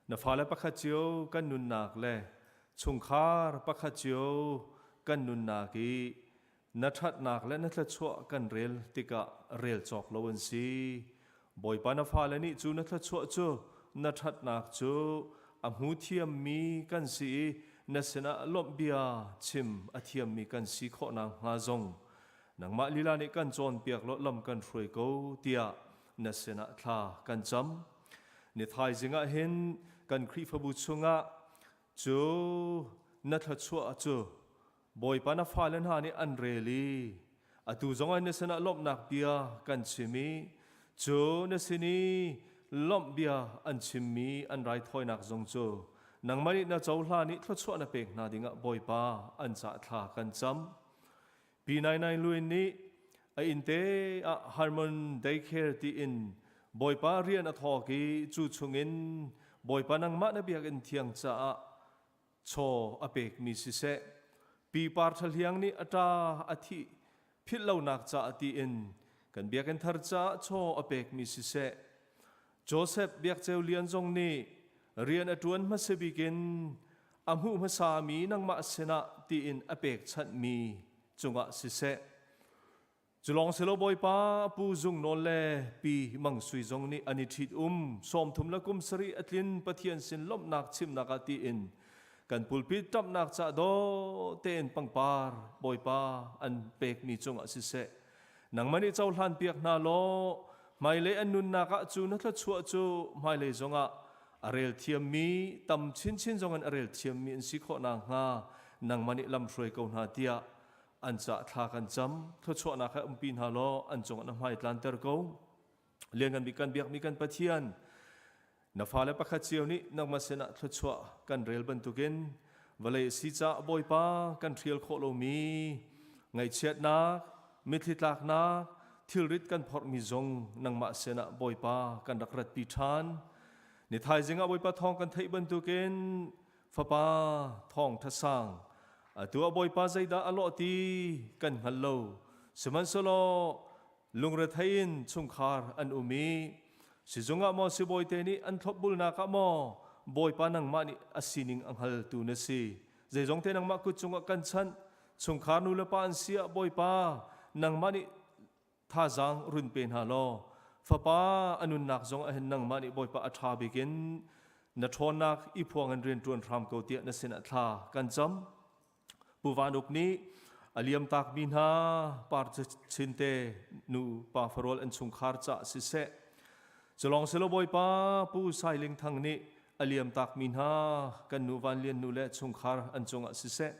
Na fale pakhat cio kan nunnak le chungkhar pakhat cio kan nunnak i na ṭhatnak le na thluachuah kan rel tikah rel cawk lo an si. Bawipa na fale nih cu na thluachuah cu na ṭhatnak cu a hmu thiammi kan si i na sinah lawmh bia chim a thiammi kan si khawh nakhnga zong nangmah lila nih kan cawnpiak law lam kan hruai ko tiah na sinah thla kan cam. Ni thaizing ah hin kan Khrihfabu chungah cu na thluachuah cu Bawipa na fale hna nih an rel i atu zongah na sinah lawmhnak bia kan chim i cu na sin i lawmh bia an chimmi an raithawinak zong cu nangmah nih na cohlan i thluachuah na pek hna dingah Bawipa an cah thla kan cam. Pi Nai Nai Lwin nih a innte ah Harmon Daycare tiin Bawipa rian a thawk i cu chungin Bawipa nangmah na biakinn thiang caah chaw a pekmi siseh, Pi Par Ṭha Hliang nih a ṭa a thih philh lonak caah tiin kan biakinn thar caah chaw a pekmi siseh, Joseph Biak Ceu Lian zong nih rian a ṭuan hmasa bik in a hmuh hmasami nangmah sinah tiin a pekchanhmi cungah siseh. Cu lawng si lo Bawipa Pu Zung Nawl le Pi Mang Sui zong nih an i ṭhit um 30 le kum sarih a tlin Pathian sin lawmhnak chimnak ah tiin kan pulpit ṭamhnak ca dawh tein pangpar Bawipa an pekmi cungah siseh nangmah nih cohlan piak hna law hmailei an nunnak ah cu na thluachuah cu hmailei zongah a rel thiammi tam chinchin zongin a rel thiammi an si khawh nakhnga nangmah nih lamhruai ko hna tiah an cah thla kan cam. Thluachuahnak he umpi hna law an cungah na hmai tlanter ko. Lianngan bik kan biakmi kan Pathian, na fale pakhat cio nih nangmah sinah thluachuah kan rel bantukin vawlei si caah Bawipa kan hrial khawh lomi ngaihchiatnak, mitthli tlaknak, thilrit kan phorhmi zong nangmah sinah Bawipa kan rak ratpi ṭhan. Ni thaizing ah Bawipa thawng kan theih bantukin Fapa thawng ṭha sang, atu ah Bawipa zeidah a lawh ti kan hngal lo. Sihmanhsehlaw lungrethei in chungkhar an um i sizung ah maw sibawite nih an thlopbulnak ah maw Bawipa nangmah nih a sining a hngaltu na si. Zeizong te nangmah kut cungah kan chanh. Chungkhar nu le pa an si ah Bawipa nangmah nih thazaang run pe hna law fapa a nunnak zong ah hin nangmah nih Bawipa a ṭha bik in na ṭhawnnak i phuang in rian ṭuan hram ko tiah na sinah thla kan cam. Pu Van Uk nih a liamtakmi hna par chinte nu pa farol an chungkhar cah siseh culong silo Bawipa Pu Sai Ling Thang nih a liamtakmi hna kan nu Van Lian nu le chungkhar an cungah siseh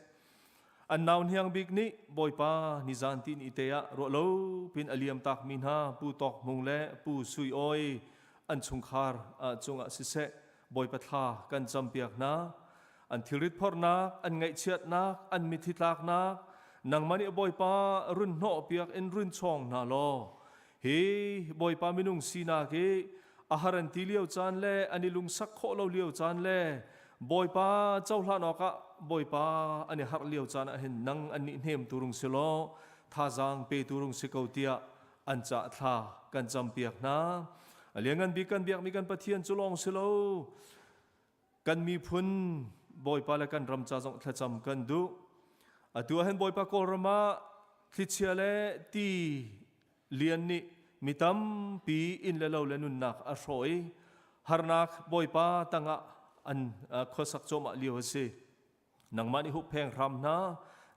An nau hniang bik nih Bawipa nizan ti ni te ah ruah lo pin a liam takmi hna Pu Tawk Hmung le Pu Sui Awi an chungkhar cungah siseh Bawipa thla kan campiak hna. An thilrit phorhnak, an ngaihchiatnak, an mitthli tlaknak nangmah nih Bawipa run hnawhpiak in run chawng hna law hi Bawipa minung sinak hi a har an ti lio caan le an i lungsak khawh lo lio caan le Bawipa cohlan awkah Bawipa an i harh lio caan ah hin nang an nih hnemtu rung si law thazaang petu rung si ko tiah an cah thla kan campiak hna. A lianngan bik kan biakmi kan Pathian cu lawng si lo Kan miphun Bawipa le kan ram ca zong thlacam kan duh. Atu ah hin Bawipa Kawlram ah thlichia le ti lian nih mi tampi inn le lo le nunnak a hrawh i harnak Bawipa tangah an khuasak cuahmah lio a si. Nangmah nih huppheng hram hna,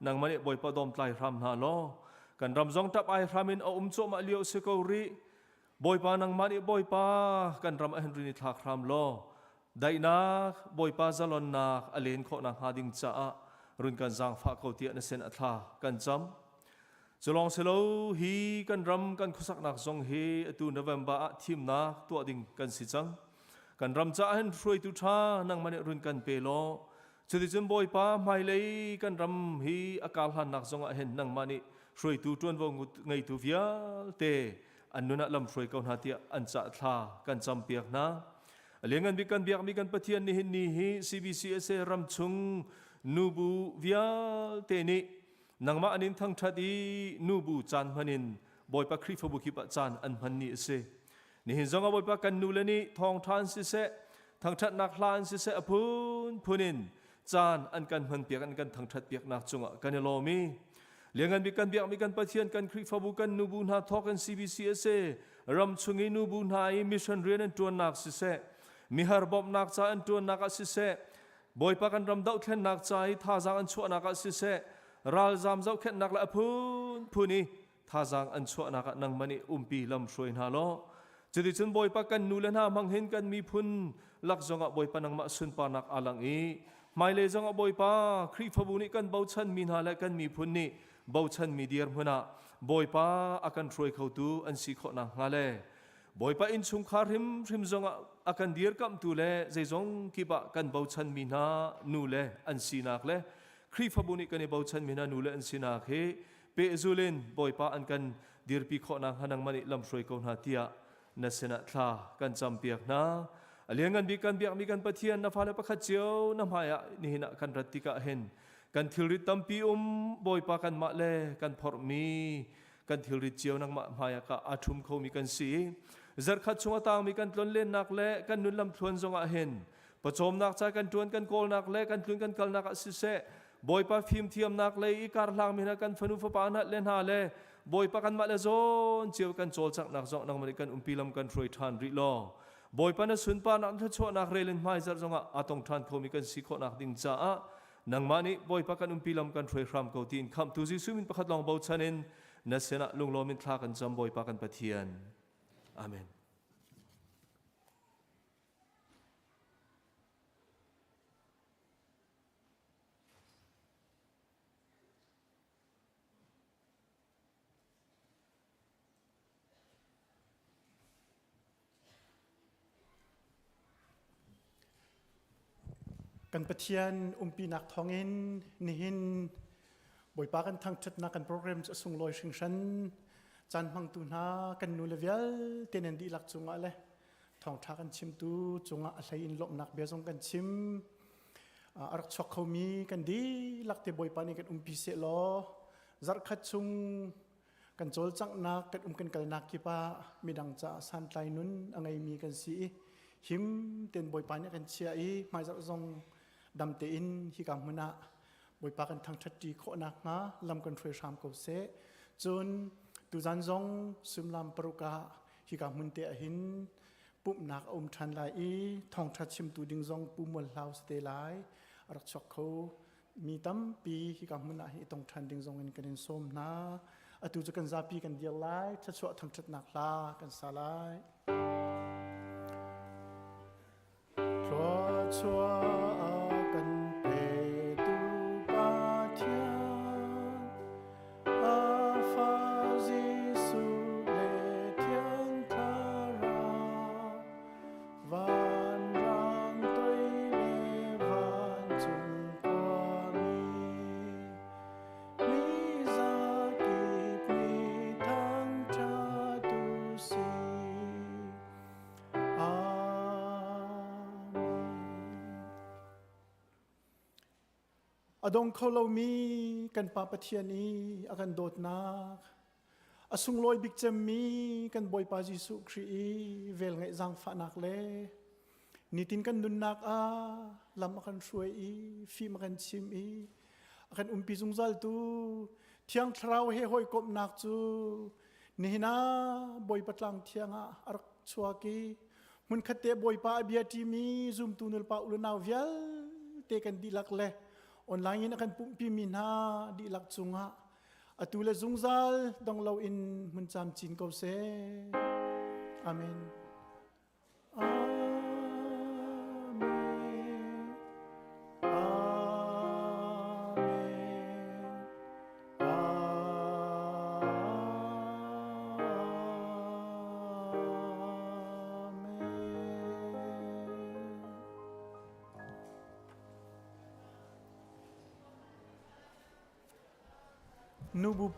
nangmah nih Bawipa dawmtlai hram hna law, kan ram zong ṭap ai hram in a um cuahmah lio si ko rih. Bawipa nangmah nih Bawipa kan ram ah hin rin i thlak hram law, daihnak Bawipa zalonnak a len khawh nakhnga ding caah run kan zaangfah ko tiah na sin a thla kan cam. Culawng si lo hi kan ram kan khuasaknak zong hi atu November ah thimnak tuah ding kan si cang. Kan ram caah hin hruaitu ṭha nangmah nih run kan pe law cuticun Bawipa hmailei kan ram hi a karhlannak zongah hin nangmah nih hruaitu ṭuanvo ngeitu vialte an nun ah lamhruai ko hna tiah an cah thla kan campiak hna. A lianngan bik kan biakmi kan Pathian nihin ni hi CBCSA ram chung nubu vialte nih nangmah an in thangṭhat i nubu caan hman in Bawipa Khrihfabu kip ah caan an hman ni a si. Nihin zong ah Bawipa kan nule nih thawngṭha an siseh, thangṭhatnak hla an siseh a phunphun in caan an kan hmanpiak an kan thangṭhat piaknak cungah kan i lawm i Lianngan bik kan biakmi kan Pathian kan Khrihfabu kan nubu hna thawk in CBCSA ram chung i nubu hna i mission rian an ṭuannak siseh, mihar bawmhnak ca an ṭuannak ah siseh, Bawipa kan ram dohthlennak ca i thazaang an chuahnak ah siseh, ralzaam zohkhenhnak le a phunphun i thazaang an chuahnak ah nangmah nih umpi lam hruai hna law cuticun Bawipa kan nu le hna hmang hin kan miphun lak zongah Bawipa nangmah sunparnak aa lang i hmailei zongah Bawipa Khrihfabu nih kan bochanmi hna le kan miphun nih bochanmi dirhmun ah Bawipa a kan hruai khotu an si khawh nakhnga le Bawipa innchungkhar hrimhrim zongah a kan dirkamhtu le zeizong kip ah kan bochanmi hna nu le an sinak le Khrihfabu nih kan i bochanmi hna nu le an sinak hi pehzul in Bawipa an kan dirpi khawh nakhnga nangmah nih lamhruai ko hna tiah na sinah thla kan campiak hna. A lianngan bik kan biakmi kan Pathian na fale pakhat cio na hmaiah nihin ah kan rat tikah hin kan thilrit tampi um Bawipa kanmah le kan phorhmi kan thilrit cio nangmah hmaiah ka aa ṭhum khomi kan si. Zarkhat chung a tangmi kan tlonlennak le kan nun lamthluan zongah hin pawcawmnak ca kan ṭuan kan kawlnak le kan tlun kan kalnak ah siseh Bawipa fimthiamnak lei i karhlangmi hna kan fanu fapa hna le hna le. Bawipa kanmah le zawn cio kan cawlcanghnak zong nangmah nih kan umpi lam kan hruai ṭhan rih law Bawipa na sunparnak thluachuahnak rel in hmaizarh zongah aa tong ṭhan khomi kan si khawhnak ding caah nangmah nih Bawipa kan umpi lam kan hruai hram ko tiin khamhtu Jesuh min pakhat lawng bochan in na sinah lunglawm in thla kan cam Bawipa kan Pathian. Amen. Kan Pathian umpinak thawngin nihin Bawipa kan thangṭhatnak kan program cu a sunglawi hringhran. Caan hmangtu hna kan nu le vialte nan dihlak cungah le thawngṭha kan chimtu cungah a hlei in lawmhnak bia zong kan chim. A rak chuak khomi kan dihlak te Bawipa nih kan umpi seh law zarhkhat chung kan cawlcanghnak kan um kan kalnak kip ah midang caah santlai nun a ngeimi kan si i him tein Bawipa nih a kan chiah i hmaizarh zong dam tein hika hmun ah Bawipa kan thangṭhatṭi khawh nakhnga lam kan hruai hram ko seh. Cun tuzan zong suimilam paruk ah hika hmun te ah hin pumhnak a um ṭhan lai i thawngṭha chimtu ding zong Pu Mual Hlau si te lai. A rak chuak kho mi tampi hika hmun ah hin i tong ṭhan ding zong in kan in sawm hna. Atu cu kan zapi kan dir lai, thluachuah thangṭhatnak hla kan sa lai. Thluachuah a kan petu Pathian, a fa Jesuh le Thiang Thlarau, vanrang toi le vancung khuami, mi zakip nih thangṭhat u sih. A dong kho lomi kan Pa Pathian i a kan dawtnak, a sunglawi bik cemmi kan Bawipa Jesuh Khrih i velngeih zaangfahnak le nitin kan nunnak ah lam a kan hruai i fim a kan chim i a kan umpi zungzaltu Thiang Thlarau he hawikomhnak cu Nihin ah Bawipa tlang thiang ah a rak chuak i hmunkhat te Bawipa a bia ṭimi zumtu nulepa u le nau vialte kan dihlak le online in a kan pumhpimi hna dihlak cungah atu le zungzal dong loin hmun camcin ko seh. Amen. Nubu pawl.